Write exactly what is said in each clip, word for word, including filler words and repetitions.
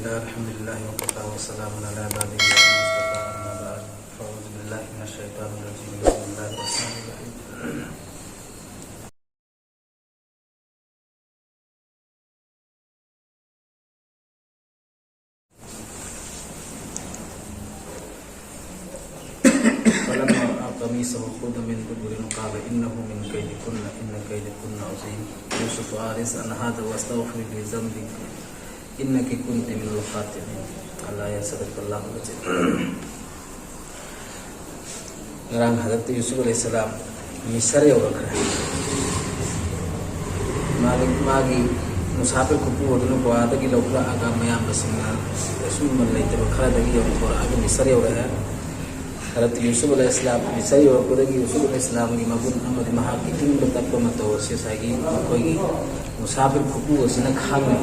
الحمد لله وكفى وسلام على عباده الذين اصطفى، أما بعد، فأعوذ بالله من الشيطان الرجيم. بسم الله الرحمن الرحيم. فلما رأى قميصه قد من دبر قال إنه من كيدكن إن كيدكن عظيم. يوسف أعرض عن هذا واستغفري لذنبك إنك كنت من الخاطئين. الآية. صدق الله العظيم. ꯉꯔꯥꯡ ꯍꯖꯔꯠ ꯌꯨꯁꯨꯐ ꯑꯂꯩꯍꯤꯁꯁꯂꯥꯝ ꯃꯤꯁꯔ ꯌꯧꯔꯛꯈ꯭ꯔꯦ꯫ ꯃꯥꯒꯤ, ꯃꯥꯒꯤ ꯃꯨꯁꯥꯐꯤꯔ ꯈꯨꯄꯨ ꯑꯗꯨꯅ ꯒꯣꯋꯥꯗꯒꯤ ꯂꯧꯈꯠꯂꯛꯑꯒ ꯃꯌꯥꯝꯕꯁꯤꯡꯅ ꯑꯁꯨꯝꯕ ꯂꯩꯇꯕ ꯈꯔꯗꯒꯤ ꯌꯧꯊꯣꯔꯛꯑꯒ ꯃꯤꯁꯔ ꯌꯧꯔꯛꯑꯦ꯫ ꯍꯖꯔꯠ ꯌꯨꯁꯨꯐ ꯑꯂꯩꯍꯤꯁꯁꯂꯥꯝ ꯃꯤꯁꯔ ꯌꯧꯔꯛꯄꯗꯒꯤ ꯌꯨꯁꯨꯐ ꯑꯂꯩꯍꯤꯁꯁꯂꯥꯝꯒꯤ ꯃꯒꯨꯟ ꯑꯃꯗꯤ ꯃꯍꯥꯛꯀꯤ ꯏꯪꯕ ꯇꯞꯄ ꯃꯇꯧ ꯑꯁꯤ ꯉꯁꯥꯏꯒꯤ ꯃꯈꯣꯏꯒꯤ ꯃꯨꯁꯥꯐꯤꯔ ꯈꯨꯄꯨ ꯑꯁꯤꯅ ꯈꯪꯉꯦ꯫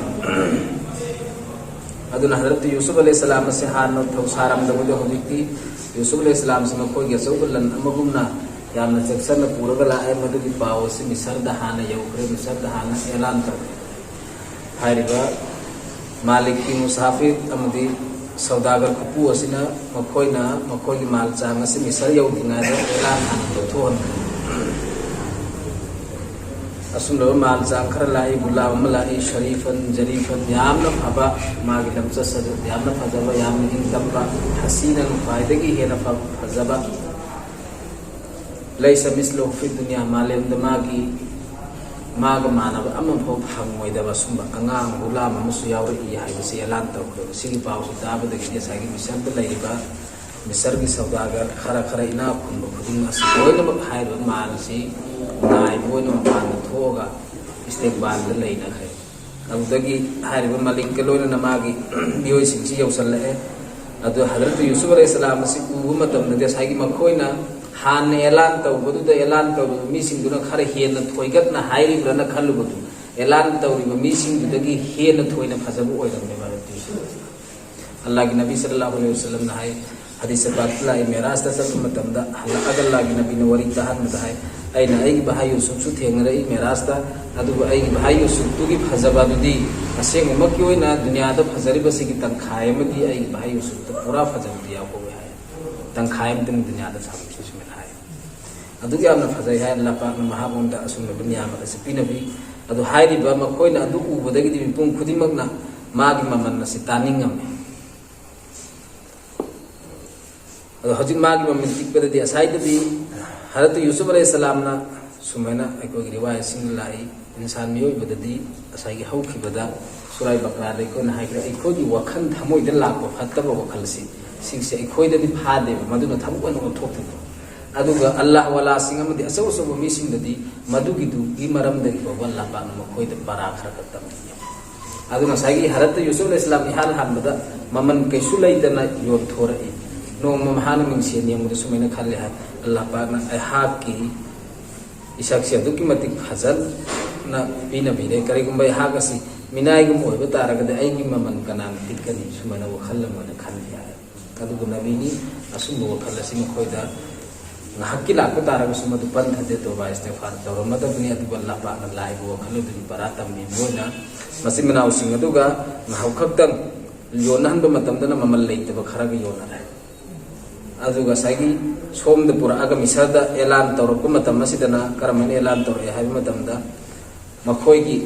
ꯑꯗꯨꯅ ꯍꯖꯔꯠ ꯌꯨꯁꯨꯐ ꯑꯂꯩꯍꯤꯁꯁꯂꯥꯝ ꯑꯁꯤ ꯍꯥꯟꯅ ꯊꯧꯁꯥꯔꯝꯗꯕꯗꯣ ꯍꯧꯖꯤꯛꯇꯤ ꯌꯨꯁꯨꯐ ꯑꯂꯩꯍꯤꯁꯁꯂꯥꯝꯁꯤ ꯃꯈꯣꯏꯒꯤ ꯑꯆꯧꯕ ꯂꯟ ꯑꯃꯒꯨꯝꯅ ꯌꯥꯝꯅ ꯆꯦꯛꯁꯤꯟꯅ ꯄꯨꯔꯒ ꯂꯥꯛꯑꯦ꯫ ꯃꯗꯨꯒꯤ ꯄꯥꯎ ꯑꯁꯤ ꯃꯤꯁꯔꯗ ꯍꯥꯟꯅ ꯌꯧꯈ꯭ꯔꯦ, ꯃꯤꯁꯔꯗ ꯍꯥꯟꯅ ꯑꯦꯂꯥꯟ ꯇꯧꯈ꯭ꯔꯦ꯫ ꯍꯥꯏꯔꯤꯕ ꯃꯥꯂꯤꯛꯀꯤ ꯃꯨꯁꯥꯐꯤꯔ ꯑꯃꯗꯤ ꯁꯧꯗꯥꯒꯔ ꯈꯨꯄꯨ ꯑꯁꯤꯅ ꯃꯈꯣꯏꯅ ꯃꯈꯣꯏꯒꯤ ꯃꯥꯜ ꯆꯥꯡ ꯑꯁꯤ ꯃꯤꯁꯔ ꯌꯧꯗ꯭ꯔꯤꯉꯩꯗ ꯑꯦꯂꯥꯟ ꯍꯥꯟꯅ ꯇꯧꯊꯣꯛꯍꯟꯈ꯭ꯔꯦ꯫ ꯑꯁꯨꯝꯂꯕ ꯃꯥꯜ ꯆꯥꯡ ꯈꯔ ꯂꯥꯛꯏ, ꯒꯨꯂꯥꯝ ꯑꯃ ꯂꯥꯛꯏ, ꯁꯔꯤꯐꯟ, ꯖꯔꯤꯐꯟ, ꯌꯥꯝꯅ ꯐꯕ, ꯃꯥꯒꯤ ꯂꯝꯆꯠ ꯁꯥꯖꯠ ꯌꯥꯝꯅ ꯐꯖꯕ, ꯌꯥꯝꯅ ꯏꯪ ꯇꯞꯄ, ꯍꯁꯤꯅꯟ ꯈ꯭ꯋꯥꯏꯗꯒꯤ ꯍꯦꯟꯅ ꯐ-, ꯐꯖꯕ, ꯂꯩꯁ ꯃꯤꯁꯂꯨ ꯐꯤ ꯗꯨꯅꯤꯌꯥ, ꯃꯥꯂꯦꯝꯗ ꯃꯥꯒꯤ, ꯃꯥꯒ ꯃꯥꯟꯅꯕ ꯑꯃꯐꯥꯎ ꯐꯪꯉꯣꯏꯗꯕ ꯑꯁꯨꯝꯕ ꯑꯉꯥꯡ ꯒꯨꯂꯥꯝ ꯑꯃꯁꯨ ꯌꯥꯎꯔꯛꯏ ꯍꯥꯏꯕꯁꯤ ꯑꯦꯂꯥꯟ ꯇꯧꯈ꯭ꯔꯦꯕ꯫ ꯁꯤꯒꯤ ꯄꯥꯎꯁꯤ ꯇꯥꯕꯗꯒꯤꯗꯤ ꯉꯁꯥꯏꯒꯤ ꯃꯤꯁꯔꯗ ꯂꯩꯔꯤꯕ ꯃꯤꯁꯔꯒꯤ ꯁꯧꯗꯥꯒꯔ ꯈꯔ ꯈꯔ ꯏꯅꯥꯛ ꯈꯨꯟꯕ ꯈꯨꯗꯤꯡꯃꯛ ꯑꯁꯤ ꯂꯣꯏꯅꯃꯛ ꯍꯥꯏꯔꯤꯕ ꯃꯥꯜ ꯑꯁꯤ ꯉꯥꯏꯕ ꯑꯣꯏꯅ ꯃꯄꯥꯟꯗ ꯊꯣꯛꯑꯒ ꯏꯁꯇꯦꯛꯕꯥꯜꯗ ꯂꯩꯅꯈ꯭ꯔꯦ꯫ ꯑꯗꯨꯗꯒꯤ ꯍꯥꯏꯔꯤꯕ ꯃꯥꯂꯤꯛꯀ ꯂꯣꯏꯅꯅ ꯃꯥꯒꯤ ꯃꯤꯑꯣꯏꯁꯤꯡꯁꯤ ꯌꯧꯁꯜꯂꯛꯑꯦ꯫ ꯑꯗꯨ ꯍꯖꯔꯠ ꯌꯨꯁꯨꯐ ꯑꯂꯩꯍꯤꯁꯁꯂꯥꯝ ꯑꯁꯤ ꯎꯕ ꯃꯇꯝꯗꯗꯤ ꯉꯁꯥꯏꯒꯤ ꯃꯈꯣꯏꯅ ꯍꯥꯟꯅ ꯑꯦꯂꯥꯟ ꯇꯧꯕꯗꯨꯗ ꯑꯦꯂꯥꯟ ꯇꯧꯔꯤꯕ ꯃꯤꯁꯤꯡꯗꯨꯅ ꯈꯔ ꯍꯦꯟꯅ ꯊꯣꯏꯒꯠꯅ ꯍꯥꯏꯔꯤꯕ꯭ꯔꯅ ꯈꯜꯂꯨꯕꯗꯨ, ꯑꯦꯂꯥꯟ ꯇꯧꯔꯤꯕ ꯃꯤꯁꯤꯡꯗꯨꯗꯒꯤ ꯍꯦꯟꯅ ꯊꯣꯏꯅ ꯐꯖꯕ ꯑꯣꯏꯔꯝꯃꯦꯕ ꯍꯖꯔꯠ ꯌꯨꯁꯨꯐ꯫ ꯑꯜꯂꯥꯍꯒꯤ ꯅꯕꯤ ꯁꯜꯂꯜꯂꯥꯍꯨ ꯑꯂꯩꯍꯤ ꯋꯁꯜꯂꯝꯅ ꯍꯥꯏ, ꯍꯗꯤꯁ ꯄꯥꯛꯇ ꯂꯥꯛꯏ, ꯃꯦꯔꯥꯖꯇ ꯆꯠꯄ ꯃꯇꯝꯗ ꯍꯜꯂꯛꯑꯒ ꯂꯥꯒꯤ ꯅꯕꯤꯅ ꯋꯥꯔꯤ ꯇꯥꯍꯟꯕꯗ ꯍꯥꯏ, "ꯑꯩꯅ ꯑꯩꯒꯤ ꯚꯥꯏ ꯌꯨꯁꯨꯞꯁꯨ ꯊꯦꯡꯅꯔꯛꯏ ꯃꯦꯔꯥꯖꯇ, ꯑꯗꯨꯕꯨ ꯑꯩꯒꯤ ꯚꯥꯏ ꯌꯨꯁꯨꯞꯇꯨꯒꯤ ꯐꯖꯕ ꯑꯗꯨꯗꯤ ꯑꯁꯦꯡꯕꯃꯛꯀꯤ ꯑꯣꯏꯅ ꯗꯨꯅꯤꯌꯥꯗ ꯐꯖꯔꯤꯕꯁꯤꯒꯤ ꯇꯪꯈꯥꯏ ꯑꯃꯗꯤ ꯑꯩꯒꯤ ꯚꯥꯏ ꯌꯨꯁꯨꯞꯇ ꯄꯨꯔꯥ ꯐꯖꯕꯗꯤ ꯌꯥꯎꯍꯧꯋꯤ" ꯍꯥꯏ꯫ "ꯇꯪꯈꯥꯏ ꯑꯃꯗꯪ ꯗꯨꯅꯤꯌꯥꯗ ꯐꯪꯉꯤ" ꯁꯨꯃꯥꯏꯅ ꯍꯥꯏ꯫ ꯑꯗꯨꯛ ꯌꯥꯝꯅ ꯐꯖꯩ ꯍꯥꯏ꯫ ꯑꯜꯂꯥꯍ ꯄꯥꯛꯅ ꯃꯍꯥꯛꯉꯣꯟꯗ ꯑꯁꯨꯝꯂꯕ ꯅꯤꯌꯥꯃꯠ ꯑꯁꯤ ꯄꯤꯅꯕꯤ꯫ ꯑꯗꯨ ꯍꯥꯏꯔꯤꯕ ꯃꯈꯣꯏꯅ ꯑꯗꯨ ꯎꯕꯗꯒꯤꯗꯤ ꯃꯤꯄꯨꯝ ꯈꯨꯗꯤꯡꯃꯛꯅ ꯃꯥꯒꯤ ꯃꯃꯜ ꯑꯁꯤ ꯇꯥꯅꯤꯡꯉꯝꯃꯤ꯫ ꯑꯗꯣ ꯍꯧꯖꯤꯛ ꯃꯥꯒꯤ ꯃꯃꯜ ꯄꯤꯛꯄꯗꯗꯤ, ꯉꯁꯥꯏꯗꯗꯤ ꯍꯔꯠ ꯌꯨꯁꯨꯐ ꯑꯂꯩꯍꯤꯁꯁꯂꯥꯝꯅ ꯁꯨꯃꯥꯏꯅ ꯑꯩꯈꯣꯏꯒꯤ ꯔꯤꯋꯥꯌꯠꯁꯤꯡꯗ ꯂꯥꯛꯏ, ꯏꯟꯁꯥꯟ ꯃꯤꯑꯣꯏꯕꯗꯗꯤ ꯉꯁꯥꯏꯒꯤ ꯍꯧꯈꯤꯕꯗ ꯁꯨꯔꯥꯏ ꯕꯀꯔꯥꯗ ꯑꯩꯈꯣꯏꯅ ꯍꯥꯏꯈ꯭ꯔꯦ, ꯑꯩꯈꯣꯏꯒꯤ ꯋꯥꯈꯜ ꯊꯃꯣꯏꯗ ꯂꯥꯛꯄ ꯐꯠꯇꯕ ꯋꯥꯈꯜꯁꯤ, ꯁꯤꯒꯤꯁꯦ ꯑꯩꯈꯣꯏꯗꯗꯤ ꯐꯥꯗꯦꯕ, ꯃꯗꯨꯅ ꯊꯕꯛ ꯑꯣꯏꯅ ꯑꯣꯟꯊꯣꯛꯈꯤꯕ꯫ ꯑꯗꯨꯒ ꯑꯜꯂꯥꯍ ꯋꯥꯂꯥꯁꯤꯡ ꯑꯃꯗꯤ ꯑꯆꯧ ꯑꯆꯧꯕ ꯃꯤꯁꯤꯡꯗꯗꯤ ꯃꯗꯨꯒꯤꯗꯨꯒꯤ ꯃꯔꯝꯗꯒꯤ ꯐꯥꯎꯕ ꯑꯜꯂꯥꯍ ꯄꯥꯛꯅ ꯃꯈꯣꯏꯗ ꯄꯔꯥ ꯈꯔ ꯈꯔ ꯇꯝꯕꯤ꯫ ꯑꯗꯨ ꯉꯁꯥꯏꯒꯤ ꯍꯔꯠꯇ ꯌꯨꯁꯨꯐ ꯑꯂꯩꯍꯤꯁꯁꯂꯥꯝ ꯏꯍꯥꯟ ꯍꯥꯟꯕꯗ ꯃꯃꯜ ꯀꯩꯁꯨ ꯂꯩꯇꯅ ꯌꯣꯟꯊꯣꯔꯛꯏ꯫ ꯅꯣꯡꯃ ꯃꯍꯥꯛꯅ ꯃꯤꯡꯁꯦꯜ ꯌꯦꯡꯕꯗ ꯁꯨꯃꯥꯏꯅ ꯈꯜꯂꯦ ꯍꯥꯏ, "ꯑꯜꯂꯥꯍ ꯄꯥꯛꯅ ꯑꯩꯍꯥꯛꯀꯤ ꯏꯁꯛꯁꯦ ꯑꯗꯨꯛꯀꯤ ꯃꯇꯤꯛ ꯐꯖꯅ ꯄꯤꯅꯕꯤꯔꯦ꯫ ꯀꯔꯤꯒꯨꯝꯕ ꯑꯩꯍꯥꯛ ꯑꯁꯤ ꯃꯤꯅꯥꯏꯒꯨꯝꯕ ꯑꯣꯏꯕ ꯇꯥꯔꯒꯗꯤ ꯑꯩꯒꯤ ꯃꯃꯜ ꯀꯅꯥꯅ ꯄꯤꯒꯅꯤ?" ꯁꯨꯃꯥꯏꯅ ꯋꯥꯈꯜ ꯑꯃ ꯑꯣꯏꯅ ꯈꯟꯈꯤ ꯍꯥꯏ꯫ ꯑꯗꯨꯕꯨ ꯅꯕꯤꯅꯤ ꯑꯁꯨꯝꯕ ꯋꯥꯈꯜ ꯑꯁꯤ ꯃꯈꯣꯏꯗ ꯉꯥꯏꯍꯥꯛꯀꯤ ꯂꯥꯛꯄ ꯇꯥꯔꯒꯁꯨ ꯃꯗꯨ ꯄꯟꯊꯗꯦ꯫ ꯇꯣꯕꯥ ꯏꯁꯇꯤꯒꯐꯥꯔ ꯇꯧꯔꯝꯃꯗꯕꯅꯤ꯫ ꯑꯗꯨꯒ ꯑꯜꯂꯥꯍ ꯄꯥꯛꯅ ꯂꯥꯛꯏꯕ ꯋꯥꯈꯜ ꯑꯗꯨꯒꯤ ꯄꯔꯥ ꯇꯝꯕꯤꯕ ꯑꯣꯏꯅ ꯃꯆꯤꯟ ꯃꯅꯥꯎꯁꯤꯡ ꯑꯗꯨꯒ ꯉꯥꯏꯍꯥꯛ ꯈꯛꯇꯪ ꯌꯣꯟꯅꯍꯟꯕ ꯃꯇꯝꯗꯅ ꯃꯃꯜ ꯂꯩꯇꯕ ꯈꯔꯒ ꯌꯣꯟꯅꯔꯦ꯫ ꯑꯗꯨꯒ ꯉꯁꯥꯏꯒꯤ ꯁꯣꯝꯗ ꯄꯨꯔꯛꯑꯒ ꯃꯤꯁꯔꯗ ꯑꯦꯂꯥꯟ ꯇꯧꯔꯛꯄ ꯃꯇꯝ ꯑꯁꯤꯗꯅ ꯀꯔꯝꯍꯥꯏꯅ ꯑꯦꯂꯥꯟ ꯇꯧꯔꯛꯑꯦ ꯍꯥꯏꯕ ꯃꯇꯝꯗ, ꯃꯈꯣꯏꯒꯤ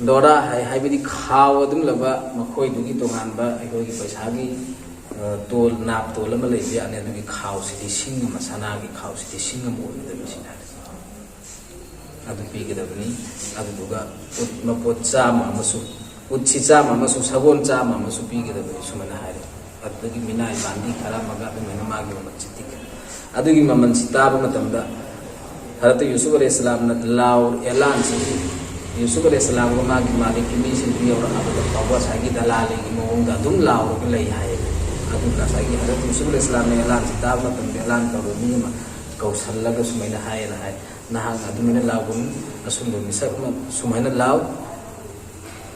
ꯗꯣꯔꯥ ꯍꯥꯏ, ꯍꯥꯏꯕꯗꯤ ꯈꯥꯎ ꯑꯗꯨꯝꯂꯕ ꯃꯈꯣꯏꯗꯨꯒꯤ ꯇꯣꯉꯥꯟꯕ ꯑꯩꯈꯣꯏꯒꯤ ꯄꯩꯁꯥꯒꯤ, ꯑ, ꯇꯣꯜ, ꯅꯥꯞ ꯇꯣꯜ ꯑꯃ ꯂꯩꯕ ꯌꯥꯅꯤ꯫ ꯑꯗꯨꯒꯤ ꯈꯥꯎꯁꯤ ꯂꯤꯁꯤꯡ ꯑꯃ, ꯁꯅꯥꯒꯤ ꯈꯥꯎꯁꯤ ꯂꯤꯁꯤꯡ ꯑꯃ ꯑꯣꯏꯒꯗꯕꯅꯤ ꯁꯤꯅ ꯍꯥꯏꯔꯦ꯫ ꯑꯗꯨ ꯄꯤꯒꯗꯕꯅꯤ꯫ ꯑꯗꯨꯗꯨꯒ ꯎꯠ ꯃꯄꯣꯠ ꯆꯥꯝꯃ ꯑꯃꯁꯨ, ꯎꯠꯁꯤ ꯆꯥꯝꯃ ꯑꯃꯁꯨ, ꯁꯒꯣꯜ ꯆꯥꯝꯃ ꯑꯃꯁꯨ ꯄꯤꯒꯗꯕꯅꯤ ꯁꯨꯃꯥꯏꯅ ꯍꯥꯏꯔꯦ꯫ ꯑꯗꯨꯗꯒꯤ ꯃꯤꯅꯥꯏ ꯃꯥꯟꯕꯤ ꯈꯔ ꯑꯃꯒ ꯑꯗꯨꯃꯥꯏꯅ ꯃꯥꯒꯤ ꯃꯃꯜꯁꯤ ꯄꯤꯈ꯭ꯔꯦ꯫ ꯑꯗꯨꯒꯤ ꯃꯃꯜꯁꯤ ꯇꯥꯕ ꯃꯇꯝꯗ ꯍꯔꯠꯇ ꯌꯨꯁꯨꯐ ꯑꯂꯩꯍꯤꯁꯁꯂꯥꯝꯅ ꯂꯥꯎ ꯑꯦꯂꯥꯟꯁꯤ, ꯌꯨꯁꯨꯐ ꯑꯂꯩꯍꯤꯁꯁꯂꯥꯝꯒ ꯃꯥꯒꯤ ꯃꯥꯂꯤꯛꯀꯤ ꯃꯤꯁꯤꯡꯗꯨ ꯌꯧꯔꯛꯑꯕꯗ ꯐꯥꯎꯕ ꯉꯁꯥꯏꯒꯤ ꯗꯂꯥꯂꯤꯒꯤ ꯃꯑꯣꯡꯗ ꯑꯗꯨꯝ ꯂꯥꯎꯔꯒ ꯂꯩ ꯍꯥꯏꯌꯦ꯫ ꯑꯗꯨꯅ ꯉꯁꯥꯏꯒꯤ ꯍꯔꯠꯇ ꯌꯨꯁꯨꯐ ꯑꯂꯩꯍꯤꯁꯁꯂꯥꯝꯅ ꯑꯦꯂꯥꯟꯁꯤ ꯇꯥꯕ ꯃꯇꯝꯗ ꯑꯦꯂꯥꯟ ꯇꯧꯔꯕ ꯃꯤ ꯑꯃ ꯀꯧꯁꯜꯂꯒ ꯁꯨꯃꯥꯏꯅ ꯍꯥꯏꯌꯦꯅ ꯍꯥꯏ, "ꯅꯍꯥꯛꯅ ꯑꯗꯨꯃꯥꯏꯅ ꯂꯥꯎꯒꯅꯨ, ꯑꯁꯨꯝꯕ ꯃꯤꯁꯛ ꯑꯃ ꯁꯨꯃꯥꯏꯅ ꯂꯥꯎ,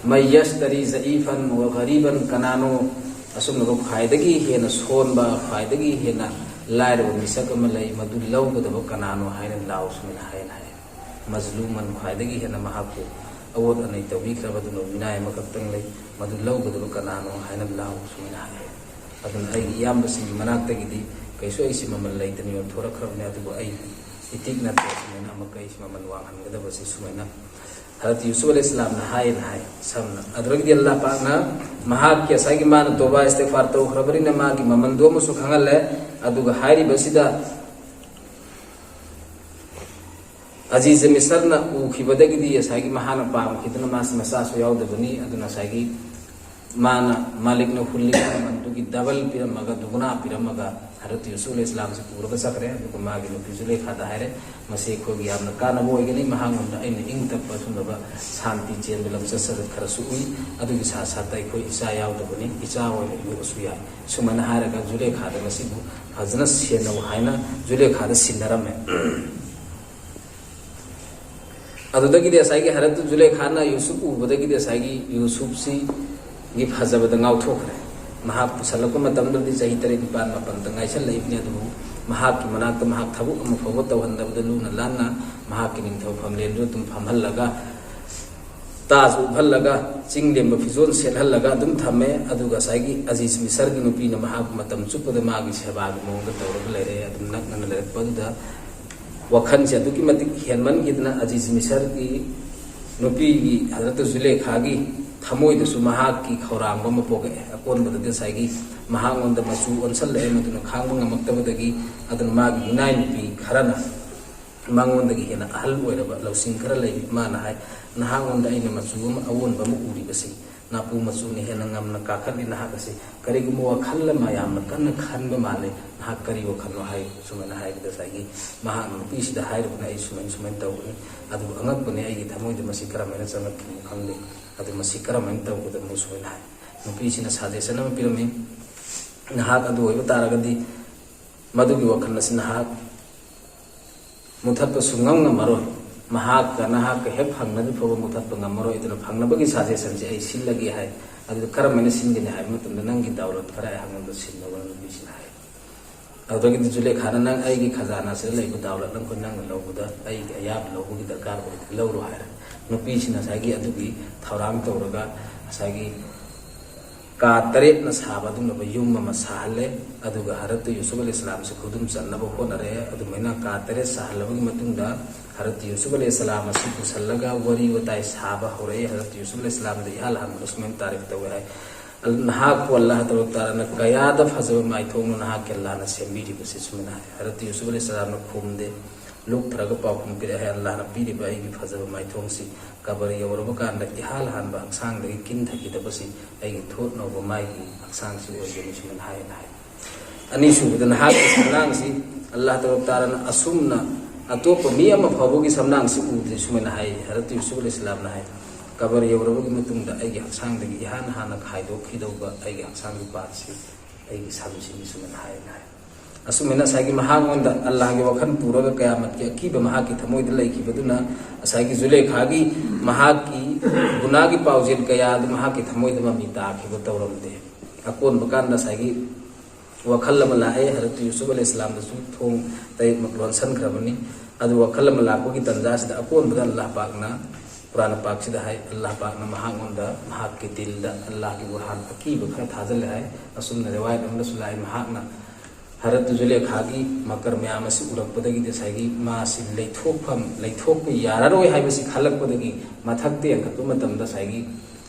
ꯃꯩ ꯌꯁꯇꯔꯤ ꯖꯏꯐꯟ ꯋ ꯒꯔꯤꯕꯟ, ꯀꯅꯥꯅꯣ ꯑꯁꯨꯝꯅ ꯈ꯭ꯋꯥꯏꯗꯒꯤ ꯍꯦꯟꯅ ꯁꯣꯟꯕ, ꯈ꯭ꯋꯥꯏꯗꯒꯤ ꯍꯦꯟꯅ ꯂꯥꯏꯔꯕ ꯃꯤꯁꯛ ꯑꯃ ꯂꯩ, ꯃꯗꯨ ꯂꯧꯒꯗꯕ ꯀꯅꯥꯅꯣ ꯍꯥꯏꯅ ꯂꯥꯎ ꯁꯨꯃꯥꯏꯅ ꯍꯥꯏꯅ ꯍꯥꯏ꯫ ꯃꯖꯂꯨꯃꯟ, ꯈ꯭ꯋꯥꯏꯗꯒꯤ ꯍꯦꯟꯅ ꯃꯍꯥꯛꯄꯨ ꯑꯋꯣꯠ ꯑꯅꯩ ꯇꯧꯕꯤꯈ꯭ꯔꯕ ꯑꯗꯨꯒꯨꯝꯂꯕ ꯃꯤꯅꯥꯏ ꯑꯃꯈꯛꯇꯪ ꯂꯩ, ꯃꯗꯨ ꯂꯧꯒꯗꯕ ꯀꯅꯥꯅꯣ ꯍꯥꯏꯅ ꯂꯥꯎ ꯁꯨꯃꯥꯏꯅ ꯍꯥꯏ꯫ ꯑꯗꯨꯅ ꯑꯩꯒꯤ ꯏꯌꯥꯝꯕꯁꯤꯡꯒꯤ ꯃꯅꯥꯛꯇꯒꯤꯗꯤ ꯀꯩꯁꯨ ꯑꯩꯁꯤ ꯃꯃꯜ ꯂꯩꯇꯅ ꯌꯣꯟꯊꯣꯔꯛꯈ꯭ꯔꯕꯅꯤ, ꯑꯗꯨꯕꯨ ꯑꯩ ꯏꯇꯤꯛ ꯅꯠꯇ꯭ꯔꯦ ꯁꯨꯃꯥꯏꯅ ꯑꯃꯨꯛꯀ ꯑꯩꯁꯤ ꯃꯃꯜ ꯋꯥꯡꯍꯟꯒꯗꯕꯁꯤ ꯁꯨꯃꯥꯏꯅ ꯍꯖꯔꯠ ꯌꯨꯁꯨꯐ ꯑꯂꯩꯍꯤ ꯏꯁꯂꯥꯝꯅ ꯍꯥꯏꯅ ꯍꯥꯏ꯫ ꯁꯝꯅ ꯑꯗꯨꯗꯒꯤꯗꯤ ꯑꯜꯂꯥꯍ ꯄꯥꯛꯅ ꯃꯍꯥꯛꯀꯤ ꯉꯁꯥꯏꯒꯤ ꯃꯥꯅ ꯇꯣꯕꯥ ꯏꯁꯇꯤꯒꯐꯥꯔ ꯇꯧꯈ꯭ꯔꯕꯅꯤꯅ ꯃꯥꯒꯤ ꯃꯃꯜꯗꯣ ꯑꯃꯁꯨ ꯈꯪꯍꯜꯂꯦ꯫ ꯑꯗꯨꯒ ꯍꯥꯏꯔꯤꯕꯁꯤꯗ ꯑꯖꯤꯖ ꯃꯤꯁꯔꯅ ꯎꯈꯤꯕꯗꯒꯤꯗꯤ ꯉꯁꯥꯏꯒꯤ ꯃꯍꯥꯛꯅ ꯄꯥꯝꯈꯤꯗꯨꯅ ꯃꯥꯁꯤ ꯃꯆꯥꯁꯨ ꯌꯥꯎꯗꯕꯅꯤ꯫ ꯑꯗꯨꯅ ꯉꯁꯥꯏꯒꯤ ꯃꯥꯅ ꯃꯥꯂꯤꯛꯅ ꯍꯨꯜꯂꯤꯕ ꯃꯃꯜꯗꯨꯒꯤ ꯗꯕꯜ ꯄꯤꯔꯝꯃꯒ, ꯗꯨꯒꯨꯅꯥ ꯄꯤꯔꯝꯃꯒ ꯍꯖꯔꯠ ꯌꯨꯁꯨꯐ ꯑꯂꯩꯍꯤ ꯏꯁꯂꯥꯝꯁꯤ ꯄꯨꯔꯒ ꯆꯠꯈ꯭ꯔꯦ꯫ ꯑꯗꯨꯒ ꯃꯥꯒꯤ ꯅꯨꯄꯤ ꯖꯨꯂꯦꯈꯥꯗ ꯍꯥꯏꯔꯦ, "ꯃꯁꯤ ꯑꯩꯈꯣꯏꯒꯤ ꯌꯥꯝꯅ ꯀꯥꯟꯅꯕ ꯑꯣꯏꯒꯅꯤ, ꯃꯍꯥꯛꯉꯣꯟꯗ ꯑꯩꯅ ꯏꯪ ꯇꯞꯄ ꯑꯆꯨꯝꯂꯕ ꯁꯥꯟꯇꯤ ꯆꯦꯟꯕ ꯂꯝꯆꯠ ꯁꯥꯖꯠ ꯈꯔꯁꯨ ꯎꯏ꯫ ꯑꯗꯨꯒꯤ ꯁꯥ ꯁꯥꯠꯇ ꯑꯩꯈꯣꯏ ꯏꯆꯥ ꯌꯥꯎꯗꯕꯅꯤ, ꯏꯆꯥ ꯑꯣꯏꯅ ꯌꯣꯛꯑꯁꯨ ꯌꯥꯏ"꯫ ꯁꯨꯃꯥꯏꯅ ꯍꯥꯏꯔꯒ ꯖꯨꯂꯦꯈꯥꯗ ꯃꯁꯤꯕꯨ ꯐꯖꯅ ꯁꯦꯟꯅꯧ ꯍꯥꯏꯅ ꯖꯨꯂꯦꯈꯥꯗ ꯁꯤꯟꯅꯔꯝꯃꯦ꯫ ꯑꯗꯨꯗꯒꯤꯗꯤ ꯉꯁꯥꯏꯒꯤ ꯍꯖꯔꯠ ꯖꯨꯂꯦꯈꯥꯅ ꯌꯨꯁꯨꯞ ꯎꯕꯗꯒꯤꯗꯤ ꯉꯁꯥꯏꯒꯤ ꯌꯨꯁꯨꯞꯁꯤꯒꯤ ꯐꯖꯕꯗ ꯉꯥꯎꯊꯣꯛꯈ꯭ꯔꯦ꯫ ꯃꯍꯥꯛ ꯄꯨꯁꯜꯂꯛꯄ ꯃꯇꯝꯗꯗꯤ ꯆꯍꯤ ꯇꯔꯦꯠ ꯅꯤꯄꯥꯜ ꯃꯥꯄꯜꯗ ꯉꯥꯏꯁꯜꯂꯛꯏꯕꯅꯤ, ꯑꯗꯨꯕꯨ ꯃꯍꯥꯛꯀꯤ ꯃꯅꯥꯛꯇ ꯃꯍꯥꯛ ꯊꯕꯛ ꯑꯃ ꯐꯥꯎꯕ ꯇꯧꯍꯟꯗꯕꯗ ꯂꯨꯅ ꯂꯥꯟꯅ ꯃꯍꯥꯛꯀꯤ ꯅꯤꯡꯊꯧ ꯐꯝꯂꯦꯟꯗꯨ ꯑꯗꯨꯝ ꯐꯝꯍꯜꯂꯒ ꯇꯥꯖ ꯎꯞꯍꯜꯂꯒ ꯆꯤꯡ ꯂꯦꯝꯕ ꯐꯤꯖꯣꯜ ꯁꯦꯠꯍꯜꯂꯒ ꯑꯗꯨꯝ ꯊꯝꯃꯦ꯫ ꯑꯗꯨꯒ ꯉꯁꯥꯏꯒꯤ ꯑꯖꯤꯖ ꯃꯤꯁꯔꯒꯤ ꯅꯨꯄꯤꯅ ꯃꯍꯥꯛ ꯃꯇꯝ ꯆꯨꯞꯄꯗ ꯃꯥꯒꯤ ꯁꯦꯕꯥꯒꯤ ꯃꯑꯣꯡꯗ ꯇꯧꯔꯒ ꯂꯩꯔꯦ꯫ ꯑꯗꯨꯝ ꯅꯛꯅꯅ ꯂꯩꯔꯛꯄ ꯑꯗꯨꯗ ꯋꯥꯈꯜꯁꯦ ꯑꯗꯨꯛꯀꯤ ꯃꯇꯤꯛ ꯍꯦꯟꯃꯟꯈꯤꯗꯅ ꯑꯖꯤꯖ ꯃꯤꯁꯔꯒꯤ ꯅꯨꯄꯤꯒꯤ ꯍꯖꯔꯠ ꯖꯨꯂꯦꯈꯥꯒꯤ ꯊꯃꯣꯏꯗꯁꯨ ꯃꯍꯥꯛꯀꯤ ꯈꯧꯔꯥꯡꯕ ꯑꯃ ꯄꯣꯛꯂꯛꯑꯦ꯫ ꯑꯀꯣꯟꯕꯗꯗꯤ ꯉꯁꯥꯏꯒꯤ ꯃꯍꯥꯛꯉꯣꯟꯗ ꯃꯆꯨ ꯑꯣꯟꯁꯜꯂꯛꯑꯦ, ꯃꯗꯨꯅ ꯈꯥꯡꯕ ꯉꯝꯃꯛꯇꯕꯗꯒꯤ ꯑꯗꯨꯅ ꯃꯥꯒꯤ ꯃꯤꯅꯥꯏ ꯅꯨꯄꯤ ꯈꯔꯅ ꯃꯉꯣꯟꯗꯒꯤ ꯍꯦꯟꯅ ꯑꯍꯜ ꯑꯣꯏꯔꯕ ꯂꯧꯁꯤꯡ ꯈꯔ ꯂꯩ꯫ ꯃꯥꯅ ꯍꯥꯏ, "ꯅꯍꯥꯛꯉꯣꯟꯗ ꯑꯩꯅ ꯃꯆꯨ ꯑꯃ ꯑꯑꯣꯟꯕ ꯑꯃ ꯎꯔꯤꯕꯁꯤ, ꯅꯥꯄꯨ ꯃꯆꯨꯅ ꯍꯦꯟꯅ ꯉꯝꯅ ꯀꯥꯈꯠꯂꯤ꯫ ꯅꯍꯥꯛ ꯑꯁꯤ ꯀꯔꯤꯒꯨꯝꯕ ꯋꯥꯈꯜ ꯑꯃ ꯌꯥꯝꯅ ꯀꯟꯅ ꯈꯟꯕ ꯃꯥꯜꯂꯤ꯫ ꯅꯍꯥꯛ ꯀꯔꯤ ꯋꯥꯈꯜꯅꯣ?" ꯍꯥꯏ꯫ ꯁꯨꯃꯥꯏꯅ ꯍꯥꯏꯕꯗ ꯉꯁꯥꯏꯒꯤ ꯃꯍꯥꯛꯅ ꯅꯨꯄꯤꯁꯤꯗ ꯍꯥꯏꯔꯨꯕꯅ, "ꯑꯩ ꯁꯨꯃꯥꯏꯅ ꯁꯨꯃꯥꯏꯅ ꯇꯧꯕꯅꯤ, ꯑꯗꯨꯕꯨ ꯑꯉꯛꯄꯅꯤ, ꯑꯩꯒꯤ ꯊꯃꯣꯏꯗ ꯃꯁꯤ ꯀꯔꯝꯍꯥꯏꯅ ꯆꯪꯉꯛꯈꯤꯕꯅꯣ ꯈꯪꯗꯦ, ꯑꯗꯨ ꯃꯁꯤ ꯀꯔꯝꯍꯥꯏꯅ ꯇꯧꯒꯗꯕꯅꯣ?" ꯁꯨꯃꯥꯏꯅ ꯍꯥꯏ꯫ ꯅꯨꯄꯤꯁꯤꯅ ꯁꯖꯦꯁꯟ ꯑꯃ ꯄꯤꯔꯝꯃꯤ, "ꯅꯍꯥꯛ ꯑꯗꯨ ꯑꯣꯏꯕ ꯇꯥꯔꯒꯗꯤ ꯃꯗꯨꯒꯤ ꯋꯥꯈꯜ ꯑꯁꯤ ꯅꯍꯥꯛ ꯃꯨꯊꯠꯄ ꯁꯨꯡꯉꯝ ꯉꯝꯃꯔꯣꯏ꯫ ꯃꯍꯥꯛꯀ ꯅꯍꯥꯛꯀ ꯍꯦꯛ ꯐꯪꯅꯗ꯭ꯔꯤ ꯐꯥꯎꯕ ꯃꯨꯊꯠꯄ ꯉꯝꯃꯔꯣꯏ꯫ ꯑꯗꯨꯅ ꯐꯪꯅꯕꯒꯤ ꯁꯖꯦꯁꯟꯁꯦ ꯑꯩ ꯁꯤꯜꯂꯒꯦ" ꯍꯥꯏ꯫ ꯑꯗꯨꯗ ꯀꯔꯝ ꯍꯥꯏꯅ ꯁꯤꯟꯒꯅꯤ ꯍꯥꯏꯕ ꯃꯇꯝꯗ, "ꯅꯪꯒꯤ ꯗꯥꯎꯂꯠ ꯈꯔ ꯑꯩꯉꯣꯟꯗ ꯁꯤꯟꯅꯧꯅ" ꯅꯨꯄꯤꯁꯤꯅ ꯍꯥꯏ꯫ ꯑꯗꯨꯗꯒꯤꯗꯤ ꯖꯨꯂꯦꯈꯥꯅ, "ꯅꯪ ꯑꯩꯒꯤ ꯈꯖꯥꯅꯥꯁꯤꯗ ꯂꯩꯕ ꯗꯥꯎꯂꯠ ꯅꯪꯈꯣꯏ ꯅꯪꯅ ꯂꯧꯕꯗ ꯑꯩꯒꯤ ꯑꯌꯥꯕ ꯂꯧꯕꯒꯤ ꯗꯔꯀꯥꯔ ꯑꯣꯏꯗꯦ, ꯂꯧꯔꯣ" ꯍꯥꯏꯔꯦ꯫ ꯅꯨꯄꯤꯁꯤꯅ ꯉꯁꯥꯏꯒꯤ ꯑꯗꯨꯒꯤ ꯊꯧꯔꯥꯡ ꯇꯧꯔꯒ ꯉꯁꯥꯏꯒꯤ ꯀꯥ ꯇꯔꯦꯠꯅ ꯁꯥꯕ ꯑꯗꯨꯒꯨꯝꯂꯕ ꯌꯨꯝ ꯑꯃ ꯁꯥꯍꯜꯂꯦ꯫ ꯑꯗꯨꯒ ꯍꯔꯠꯇ ꯌꯨꯁꯨꯐ ꯑꯂꯤ ꯏꯁꯂꯥꯝꯁꯤ ꯈꯨꯗꯨꯝ ꯆꯟꯅꯕ ꯍꯣꯠꯅꯔꯦ꯫ ꯑꯗꯨꯃꯥꯏꯅ ꯀꯥ ꯇꯔꯦꯠ ꯁꯥꯍꯜꯂꯕꯒꯤ ꯃꯇꯨꯡꯗ ꯍꯔꯠꯇ ꯌꯨꯁꯨꯐ ꯑꯂꯤ ꯏꯁꯂꯥꯝ ꯑꯁꯤ ꯄꯨꯁꯜꯂꯒ ꯋꯥꯔꯤ ꯋꯥꯇꯥꯏ ꯁꯥꯕ ꯍꯧꯔꯛꯑꯦ꯫ ꯍꯔꯠꯇ ꯌꯨꯁꯨꯐ ꯑꯂꯤ ꯏꯁꯂꯥꯝꯗ ꯏꯍꯥꯟ ꯍꯥꯟꯕꯗ ꯁꯨꯃꯥꯏꯅ ꯇꯥꯔꯤꯐ ꯇꯧꯋꯦ ꯍꯥꯏ, "ꯅꯍꯥꯛꯄꯨ ꯑꯜꯂꯥꯍ ꯇꯕꯥꯔꯛ ꯇꯥꯂꯥꯅ ꯀꯌꯥꯗ ꯐꯖꯕ ꯃꯥꯏꯊꯣꯡꯅꯣ ꯅꯍꯥꯛꯀꯤ ꯑꯜꯂꯥꯍꯅ ꯁꯦꯝꯕꯤꯔꯤꯕꯁꯤ?" ꯁꯨꯃꯥꯏꯅ ꯍꯥꯏ꯫ ꯍꯔꯠꯇ ꯌꯨꯁꯨꯐ ꯑꯂꯤ ꯏꯁꯂꯥꯝꯅ ꯈꯨꯝꯗꯦ꯫ ꯂꯨꯞꯊꯔꯒ ꯄꯥꯎꯈꯨꯝ ꯄꯤꯔꯛꯑꯦ ꯍꯥꯏ, "ꯑꯜꯂꯥꯍꯅ ꯄꯤꯔꯤꯕ ꯑꯩꯒꯤ ꯐꯖꯕ ꯃꯥꯏꯊꯣꯡꯁꯤ ꯀꯕꯔ ꯌꯧꯔꯕ ꯀꯥꯟꯗ ꯏꯍꯥꯟ ꯍꯥꯟꯕ ꯍꯛꯆꯥꯡꯗꯒꯤ ꯀꯤꯟꯊꯈꯤꯗꯕꯁꯤ ꯑꯩꯒꯤ ꯊꯣꯠ ꯅꯧꯕ ꯃꯥꯏꯒꯤ ꯍꯛꯆꯥꯡꯁꯤ ꯑꯣꯏꯒꯅꯤ" ꯁꯨꯃꯥꯏꯅ ꯍꯥꯏꯌꯦꯅ ꯍꯥꯏ꯫ ꯑꯅꯤꯁꯨꯕꯗ, "ꯅꯍꯥꯛꯀꯤ ꯁꯝꯂꯥꯡꯁꯤ ꯑꯜꯂꯥꯍ ꯇꯕꯥꯔꯛ ꯇꯥꯂꯥꯅ ꯑꯁꯨꯝꯅ ꯑꯇꯣꯞꯄ ꯃꯤ ꯑꯃ ꯐꯥꯎꯕꯒꯤ ꯁꯝꯂꯥꯡꯁꯤ ꯎꯗ꯭ꯔꯤ" ꯁꯨꯃꯥꯏꯅ ꯍꯥꯏ꯫ ꯍꯔꯠꯇ ꯌꯨꯁꯨꯐ ꯑꯂꯤ ꯏꯁꯂꯥꯝꯅ ꯍꯥꯏ, "ꯀꯕꯔ ꯌꯧꯔꯕꯒꯤ ꯃꯇꯨꯡꯗ ꯑꯩꯒꯤ ꯍꯛꯆꯥꯡꯗꯒꯤ ꯏꯍꯥꯟ ꯍꯥꯟꯅ ꯈꯥꯏꯗꯣꯛꯈꯤꯗꯧꯕ ꯑꯩꯒꯤ ꯍꯛꯆꯥꯡꯒꯤ ꯄꯥꯔꯠꯁꯤ ꯑꯩꯒꯤ ꯁꯝꯁꯤꯅꯤ" ꯁꯨꯃꯥꯏꯅ ꯍꯥꯏꯌꯦꯅ ꯍꯥꯏ꯫ ꯑꯁꯨꯃꯥꯏꯅ ꯉꯁꯥꯏꯒꯤ ꯃꯍꯥꯛꯉꯣꯟꯗ ꯑꯜꯂꯥꯍꯒꯤ ꯋꯥꯈꯜ ꯄꯨꯔꯒ ꯀꯌꯥꯃꯠꯀꯤ ꯑꯀꯤꯕ ꯃꯍꯥꯛꯀꯤ ꯊꯃꯣꯏꯗ ꯂꯩꯈꯤꯕꯗꯨꯅ ꯉꯁꯥꯏꯒꯤ ꯖꯨꯂꯦꯈꯥꯒꯤ ꯃꯍꯥꯛꯀꯤ ꯒꯨꯅꯥꯒꯤ ꯄꯥꯎꯖꯦꯜ ꯀꯌꯥ ꯑꯗꯨ ꯃꯍꯥꯛꯀꯤ ꯊꯃꯣꯏꯗ ꯃꯃꯤ ꯇꯥꯈꯤꯕ ꯇꯧꯔꯝꯗꯦ꯫ ꯑꯀꯣꯟꯕ ꯀꯥꯟꯗ ꯉꯁꯥꯏꯒꯤ ꯋꯥꯈꯜ ꯑꯃ ꯂꯥꯛꯑꯦ ꯍꯔꯠꯇ ꯌꯨꯁꯨꯐ ꯑꯂꯤ ꯏꯁꯂꯥꯝꯗꯁꯨ, ꯊꯣꯡ ꯇꯔꯦꯠꯃꯛ ꯂꯣꯟꯁꯟꯈ꯭ꯔꯕꯅꯤ꯫ ꯑꯗꯨ ꯋꯥꯈꯜ ꯑꯃ ꯂꯥꯛꯄꯒꯤ ꯇꯥꯟꯖꯥꯁꯤꯗ ꯑꯀꯣꯟꯕꯗ ꯑꯜꯂꯥꯍ ꯄꯥꯛꯅ ꯀꯨꯔꯥꯟ ꯄꯥꯛꯁꯤꯗ ꯍꯥꯏ, ꯑꯜꯂꯥꯍ ꯄꯥꯛꯅ ꯃꯍꯥꯛꯉꯣꯟꯗ ꯃꯍꯥꯛꯀꯤ ꯗꯤꯜꯗ ꯑꯜꯂꯥꯍꯒꯤ ꯕꯨꯔꯍꯥꯟ ꯑꯀꯤꯕ ꯈꯔ ꯊꯥꯖꯤꯜꯂꯦ ꯍꯥꯏ꯫ ꯑꯁꯨꯝꯅ ꯔꯤꯋꯥꯌꯠ ꯑꯃꯗꯁꯨ ꯂꯥꯛꯑꯦ, ꯃꯍꯥꯛꯅ ꯍꯔꯠꯇ ꯖꯨꯂꯦꯈꯥꯒꯤ ꯃꯀꯔ ꯃꯌꯥꯝ ꯑꯁꯤ ꯎꯔꯛꯄꯗꯒꯤꯗꯤ ꯉꯁꯥꯏꯒꯤ ꯃꯥꯁꯤ ꯂꯩꯊꯣꯛꯐꯝ, ꯂꯩꯊꯣꯛꯄ ꯌꯥꯔꯔꯣꯏ ꯍꯥꯏꯕꯁꯤ ꯈꯜꯂꯛꯄꯗꯒꯤ ꯃꯊꯛꯇ ꯌꯦꯡꯈꯠꯄ ꯃꯇꯝꯗ ꯉꯁꯥꯏꯒꯤ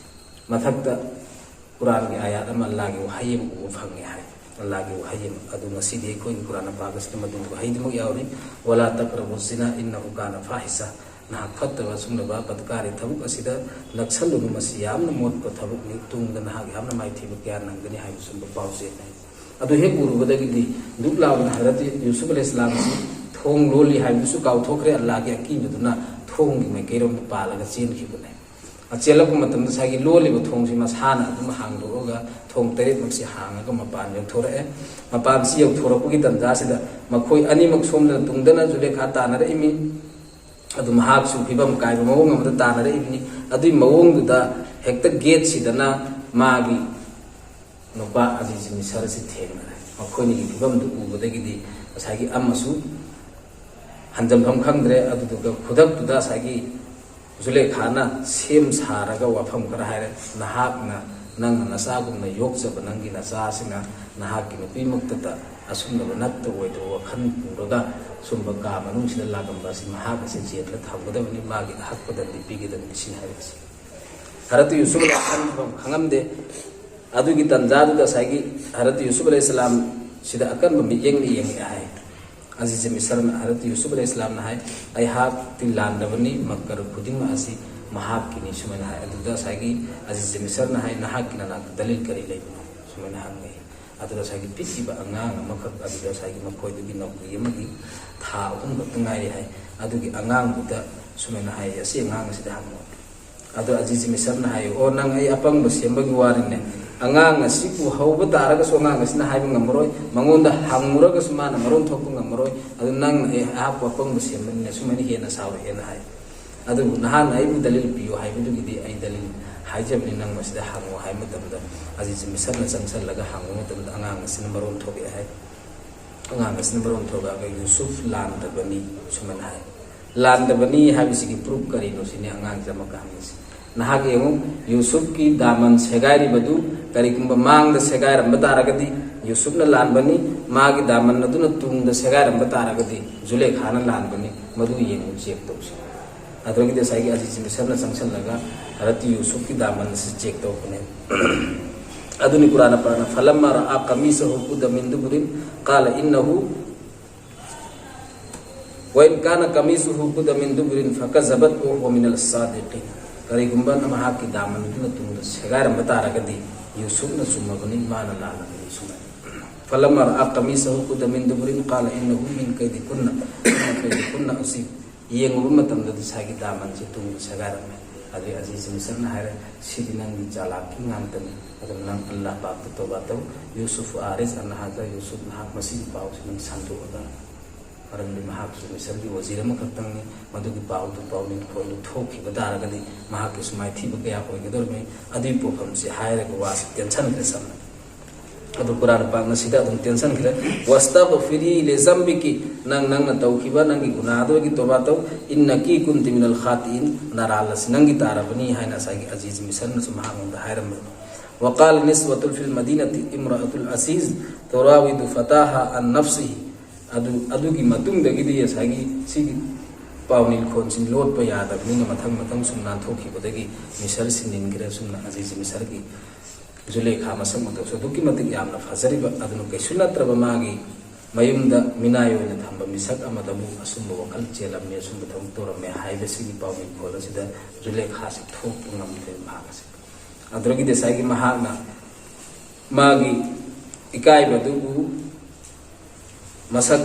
ꯃꯊꯛꯇ ꯀꯨꯔꯥꯟꯒꯤ ꯑꯥꯌꯥꯠ ꯑꯃ, ꯑꯜꯂꯥꯍꯒꯤ ꯋꯥꯍꯩ ꯑꯃ ꯎꯕ ꯐꯪꯉꯦ ꯍꯥꯏ꯫ ꯑꯜꯂꯥꯍꯒꯤ ꯋꯥꯍꯩ ꯑꯃ ꯑꯗꯨ ꯉꯁꯤꯗꯤ ꯑꯩꯈꯣꯏꯒꯤ ꯀꯨꯔꯥꯟ ꯄꯥꯛ ꯑꯁꯤꯗ ꯃꯗꯨꯒꯤ ꯋꯥꯍꯩꯗꯨꯃꯛ ꯌꯥꯎꯔꯤ, "ꯋꯂꯥ ꯇꯛꯔꯕꯨ ꯖꯤꯅꯥ ꯏꯟꯅꯍꯨ ꯀꯥꯅ ꯐꯥꯍꯤꯁꯥ", ꯅꯍꯥꯛ ꯐꯠꯇꯕ ꯑꯁꯨꯝꯂꯕ ꯕꯗꯀꯥꯔꯤ ꯊꯕꯛ ꯑꯁꯤꯗ ꯅꯛꯁꯜꯂꯨꯅꯨ, ꯃꯁꯤ ꯌꯥꯝꯅ ꯃꯣꯠꯄ ꯊꯕꯛꯅꯤ, ꯇꯨꯡꯗ ꯅꯍꯥꯛ ꯌꯥꯝꯅ ꯃꯥꯏꯊꯤꯕ ꯀꯌꯥ ꯅꯪꯒꯅꯤ ꯍꯥꯏꯕ ꯁꯨꯝꯕ ꯄꯥꯎꯖꯦꯜꯅꯤ꯫ ꯑꯗꯨ ꯍꯦꯛ ꯎꯔꯨꯕꯗꯒꯤꯗꯤ ꯗꯨꯛ ꯂꯥꯎꯅ ꯍꯔꯠ ꯌꯨꯁꯨꯐ ꯑꯂꯩꯍꯤꯁꯁꯂꯥꯝ ꯑꯁꯤ ꯊꯣꯡ ꯂꯣꯜꯂꯤ ꯍꯥꯏꯕꯗꯨꯁꯨ ꯀꯥꯎꯊꯣꯛꯈ꯭ꯔꯦ, ꯑꯜꯂꯥꯍꯒꯤ ꯑꯀꯤꯕꯗꯨꯅ ꯊꯣꯡꯒꯤ ꯃꯥꯏꯀꯩꯔꯣꯝꯗ ꯄꯥꯜꯂꯒ ꯆꯦꯟꯈꯤꯕꯅꯦ꯫ ꯆꯦꯜꯂꯛꯄ ꯃꯇꯝꯗ ꯉꯁꯥꯏꯒꯤ ꯂꯣꯜꯂꯤꯕ ꯊꯣꯡꯁꯤ ꯃꯁꯥꯅ ꯑꯗꯨꯝ ꯍꯥꯡꯗꯣꯛꯑꯒ ꯊꯣꯡ ꯇꯔꯦꯠꯃꯛꯁꯤ ꯍꯥꯡꯉꯒ ꯃꯄꯥꯟ ꯌꯧꯊꯣꯔꯛꯑꯦ꯫ ꯃꯄꯥꯟꯁꯤ ꯌꯧꯊꯣꯔꯛꯄꯒꯤ ꯇꯟꯖꯥꯁꯤꯗ ꯃꯈꯣꯏ ꯑꯅꯤꯃꯛ ꯁꯣꯝꯗꯅ ꯇꯨꯡꯗꯅ ꯖꯨꯂꯦꯈꯥ ꯇꯥꯟꯅꯔꯛꯏꯃꯤ꯫ ꯑꯗꯨ ꯃꯍꯥꯛꯁꯨ ꯐꯤꯕꯝ ꯀꯥꯏꯕ ꯃꯑꯣꯡ ꯑꯃꯗ ꯇꯥꯟꯅꯔꯛꯏꯕꯅꯤ꯫ ꯑꯗꯨꯒꯤ ꯃꯑꯣꯡꯗꯨꯗ ꯍꯦꯛꯇ ꯒꯦꯠꯁꯤꯗꯅ ꯃꯥꯒꯤ ꯅꯨꯄꯥ ꯑꯖꯤꯖ ꯃꯤꯁꯔ ꯑꯁꯤ ꯊꯦꯡꯅꯔꯦ꯫ ꯃꯈꯣꯏꯅꯤꯒꯤ ꯐꯤꯕꯝꯗꯨ ꯎꯕꯗꯒꯤꯗꯤ ꯉꯁꯥꯏꯒꯤ ꯑꯃꯁꯨ ꯍꯟꯖꯟꯐꯝ ꯈꯪꯗ꯭ꯔꯦ꯫ ꯑꯗꯨꯗꯨꯒ ꯈꯨꯗꯛꯇꯨꯗ ꯉꯁꯥꯏꯒꯤ ꯖꯨꯂꯦꯈꯥꯅ ꯁꯦꯝ ꯁꯥꯔꯒ ꯋꯥꯐꯝ ꯈꯔ ꯍꯥꯏꯔꯦ꯫ "ꯅꯍꯥꯛꯅ, ꯅꯪꯅ ꯅꯆꯥꯒꯨꯝꯅ ꯌꯣꯛꯆꯕ ꯅꯪꯒꯤ ꯅꯆꯥꯁꯤꯅ ꯅꯍꯥꯛꯀꯤ ꯅꯨꯄꯤꯃꯛꯇꯗ ꯑꯁꯨꯝꯂꯕ ꯅꯠꯇ ꯑꯣꯏꯗꯕ ꯋꯥꯈꯜ ꯄꯨꯔꯒ ꯁꯨꯝꯕ ꯀꯥ ꯃꯅꯨꯡꯁꯤꯗ ꯂꯥꯛꯂꯝꯕ ꯑꯁꯤ ꯃꯍꯥꯛ ꯑꯁꯤ ꯖꯦꯜꯗ ꯊꯝꯒꯗꯕꯅꯤ, ꯃꯥꯒꯤ ꯑꯍꯛꯄ ꯗꯟꯗꯤ ꯄꯤꯒꯗꯕꯅꯤ" ꯁꯤꯅꯤ ꯍꯥꯏꯔꯤꯕꯁꯤ꯫ ꯍꯔꯠ ꯌꯨꯁꯨꯐ ꯑꯁꯤ ꯈꯟꯐꯝ ꯈꯪꯉꯝꯗꯦ꯫ ꯑꯗꯨꯒꯤ ꯇꯟꯖꯥꯗꯨꯗ ꯉꯁꯥꯏꯒꯤ ꯍꯔꯠ ꯌꯨꯁꯨꯐ ꯑꯂꯩꯍꯤ ꯁꯂꯥꯝ ꯁꯤꯗ ꯑꯀꯟꯕ ꯃꯤꯠꯌꯦꯡꯅ ꯌꯦꯡꯉꯛꯑꯦ ꯍꯥꯏ꯫ ꯑꯖꯤꯖ ꯃꯤꯁꯔꯅ, ꯍꯔꯠ ꯌꯨꯁꯨꯐ ꯑꯂꯩꯍꯤ ꯁꯂꯥꯝꯅ ꯍꯥꯏ, "ꯑꯩꯍꯥꯛꯇꯤ ꯂꯥꯟꯗꯕꯅꯤ, ꯃꯀꯔ ꯈꯨꯗꯤꯡꯃꯛ ꯑꯁꯤ ꯃꯍꯥꯛꯀꯤꯅꯤ" ꯁꯨꯃꯥꯏꯅ ꯍꯥꯏ꯫ ꯑꯗꯨꯗ ꯉꯁꯥꯏꯒꯤ ꯑꯖꯤꯖ ꯃꯤꯁꯔꯅ ꯍꯥꯏ, "ꯅꯍꯥꯛꯀꯤ ꯅꯅꯥꯛꯇ ꯗꯂꯤꯜ ꯀꯔꯤ ꯂꯩꯕꯅꯣ?" ꯁꯨꯃꯥꯏꯅ ꯍꯪꯉꯛꯏ꯫ ꯑꯗꯨꯗ ꯉꯁꯥꯏꯒꯤ ꯄꯤꯛꯏꯕ ꯑꯉꯥꯡ ꯑꯃꯈꯛ ꯑꯗꯨꯗ ꯉꯁꯥꯏꯒꯤ ꯃꯈꯣꯏꯗꯨꯒꯤ ꯅꯧꯀ꯭ꯔꯤ ꯑꯃꯒꯤ ꯊꯥ ꯑꯍꯨꯝ ꯈꯛꯇ ꯉꯥꯏꯔꯤ ꯍꯥꯏ꯫ ꯑꯗꯨꯒꯤ ꯑꯉꯥꯡꯗꯨꯗ ꯁꯨꯃꯥꯏꯅ ꯍꯥꯏ, "ꯑꯁꯤ ꯑꯉꯥꯡ ꯑꯁꯤꯗ ꯍꯪꯉꯣ"꯫ ꯑꯗꯣ ꯑꯖꯤꯖ ꯃꯤꯁꯔꯅ ꯍꯥꯏ, "ꯑꯣ, ꯅꯪ ꯑꯩ ꯑꯄꯪꯕ ꯁꯦꯝꯕꯒꯤ ꯋꯥꯔꯤꯅꯦ꯫ ꯑꯉꯥꯡ ꯑꯁꯤꯕꯨ ꯍꯧꯕ ꯇꯥꯔꯒꯁꯨ ꯑꯉꯥꯡ ꯑꯁꯤꯅ ꯍꯥꯏꯕ ꯉꯝꯃꯔꯣꯏ, ꯃꯉꯣꯟꯗ ꯍꯪꯉꯨꯔꯒꯁꯨ ꯃꯥꯅ ꯃꯔꯣꯟ ꯊꯣꯛꯄ ꯉꯝꯃꯔꯣꯏ꯫ ꯑꯗꯨ ꯅꯪꯅ ꯑꯩ ꯑꯩꯍꯥꯛꯄꯨ ꯑꯄꯪꯕ ꯁꯦꯝꯕꯅꯤꯅ ꯁꯨꯃꯥꯏꯅ ꯍꯦꯟꯅ ꯁꯥꯎꯔꯛꯑꯦꯅ" ꯍꯥꯏ꯫ ꯑꯗꯨꯕꯨ ꯅꯍꯥꯛꯅ ꯑꯩꯕꯨ ꯗꯂꯤꯜ ꯄꯤꯌꯨ ꯍꯥꯏꯕꯗꯨꯒꯤꯗꯤ ꯑꯩ ꯗꯂꯤꯜ ꯍꯥꯏꯖꯕꯅꯤ, ꯅꯪ ꯃꯁꯤꯗ ꯍꯪꯉꯨ ꯍꯥꯏꯕ ꯃꯇꯝꯗ ꯑꯖꯤꯖ ꯃꯤꯁꯔꯅ ꯆꯪꯁꯜꯂꯒ ꯍꯪꯕ ꯃꯇꯝꯗ ꯑꯉꯥꯡ ꯑꯁꯤꯅ ꯃꯔꯣꯟ ꯊꯣꯛꯂꯛꯑꯦ ꯍꯥꯏ꯫ ꯑꯉꯥꯡ ꯑꯁꯤꯅ ꯃꯔꯣꯟ ꯊꯣꯛꯂꯛꯑꯒ "ꯌꯨꯁꯨꯐ ꯂꯥꯟꯗꯕꯅꯤ" ꯁꯨꯃꯥꯏꯅ ꯍꯥꯏ꯫ "ꯂꯥꯟꯗꯕꯅꯤ" ꯍꯥꯏꯕꯁꯤꯒꯤ ꯄ꯭ꯔꯨꯐ ꯀꯔꯤꯅꯣ ꯁꯤꯅꯤ ꯑꯉꯥꯡꯁꯦ ꯑꯃꯨꯛꯀ ꯍꯪꯉꯤꯁꯦ꯫ ꯅꯍꯥꯛ ꯌꯦꯡꯉꯨ, ꯌꯨꯁꯨꯐꯀꯤ ꯗꯥꯃꯟ ꯁꯦꯒꯥꯏꯔꯤꯕꯗꯨ ꯀꯔꯤꯒꯨꯝꯕ ꯃꯥꯡꯗ ꯁꯦꯒꯥꯏꯔꯝꯕ ꯇꯥꯔꯒꯗꯤ ꯌꯨꯁꯨꯐꯅ ꯂꯥꯟꯕꯅꯤ, ꯃꯥꯒꯤ ꯗꯥꯃꯟ ꯑꯗꯨꯅ ꯇꯨꯡꯗ ꯁꯦꯒꯥꯏꯔꯝꯕ ꯇꯥꯔꯒꯗꯤ ꯖꯨꯂꯦꯈꯥꯅ ꯂꯥꯟꯕꯅꯤ꯫ ꯃꯗꯨ ꯌꯦꯡꯉꯨ, ꯆꯦꯛ ꯇꯧꯁꯤ꯫ ꯑꯗꯨꯗꯒꯤꯗꯤ ꯉꯁꯥꯏꯒꯤ ꯑꯖꯤꯖ ꯃꯤꯁꯔꯅ ꯆꯪꯁꯜꯂꯒ ꯍꯔꯠ ꯌꯨꯁꯨꯐꯀꯤ ꯗꯥꯃꯟ ꯑꯁꯤ ꯆꯦꯛ ꯇꯧꯕꯅꯦ꯫ ꯑꯗꯨꯅꯤ ꯀꯨꯔꯥꯟꯅ ꯄꯥꯔꯅ, "ꯐꯂꯝꯃ ꯔꯑꯥ ꯀꯃꯤꯁꯍꯨ ꯀꯨꯗ ꯃꯤꯟ ꯗꯨꯕꯨꯔꯤꯟ ꯀꯥꯂ ꯏꯟꯅꯍꯨ, ꯋꯥꯏꯟ ꯀꯥꯅ ꯀꯃꯤꯁꯨꯍꯨ ꯀꯨꯗ ꯃꯤꯟ ꯗꯨꯕꯨꯔꯤꯟ ꯐꯀꯖꯕꯠ ꯋ ꯍꯨꯋ ꯃꯤꯅꯜ ꯁꯥꯗꯤꯀꯤꯟ"꯫ ꯀꯔꯤꯒꯨꯝꯕ ꯃꯍꯥꯛꯀꯤ ꯗꯥꯃꯟꯗꯨꯅ ꯇꯨꯡꯗ ꯁꯦꯒꯥꯏꯔꯝꯕ ꯇꯥꯔꯒꯗꯤ ꯌꯨꯁꯨꯐꯅ ꯆꯨꯝꯃꯕꯅꯤ, ꯃꯥꯅ ꯂꯥꯜꯂꯕꯅꯤ꯫ ꯁꯨꯃꯥꯏꯅ, "ꯐꯂꯝꯃ ꯔꯑꯥ ꯀꯃꯤꯁꯍꯨ ꯀꯨꯗ ꯃꯤꯟ ꯗꯨꯕꯨꯔꯤꯟ ꯀꯥꯂ ꯏꯟꯅꯍꯨ ꯃꯤꯟ ꯀꯩꯗꯤꯀꯨꯟꯅ", ꯃꯤꯟ ꯀꯩꯗꯤꯀꯨꯟꯅ ꯑꯁꯤ ꯌꯦꯡꯉꯨꯕ ꯃꯇꯝꯗ ꯉꯁꯥꯏꯒꯤ ꯗꯥꯃꯟꯁꯦ ꯇꯨꯡꯗ ꯁꯦꯒꯥꯏꯔꯝꯃꯦ꯫ ꯑꯗꯨꯗꯩ ꯑꯖꯤꯖ ꯃꯤꯁꯔꯅ ꯍꯥꯏꯔꯦ, "ꯁꯤꯗꯤ ꯅꯪꯒꯤ ꯆꯥꯂꯥꯛꯀꯤ ꯉꯥꯛꯇꯅꯤ, ꯑꯗꯨꯅ ꯅꯪ ꯑꯜꯂꯥꯍ ꯄꯥꯛꯇ ꯇꯧꯕ ꯇꯧ, ꯌꯨꯁꯨꯐ ꯑꯥꯔꯤꯖ ꯑꯟ ꯍꯥꯖꯥ, ꯌꯨꯁꯨꯐ, ꯅꯍꯥꯛ ꯃꯁꯤꯒꯤ ꯄꯥꯎꯁꯤ ꯅꯪ ꯁꯟꯗꯣꯛꯑꯒ ꯃꯔꯝꯗꯤ ꯃꯍꯥꯛꯁꯨ ꯃꯤꯁꯔꯒꯤ ꯋꯥꯖꯤꯔ ꯑꯃꯈꯛꯇꯪꯅꯤ꯫ ꯃꯗꯨꯒꯤ ꯄꯥꯎꯗꯨ, ꯄꯥꯎꯅꯤꯡꯈꯣꯜꯗꯨ ꯊꯣꯛꯈꯤꯕ ꯇꯥꯔꯒꯗꯤ ꯃꯍꯥꯛꯀꯤꯁꯨ ꯃꯥꯏꯊꯤꯕ ꯀꯌꯥ ꯑꯣꯏꯒꯗꯧꯔꯤꯕꯅꯤ꯫ ꯑꯗꯨꯒꯤ ꯄꯣꯠꯐꯝꯁꯤ ꯍꯥꯏꯔꯒ ꯋꯥꯁꯤ ꯇꯦꯟꯁꯟꯈ꯭ꯔꯦ ꯁꯝꯅ꯫ ꯑꯗꯨ ꯀꯨꯔꯥꯟ ꯄꯥꯛꯅ ꯁꯤꯗ ꯑꯗꯨꯝ ꯇꯦꯟꯁꯟꯈ꯭ꯔꯦ꯫ "ꯋꯥꯁꯇꯒꯐꯤꯔꯤ ꯂꯤꯖꯝꯕꯤꯀꯤ", ꯅꯪ ꯅꯪꯅ ꯇꯧꯈꯤꯕ ꯅꯪꯒꯤ ꯒꯨꯅꯥꯗꯨꯒꯤ ꯇꯣꯕꯥ ꯇꯧ꯫ "ꯏꯟꯅꯀꯤ ꯀꯨꯟꯇꯤ ꯃꯤꯅꯜ ꯈꯥꯇꯤꯏꯟ", ꯅꯔꯥꯜ ꯑꯁꯤ ꯅꯪꯒꯤ ꯇꯥꯔꯕꯅꯤ ꯍꯥꯏꯅ ꯉꯁꯥꯏꯒꯤ ꯑꯖꯤꯖ ꯃꯤꯁꯔꯅꯁꯨ ꯃꯍꯥꯛꯉꯣꯟꯗ ꯍꯥꯏꯔꯝꯕꯅꯤ꯫ "ꯋꯥꯀꯥꯜ ꯅꯤꯁꯋꯥꯇꯨꯜ ꯐꯤꯜ ꯃꯗꯤꯅꯇꯤ ꯏꯝꯔꯥꯑꯇꯨꯜ ꯑꯁꯤꯖ ꯇꯣꯔꯥꯋꯤꯗꯨ ꯐꯇꯥꯍꯥ ꯑꯟ ꯅꯐꯁꯤꯍꯤ", ꯑꯗꯨ, ꯑꯗꯨꯒꯤ ꯃꯇꯨꯡꯗꯒꯤꯗꯤ ꯉꯁꯥꯏꯒꯤ ꯁꯤꯒꯤ ꯄꯥꯎꯅꯤꯜꯈꯣꯟꯁꯤ ꯂꯣꯠꯄ ꯌꯥꯗꯕꯅꯤꯅ ꯃꯊꯪ ꯃꯊꯪ ꯁꯨꯝ ꯅꯥꯟꯊꯣꯛꯈꯤꯕꯗꯒꯤ ꯃꯤꯁꯔ ꯁꯤꯟꯅꯤꯟꯈ꯭ꯔꯦ꯫ ꯁꯨꯝꯅ ꯑꯖꯤꯖ ꯃꯤꯁꯔꯒꯤ ꯖꯨꯂꯦꯈꯥ ꯃꯁꯛ ꯃꯇꯧꯁꯨ ꯑꯗꯨꯛꯀꯤ ꯃꯇꯤꯛ ꯌꯥꯝꯅ ꯐꯖꯔꯤꯕ, ꯑꯗꯨꯅ ꯀꯩꯁꯨ ꯅꯠꯇ꯭ꯔꯕ ꯃꯥꯒꯤ ꯃꯌꯨꯝꯗ ꯃꯤꯅꯥꯏ ꯑꯣꯏꯅ ꯊꯝꯕ ꯃꯤꯁꯛ ꯑꯃꯗꯕꯨ ꯑꯁꯨꯝꯕ ꯋꯥꯈꯜ ꯆꯦꯜꯂꯝꯃꯤ, ꯑꯁꯨꯝꯕ ꯊꯕꯛ ꯇꯧꯔꯝꯃꯤ ꯍꯥꯏꯕꯁꯤꯒꯤ ꯄꯥꯎꯅꯤꯜꯈꯣꯜ ꯑꯁꯤꯗ ꯖꯨꯂꯦꯈꯥꯁꯤ ꯊꯣꯛꯄ ꯉꯝꯗ꯭ꯔꯦ ꯃꯍꯥꯛ ꯑꯁꯤ꯫ ꯑꯗꯨꯗꯒꯤꯗꯤ ꯉꯁꯥꯏꯒꯤ ꯃꯍꯥꯛꯅ ꯃꯥꯒꯤ ꯏꯀꯥꯏꯕ ꯑꯗꯨꯕꯨ ꯃꯁꯛ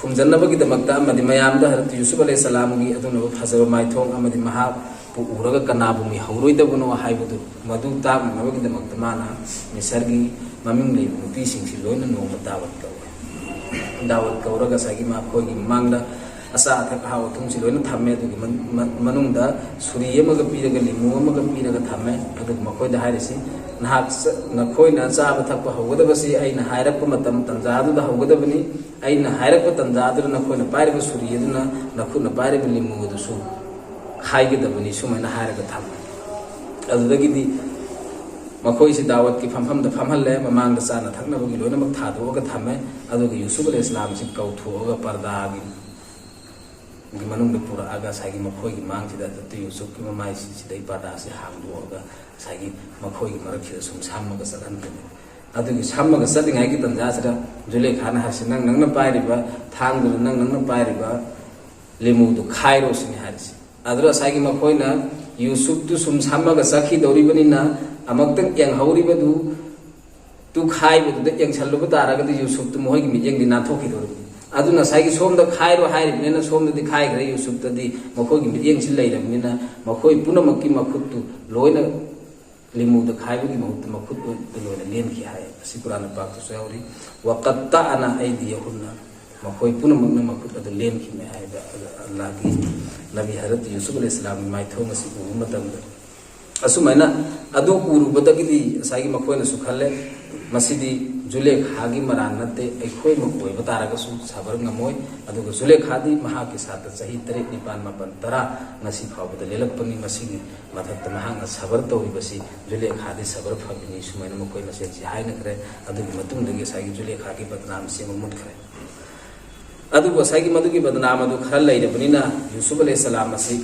ꯈꯨꯝꯖꯟꯅꯕꯒꯤꯗꯃꯛꯇ ꯑꯃꯗꯤ ꯃꯌꯥꯝꯗ ꯍꯖꯔꯠ ꯌꯨꯁꯨꯐ ꯑꯂꯩꯍꯤꯁꯁꯂꯥꯝꯒꯤ ꯑꯗꯨꯒꯨꯝꯂꯕ ꯐꯖꯕ ꯃꯥꯏꯊꯣꯡ ꯑꯃꯗꯤ ꯃꯍꯥꯛꯄꯨ ꯎꯔꯒ ꯀꯅꯥꯕꯨ ꯃꯤꯍꯧꯔꯣꯏꯗꯕꯅꯣ ꯍꯥꯏꯕꯗꯨ ꯃꯗꯨ ꯇꯥꯛꯅꯅꯕꯒꯤꯗꯃꯛꯇ ꯃꯥꯅ ꯃꯤꯁꯔꯒꯤ ꯃꯃꯤꯡ ꯂꯩꯕ ꯅꯨꯄꯤꯁꯤꯡꯁꯤ ꯂꯣꯏꯅ ꯅꯣꯡꯃ ꯗꯥꯋꯠ ꯀꯧꯏ꯫ ꯗꯥꯋꯠ ꯀꯧꯔꯒ ꯉꯁꯥꯏꯒꯤ ꯃꯈꯣꯏꯒꯤ ꯃꯃꯥꯡꯗ ꯑꯆꯥ ꯑꯊꯛ ꯑꯍꯥꯎ ꯑꯊꯨꯝꯁꯤ ꯂꯣꯏꯅ ꯊꯝꯃꯦ꯫ ꯑꯗꯨꯒꯤ ꯃꯅꯨꯡꯗ ꯁꯨꯔꯤ ꯑꯃꯒ ꯄꯤꯔꯒ, ꯂꯤꯃꯨ ꯑꯃꯒ ꯄꯤꯔꯒ ꯊꯝꯃꯦ꯫ ꯑꯗꯨꯒ ꯃꯈꯣꯏꯗ ꯍꯥꯏꯔꯤꯁꯤ, "ꯅꯍꯥꯛ ꯆ-, ꯅꯈꯣꯏꯅ ꯆꯥꯕ ꯊꯛꯄ ꯍꯧꯒꯗꯕꯁꯤ ꯑꯩꯅ ꯍꯥꯏꯔꯛꯄ ꯃꯇꯝ ꯇꯟꯖꯥꯗꯨꯗ ꯍꯧꯒꯗꯕꯅꯤ꯫ ꯑꯩꯅ ꯍꯥꯏꯔꯛꯄ ꯇꯟꯖꯥꯗꯨꯗ ꯅꯈꯣꯏꯅ ꯄꯥꯏꯔꯤꯕ ꯁꯨꯔꯤ ꯑꯗꯨꯅ ꯅꯈꯨꯠꯅ ꯄꯥꯏꯔꯤꯕ ꯂꯤꯃꯨ ꯑꯗꯨꯁꯨ ꯈꯥꯏꯒꯗꯕꯅꯤ", ꯁꯨꯃꯥꯏꯅ ꯍꯥꯏꯔꯒ ꯊꯝꯃꯦ꯫ ꯑꯗꯨꯗꯒꯤꯗꯤ ꯃꯈꯣꯏꯁꯤ ꯗꯥꯋꯠꯀꯤ ꯐꯝꯐꯝꯗ ꯐꯝꯍꯜꯂꯦ, ꯃꯃꯥꯡꯗ ꯆꯥꯅ ꯊꯛꯅꯕꯒꯤ ꯂꯣꯏꯅꯃꯛ ꯊꯥꯗꯣꯛꯑꯒ ꯊꯝꯃꯦ꯫ ꯑꯗꯨꯒ ꯌꯨꯁꯨꯐ ꯑꯂꯩꯍꯤꯁꯁꯂꯥꯝꯁꯤ ꯀꯧꯊꯣꯛꯑꯒ ꯄꯔꯗꯥꯒꯤ ꯒꯤ ꯃꯅꯨꯡꯗ ꯄꯨꯔꯛꯑꯒ ꯉꯁꯥꯏꯒꯤ ꯃꯈꯣꯏꯒꯤ ꯃꯥꯡꯁꯤꯗ ꯍꯖꯔꯠ ꯌꯨꯁꯨꯐꯀꯤ ꯃꯃꯥꯏꯁꯤꯗꯩ ꯄꯔꯗꯥꯁꯤ ꯍꯥꯡꯗꯣꯛꯑꯒ ꯉꯁꯥꯏꯒꯤ ꯃꯈꯣꯏꯒꯤ ꯃꯔꯛꯁꯤꯗ ꯁꯨꯝ ꯁꯝꯃꯒ ꯆꯠꯍꯟꯕꯅꯤ꯫ ꯑꯗꯨꯒꯤ ꯁꯝꯃꯒ ꯆꯠꯂꯤꯉꯩꯒꯤ ꯇꯟꯖꯥꯁꯤꯗ ꯖꯨꯂꯦꯈꯥꯅ ꯍꯥꯏꯁꯤ, "ꯅꯪ ꯅꯪꯅ ꯄꯥꯏꯔꯤꯕ ꯊꯥꯡꯗꯨꯅ ꯅꯪ ꯅꯪꯅ ꯄꯥꯏꯔꯤꯕ ꯂꯤꯃꯨꯗꯨ ꯈꯥꯏꯔꯣ" ꯁꯤꯅꯤ ꯍꯥꯏꯔꯤꯁꯤ꯫ ꯑꯗꯨꯗ ꯉꯁꯥꯏꯒꯤ ꯃꯈꯣꯏꯅ ꯌꯨꯁꯨꯞꯇꯨ ꯁꯨꯝ ꯁꯝꯃꯒ ꯆꯠꯈꯤꯗꯧꯔꯤꯕꯅꯤꯅ ꯑꯃꯨꯛꯇꯪ ꯌꯦꯡꯍꯧꯔꯤꯕꯗꯨ ꯇꯨ ꯈꯥꯏꯕꯗꯨꯗ ꯌꯦꯡꯁꯜꯂꯨꯕ ꯇꯥꯔꯒꯗꯤ ꯌꯨꯁꯨꯞꯇꯨ ꯃꯈꯣꯏꯒꯤ ꯃꯤꯠꯌꯦꯡꯗꯤ ꯅꯥꯟꯊꯣꯛꯈꯤꯗꯧꯔꯤꯕꯅꯤ꯫ ꯑꯗꯨꯅ ꯉꯁꯥꯏꯒꯤ ꯁꯣꯝꯗ ꯈꯥꯏꯔꯣ ꯍꯥꯏꯔꯤꯕꯅꯤꯅ ꯁꯣꯝꯗꯗꯤ ꯈꯥꯏꯈ꯭ꯔꯦ, ꯌꯨꯁꯨꯞꯇꯗꯤ ꯃꯈꯣꯏꯒꯤ ꯃꯤꯠꯌꯦꯡꯁꯤ ꯂꯩꯔꯕꯅꯤꯅ ꯃꯈꯣꯏ ꯄꯨꯝꯅꯃꯛꯀꯤ ꯃꯈꯨꯠꯇꯨ ꯂꯣꯏꯅ ꯂꯤꯃꯨꯗ ꯈꯥꯏꯕꯒꯤ ꯃꯍꯨꯠꯇ ꯃꯈꯨꯠꯇ ꯂꯣꯏꯅ ꯂꯦꯟꯈꯤ ꯍꯥꯏ꯫ ꯑꯁꯤ ꯀꯨꯔꯥꯟ ꯄꯥꯛꯇꯁꯨ ꯌꯥꯎꯔꯤ꯫ "ꯋꯥꯀꯠꯇ ꯑꯅ ꯑꯩꯗꯤ ꯌꯍꯨꯟꯅ", ꯃꯈꯣꯏ ꯄꯨꯝꯅꯃꯛꯅ ꯃꯈꯨꯠ ꯑꯗꯨ ꯂꯦꯡꯈꯤꯕꯅꯤ ꯍꯥꯏꯕ ꯑꯜꯂꯥꯍꯒꯤ ꯅꯕꯤ ꯍꯖꯔꯠ ꯌꯨꯁꯨꯐ ꯑꯂꯩꯍꯤꯁꯁꯂꯥꯝꯒꯤ ꯃꯥꯏꯊꯣꯡ ꯑꯁꯤ ꯎꯕ ꯃꯇꯝꯗ꯫ ꯑꯁꯨꯃꯥꯏꯅ ꯑꯗꯨ ꯎꯔꯨꯕꯗꯒꯤꯗꯤ ꯉꯁꯥꯏꯒꯤ ꯃꯈꯣꯏꯅꯁꯨ ꯈꯜꯂꯦ, ꯃꯁꯤꯗꯤ ꯖꯨꯂꯦꯈꯥꯒꯤ ꯃꯔꯥꯟ ꯅꯠꯇꯦ, ꯑꯩꯈꯣꯏꯃꯛ ꯑꯣꯏꯕ ꯇꯥꯔꯒꯁꯨ ꯁꯕꯔ ꯉꯝꯃꯣꯏ꯫ ꯑꯗꯨꯒ ꯖꯨꯂꯦꯈꯥꯗꯤ ꯃꯍꯥꯛꯀꯤ ꯁꯥꯇ꯭ꯔ ꯆꯍꯤ ꯇꯔꯦꯠ, ꯅꯤꯄꯥꯟ, ꯃꯥꯄꯟ, ꯇꯔꯥ ꯉꯁꯤ ꯐꯥꯎꯕꯗ ꯂꯦꯜꯂꯛꯄꯅꯤ, ꯃꯁꯤꯒꯤ ꯃꯊꯛꯇ ꯃꯍꯥꯛꯅ ꯁꯕꯔ ꯇꯧꯔꯤꯕꯁꯤ ꯖꯨꯂꯦꯈꯥꯗꯤ ꯁꯕꯔ ꯐꯕꯅꯤ, ꯁꯨꯃꯥꯏꯅ ꯃꯈꯣꯏ ꯃꯁꯦꯟꯁꯤ ꯍꯥꯏꯅꯈ꯭ꯔꯦ꯫ ꯑꯗꯨꯒꯤ ꯃꯇꯨꯡꯗꯒꯤ ꯉꯁꯥꯏꯒꯤ ꯖꯨꯂꯦꯈꯥꯒꯤ ꯕꯗꯅꯥꯝꯁꯤ ꯑꯃꯨꯛ ꯃꯨꯠꯈ꯭ꯔꯦ꯫ ꯑꯗꯨꯕꯨ ꯉꯁꯥꯏꯒꯤ ꯃꯗꯨꯒꯤ ꯕꯗꯅꯥꯝ ꯑꯗꯨ ꯈꯔ ꯂꯩꯔꯕꯅꯤꯅ ꯌꯨꯁꯨꯐ ꯑꯂꯩꯍꯤꯁꯁꯂꯥꯝ ꯑꯁꯤ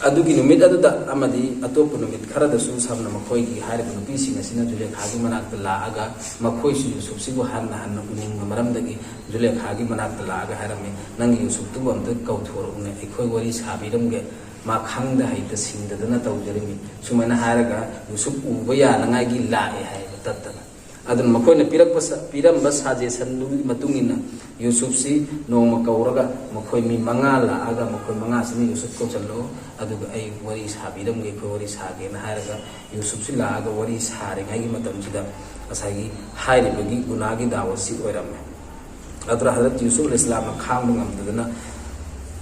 ꯑꯗꯨꯒꯤ ꯅꯨꯃꯤꯠ ꯑꯗꯨꯗ ꯑꯃꯗꯤ ꯑꯇꯣꯞꯄ ꯅꯨꯃꯤꯠ ꯈꯔꯗꯁꯨ ꯁꯝꯅ ꯃꯈꯣꯏꯒꯤ ꯍꯥꯏꯔꯤꯕ ꯅꯨꯄꯤꯁꯤꯡ ꯑꯁꯤꯅ ꯖꯨꯂꯦꯈꯥꯒꯤ ꯃꯅꯥꯛꯇ ꯂꯥꯛꯑꯒ ꯃꯈꯣꯏꯁꯨ ꯌꯨꯁꯨꯐꯁꯤꯕꯨ ꯍꯟꯅ ꯍꯟꯅ ꯎꯅꯤꯡꯕ ꯃꯔꯝꯗꯒꯤ ꯖꯨꯂꯦꯈꯥꯒꯤ ꯃꯅꯥꯛꯇ ꯂꯥꯛꯑꯒ ꯍꯥꯏꯔꯝꯃꯤ, "ꯅꯪꯒꯤ ꯌꯨꯁꯨꯐꯇꯨꯕꯨ ꯑꯝꯇ ꯀꯧꯊꯣꯔꯛꯎꯅꯦ, ꯑꯩꯈꯣꯏ ꯋꯥꯔꯤ ꯁꯥꯕꯤꯔꯝꯒꯦ, ꯃꯥ ꯈꯪꯗ ꯍꯩꯇ ꯁꯤꯡꯗꯗꯅ ꯇꯧꯖꯔꯤꯃꯤ"꯫ ꯁꯨꯃꯥꯏꯅ ꯍꯥꯏꯔꯒ ꯌꯨꯁꯨꯐ ꯎꯕ ꯌꯥꯅꯉꯥꯏꯒꯤ ꯂꯥꯛꯑꯦ ꯍꯥꯏꯌꯦꯕ ꯇꯠꯇꯅ꯫ ꯑꯗꯨꯅ ꯃꯈꯣꯏꯅ ꯄꯤꯔꯛꯄ ꯁ-, ꯄꯤꯔꯝꯕ ꯁꯖꯦꯁꯟꯗꯨꯒꯤ ꯃꯇꯨꯡ ꯏꯟꯅ ꯌꯨꯁꯨꯞꯁꯤ ꯅꯣꯡꯃ ꯀꯧꯔꯒ ꯃꯈꯣꯏ ꯃꯤ ꯃꯉꯥ ꯂꯥꯛꯑꯒ ꯃꯈꯣꯏ ꯃꯉꯥꯁꯤꯅ ꯌꯨꯁꯨꯞ ꯀꯧꯁꯜꯂꯛꯑꯣ, ꯑꯗꯨꯒ ꯑꯩ ꯋꯥꯔꯤ ꯁꯥꯕꯤꯔꯝꯒꯦ, ꯑꯩꯈꯣꯏ ꯋꯥꯔꯤ ꯁꯥꯒꯦꯅ ꯍꯥꯏꯔꯒ ꯌꯨꯁꯨꯞꯁꯤ ꯂꯥꯛꯑꯒ ꯋꯥꯔꯤ ꯁꯥꯔꯤꯉꯩꯒꯤ ꯃꯇꯝꯁꯤꯗ ꯉꯁꯥꯏꯒꯤ ꯍꯥꯏꯔꯤꯕꯒꯤ ꯒꯨꯅꯥꯒꯤ ꯗꯥꯋꯠꯁꯤ ꯑꯣꯏꯔꯝꯃꯦ꯫ ꯑꯗꯨꯅ ꯍꯖꯔꯠ ꯌꯨꯁꯨꯞ ꯑꯂꯩꯍꯤꯁꯁꯂꯥꯝꯅ ꯈꯥꯡꯕ ꯉꯝꯗꯗꯅ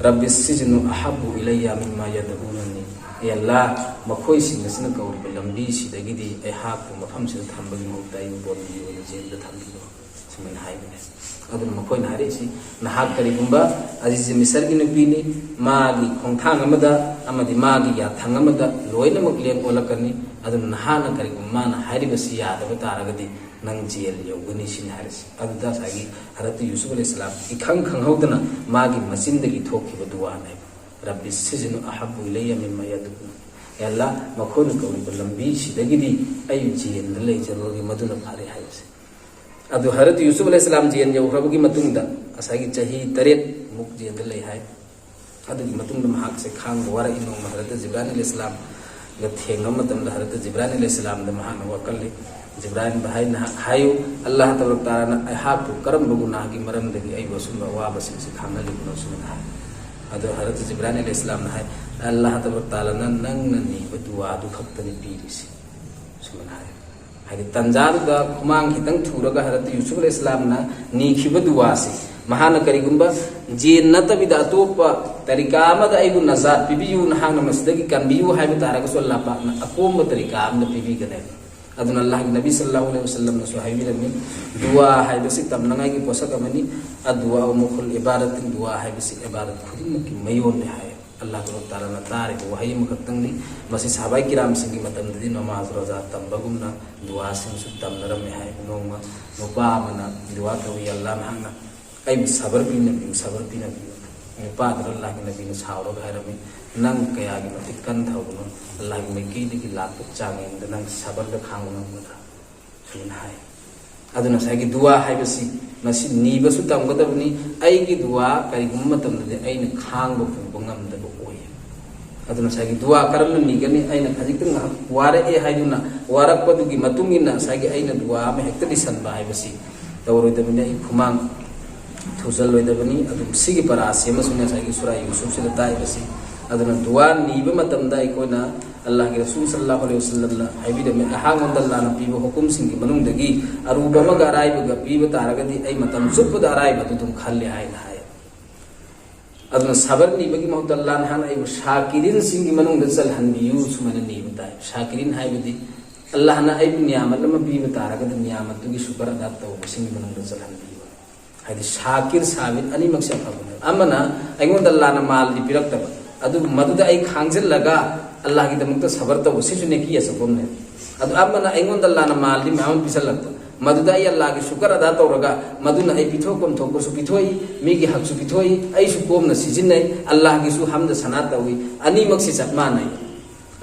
"ꯔꯕꯤ ꯁꯤꯖꯅꯨ ꯑꯍꯕꯨ ꯏꯂꯩꯌꯥ ꯃꯤꯝꯃꯥ ꯌꯗꯎꯅꯅꯤ"꯫ "ꯑꯦ ꯑꯜꯂꯥ, ꯃꯈꯣꯏꯁꯤꯡ ꯑꯁꯤꯅ ꯀꯧꯔꯤꯕ ꯂꯝꯕꯤꯁꯤꯗꯒꯤꯗꯤ ꯑꯩꯍꯥꯛꯄꯨ ꯃꯐꯝꯁꯤꯗ ꯊꯝꯕꯒꯤ ꯃꯍꯨꯠꯇ ꯑꯩꯕꯨ ꯕꯣꯟꯗꯤ ꯑꯣꯏꯅ ꯖꯦꯜꯗ ꯊꯝꯕꯤꯌꯨ", ꯁꯨꯃꯥꯏꯅ ꯍꯥꯏꯕꯅꯦ꯫ ꯑꯗꯨꯅ ꯃꯈꯣꯏꯅ ꯍꯥꯏꯔꯛꯏꯁꯤ, "ꯅꯍꯥꯛ ꯀꯔꯤꯒꯨꯝꯕ ꯑꯖꯤꯖ ꯃꯤꯁꯔꯒꯤ ꯅꯨꯄꯤꯅꯤ, ꯃꯥꯒꯤ ꯈꯣꯡꯊꯥꯡ ꯑꯃꯗ ꯑꯃꯗꯤ ꯃꯥꯒꯤ ꯌꯥꯊꯪ ꯑꯃꯗ ꯂꯣꯏꯅꯃꯛ ꯂꯦꯡ ꯑꯣꯜꯂꯛꯀꯅꯤ꯫ ꯑꯗꯨꯅ ꯅꯍꯥꯛꯅ ꯀꯔꯤꯒꯨꯝꯕ ꯃꯥꯅ ꯍꯥꯏꯔꯤꯕꯁꯤ ꯌꯥꯗꯕ ꯇꯥꯔꯒꯗꯤ ꯅꯪ ꯖꯦꯜ ꯌꯧꯒꯅꯤ", ꯁꯤꯅꯤ ꯍꯥꯏꯔꯤꯁꯤ꯫ ꯑꯗꯨꯗ ꯉꯁꯥꯏꯒꯤ ꯍꯖꯔꯠ ꯌꯨꯁꯨꯞ ꯑꯂꯩꯍꯤꯁꯁꯂꯥꯝ ꯏꯈꯪ ꯈꯪꯍꯧꯗꯅ ꯃꯥꯒꯤ ꯃꯆꯤꯟꯗꯒꯤ ꯊꯣꯛꯈꯤꯕ ꯗꯨꯋꯥꯅꯦꯕ, "ꯔꯕꯤ ꯁꯤꯖꯅꯨ ꯑꯍꯕꯨ ꯏꯂꯩꯌꯥ ꯃꯤꯝꯃꯥ ꯌꯗꯎꯅꯅꯤ"꯫ "ꯑꯦ ꯑꯜꯂꯥ, ꯃꯈꯣꯏꯅ ꯀꯧꯔꯤꯕ ꯂꯝꯕꯤꯁꯤꯗꯒꯤꯗꯤ ꯑꯩ ꯖꯦꯜꯗ ꯂꯩꯖꯔꯨꯔꯒꯦ, ꯃꯗꯨꯅ ꯐꯔꯦ" ꯍꯥꯏꯕꯁꯦ꯫ ꯑꯗꯨ ꯍꯖꯔꯠ ꯌꯨꯁꯨꯞ ꯑꯂꯩꯍꯤꯁꯁꯂꯥꯝ ꯖꯦꯜ ꯌꯧꯈ꯭ꯔꯕꯒꯤ ꯃꯇꯨꯡꯗ ꯉꯁꯥꯏꯒꯤ ꯆꯍꯤ ꯇꯔꯦꯠ ꯃꯨꯛ ꯖꯦꯜꯗ ꯂꯩ ꯍꯥꯏ꯫ ꯑꯗꯨꯒꯤ ꯃꯇꯨꯡꯗ ꯃꯍꯥꯛꯁꯦ ꯈꯥꯡꯕ ꯋꯥꯔꯛꯏ꯫ ꯅꯣꯡꯃ ꯍꯖꯔꯠ ꯖꯤꯕ꯭ꯔꯥꯏꯜ ꯑꯂꯩꯍꯤꯁꯁꯂꯥꯝꯒ ꯊꯦꯡꯅꯕ ꯃꯇꯝꯗ ꯍꯖꯔꯠ ꯖꯤꯕ꯭ꯔꯥꯏꯜ ꯑꯂꯩꯍꯤꯁꯁꯂꯥꯝꯗ ꯃꯍꯥꯛꯅ ꯋꯥꯀꯜꯂꯤ꯫ "ꯖꯤꯕ꯭ꯔꯥꯏꯜ ꯚꯥꯏ, ꯅꯍꯥꯛ ꯍꯥꯏꯌꯨ, ꯑꯜꯂꯥꯍ ꯇꯕꯥꯔꯛ ꯇꯥꯂꯥꯅ ꯑꯩꯍꯥꯛꯄꯨ ꯀꯔꯝꯕ ꯒꯨꯅꯥꯍꯒꯤ ꯃꯔꯝꯗꯒꯤ ꯑꯩꯕꯨ ꯑꯁꯨꯝꯕ ꯑꯋꯥꯕꯁꯤꯡꯁꯤ ꯈꯥꯡꯍꯜꯂꯤꯕꯅꯣ?" ꯁꯨꯃꯥꯏꯅ ꯍꯥꯏ꯫ ꯑꯗꯣ ꯍꯖꯔꯠ ꯖꯤꯕ꯭ꯔꯥꯏꯜ ꯑꯂꯩꯍꯤꯁꯁꯂꯥꯝꯅ ꯍꯥꯏ, "ꯑꯜꯂꯥꯍ ꯇꯕꯥꯔꯛ ꯇꯥꯂꯥꯅ ꯅꯪꯅ ꯅꯤꯕ ꯗꯨꯋꯥꯗꯨ ꯈꯛꯇꯅꯤ ꯄꯤꯔꯤꯁꯤ", ꯁꯨꯃꯥꯏꯅ ꯍꯥꯏ꯫ ꯍꯥꯏꯗꯤ ꯇꯟꯖꯥꯗꯨꯗ ꯈꯨꯃꯥꯡ ꯈꯤꯇꯪ ꯊꯨꯔꯒ ꯍꯖꯔꯠ ꯌꯨꯁꯨꯞ ꯑꯂꯩꯍꯤꯁꯁꯂꯥꯝꯅ ꯅꯤꯈꯤꯕ ꯗꯨꯋꯥꯁꯤ ꯃꯍꯥꯛꯅ ꯀꯔꯤꯒꯨꯝꯕ ꯖꯦꯟ ꯅꯠꯇꯕꯤꯗ ꯑꯇꯣꯞꯄ ꯇꯔꯤꯀꯥ ꯑꯃꯗ ꯑꯩꯕꯨ ꯅꯖꯥꯠ ꯄꯤꯕꯤꯌꯨ, ꯅꯍꯥꯛꯅ ꯃꯁꯤꯗꯒꯤ ꯀꯟꯕꯤꯌꯨ ꯍꯥꯏꯕ ꯇꯥꯔꯒꯁꯨ ꯑꯜꯂꯥꯍ ꯄꯥꯛꯅ ꯑꯀꯣꯝꯕ ꯇꯔꯤꯀꯥ ꯑꯃꯗ ꯄꯤꯕꯤꯒꯅꯦꯕ꯫ ꯑꯗꯨꯅ ꯑꯜꯂꯥꯍꯒꯤ ꯅꯕꯤ ꯁꯜꯂꯜꯂꯥꯍꯨ ꯑꯂꯩꯍꯤ ꯋꯁꯜꯂꯝꯅꯁꯨ ꯍꯥꯏꯕꯤꯔꯝꯃꯤ, ꯗꯨꯋꯥ ꯍꯥꯏꯕꯁꯤ ꯇꯝꯅꯉꯥꯏꯒꯤ ꯄꯣꯠꯁꯛ ꯑꯃꯅꯤ꯫ ꯑꯗꯨꯋꯥ ꯃꯨꯈꯨꯜ ꯏꯕꯥꯗꯠ, ꯗꯨꯋꯥ ꯍꯥꯏꯕꯁꯤ ꯏꯕꯥꯗꯠ ꯈꯨꯗꯤꯡꯃꯛꯀꯤ ꯃꯌꯣꯟꯅꯤ ꯍꯥꯏ꯫ ꯑꯜꯂꯥꯍ ꯇꯕꯥꯔꯛ ꯇꯥꯂꯥꯅ ꯇꯥꯔꯤꯕ ꯋꯥꯍꯩ ꯑꯃꯈꯛꯇꯪꯅꯤ꯫ ꯃꯁꯤ ꯁꯍꯥꯕꯥꯏ ꯀꯤꯔꯥꯝꯁꯤꯡꯒꯤ ꯃꯇꯝꯗꯗꯤ ꯅꯃꯥꯖ ꯔꯣꯖꯥ ꯇꯝꯕꯒꯨꯝꯅ ꯗꯨꯋꯥꯁꯤꯡꯁꯨ ꯇꯝꯅꯔꯝꯃꯤ ꯍꯥꯏ꯫ ꯅꯣꯡꯃ ꯅꯨꯄꯥ ꯑꯃꯅ ꯗꯨꯋꯥ ꯇꯧꯏ, "ꯑꯜꯂꯥꯍ, ꯅꯍꯥꯛꯅ ꯑꯩꯕꯨ ꯁꯕꯔ ꯄꯤꯅꯕꯤꯌꯨ, ꯁꯕꯔ ꯄꯤꯅꯕꯤꯌꯨ"꯫ ꯅꯨꯄꯥꯗꯨꯗ ꯑꯜꯂꯥꯍꯒꯤ ꯅꯕꯤꯅ ꯁꯥꯎꯔꯒ ꯍꯥꯏꯔꯝꯃꯤ, "ꯅꯪ ꯀꯌꯥꯒꯤ ꯃꯇꯤꯛ ꯀꯟꯊꯕꯅꯣ? ꯑꯜꯂꯥꯍꯒꯤ ꯃꯥꯏꯀꯩꯗꯒꯤ ꯂꯥꯛꯄ ꯆꯥꯡꯌꯦꯡꯗ ꯅꯪ ꯁꯕꯔꯗ ꯈꯥꯡꯕ ꯉꯝꯒꯗ꯭ꯔꯥ?" ꯁꯨꯃꯥꯏꯅ ꯍꯥꯏ꯫ ꯑꯗꯨꯅ ꯉꯁꯥꯏꯒꯤ ꯗꯨꯋꯥ ꯍꯥꯏꯕꯁꯤ ꯃꯁꯤ ꯅꯤꯕꯁꯨ ꯇꯝꯒꯗꯕꯅꯤ꯫ ꯑꯩꯒꯤ ꯗꯨꯋꯥ ꯀꯔꯤꯒꯨꯝꯕ ꯃꯇꯝꯗꯗꯤ ꯑꯩꯅ ꯈꯥꯡꯕ ꯄꯨꯕ ꯉꯝꯗꯕ ꯑꯣꯏ꯫ ꯑꯗꯨꯅ ꯉꯁꯥꯏꯒꯤ ꯗꯨꯋꯥ ꯀꯔꯝꯅ ꯅꯤꯒꯅꯤ? ꯑꯩꯅ ꯈꯖꯤꯛꯇꯪ ꯉꯥꯏꯍꯥꯛ ꯋꯥꯔꯛꯑꯦ ꯍꯥꯏꯗꯨꯅ, ꯋꯥꯔꯛꯄꯗꯨꯒꯤ ꯃꯇꯨꯡ ꯏꯟꯅ ꯉꯁꯥꯏꯒꯤ ꯑꯩꯅ ꯗꯨꯋꯥ ꯑꯃ ꯍꯦꯛꯇ ꯅꯤꯁꯟꯕ ꯍꯥꯏꯕꯁꯤ ꯇꯧꯔꯣꯏꯗꯕꯅꯤ꯫ ꯑꯩ ꯈꯨꯃꯥꯡ ꯊꯨꯖꯜꯂꯣꯏꯗꯕꯅꯤ꯫ ꯑꯗꯨꯝ ꯁꯤꯒꯤ ꯄꯔꯥꯁꯤ ꯑꯃꯁꯨꯡ ꯉꯁꯥꯏꯒꯤ ꯁꯨꯔꯥ ꯌꯨꯁꯨꯐꯁꯤꯗ ꯇꯥꯛꯏꯕꯁꯤ꯫ ꯑꯗꯨꯅ ꯗꯨꯋꯥ ꯅꯤꯕ ꯃꯇꯝꯗ ꯑꯩꯈꯣꯏꯅ ꯑꯜꯂꯥꯍꯒꯤ ꯔꯁꯨꯜ ꯁꯜꯂꯜꯂꯥꯍꯨ ꯑꯂꯩꯍꯤ ꯋꯁꯜꯂꯝꯅ ꯍꯥꯏꯕꯤꯔꯝꯃꯤ, ꯑꯩꯍꯥꯛꯉꯣꯟꯗ ꯑꯜꯂꯥꯍꯅ ꯄꯤꯕ ꯍꯨꯀꯨꯝꯁꯤꯡꯒꯤ ꯃꯅꯨꯡꯗꯒꯤ ꯑꯔꯨꯕ ꯑꯃꯒ ꯑꯔꯥꯏꯕꯒ ꯄꯤꯕ ꯇꯥꯔꯒꯗꯤ ꯑꯩ ꯃꯇꯝ ꯆꯨꯞꯄꯗ ꯑꯔꯥꯏꯕꯗꯨ ꯑꯗꯨꯝ ꯈꯜꯂꯦ ꯍꯥꯏꯅ ꯍꯥꯏ꯫ ꯑꯗꯨꯅ ꯁꯕꯔ ꯅꯤꯕꯒꯤ ꯃꯍꯨꯠꯇ ꯑꯜꯂꯥꯍꯅ ꯑꯩꯕꯨ ꯁꯥꯀꯤꯔꯤꯟꯁꯤꯡꯒꯤ ꯃꯅꯨꯡꯗ ꯆꯜꯍꯟꯕꯤꯌꯨ ꯁꯨꯃꯥꯏꯅ ꯅꯤꯕ ꯇꯥꯏ꯫ ꯁꯥꯀꯤꯔꯤꯟ ꯍꯥꯏꯕꯗꯤ ꯑꯜꯂꯥꯍꯅ ꯑꯩꯕꯨ ꯅꯤꯌꯥꯃꯠ ꯑꯃ ꯄꯤꯕ ꯇꯥꯔꯒꯗꯤ ꯅꯤꯌꯥꯃꯠꯇꯨꯒꯤ ꯁꯨꯀꯔ ꯑꯗꯥ ꯇꯧꯕꯁꯤꯡꯒꯤ ꯃꯅꯨꯡꯗ ꯆꯜꯍꯟꯕꯤꯌꯨ꯫ ꯍꯥꯏꯗꯤ ꯁꯥꯀꯤꯔ ꯁꯥꯕꯤꯔ ꯑꯅꯤꯃꯛꯁꯦ ꯑꯐꯕꯅꯦ꯫ ꯑꯃꯅ ꯑꯩꯉꯣꯟꯗ ꯑꯜꯂꯥꯍꯅ ꯃꯥꯜꯗꯤ ꯄꯤꯔꯛꯇꯕ, ꯑꯗꯨꯕꯨ ꯃꯗꯨꯗ ꯑꯩ ꯈꯥꯡꯖꯤꯜꯂꯒ ꯑꯜꯂꯥꯍꯒꯤꯗꯃꯛꯇ ꯁꯕꯔ ꯇꯧꯕ, ꯁꯤꯁꯨ ꯅꯦꯀꯤ ꯑꯆꯧꯕ ꯑꯃꯅꯦ꯫ ꯑꯗꯨ ꯑꯃꯅ ꯑꯩꯉꯣꯟꯗ ꯑꯜꯂꯥꯍꯅ ꯃꯥꯜꯗꯤ ꯃꯌꯥꯝ ꯑꯃ ꯄꯤꯁꯜꯂꯛꯄ, ꯃꯗꯨꯗ ꯑꯩ ꯑꯜꯂꯥꯍꯒꯤ ꯁꯨꯀꯔ ꯑꯗꯥ ꯇꯧꯔꯒ ꯃꯗꯨꯅ ꯑꯩ ꯄꯤꯊꯣꯛꯐꯝ ꯊꯣꯛꯄꯁꯨ ꯄꯤꯊꯣꯛꯏ, ꯃꯤꯒꯤ ꯍꯛꯁꯨ ꯄꯤꯊꯣꯛꯏ, ꯑꯩꯁꯨ ꯀꯣꯝꯅ ꯁꯤꯖꯤꯟꯅꯩ, ꯑꯜꯂꯥꯍꯒꯤꯁꯨ ꯍꯝꯗ ꯁꯅꯥ ꯇꯧꯏ, ꯑꯅꯤꯃꯛꯁꯤ ꯆꯞ ꯃꯥꯟꯅꯩ꯫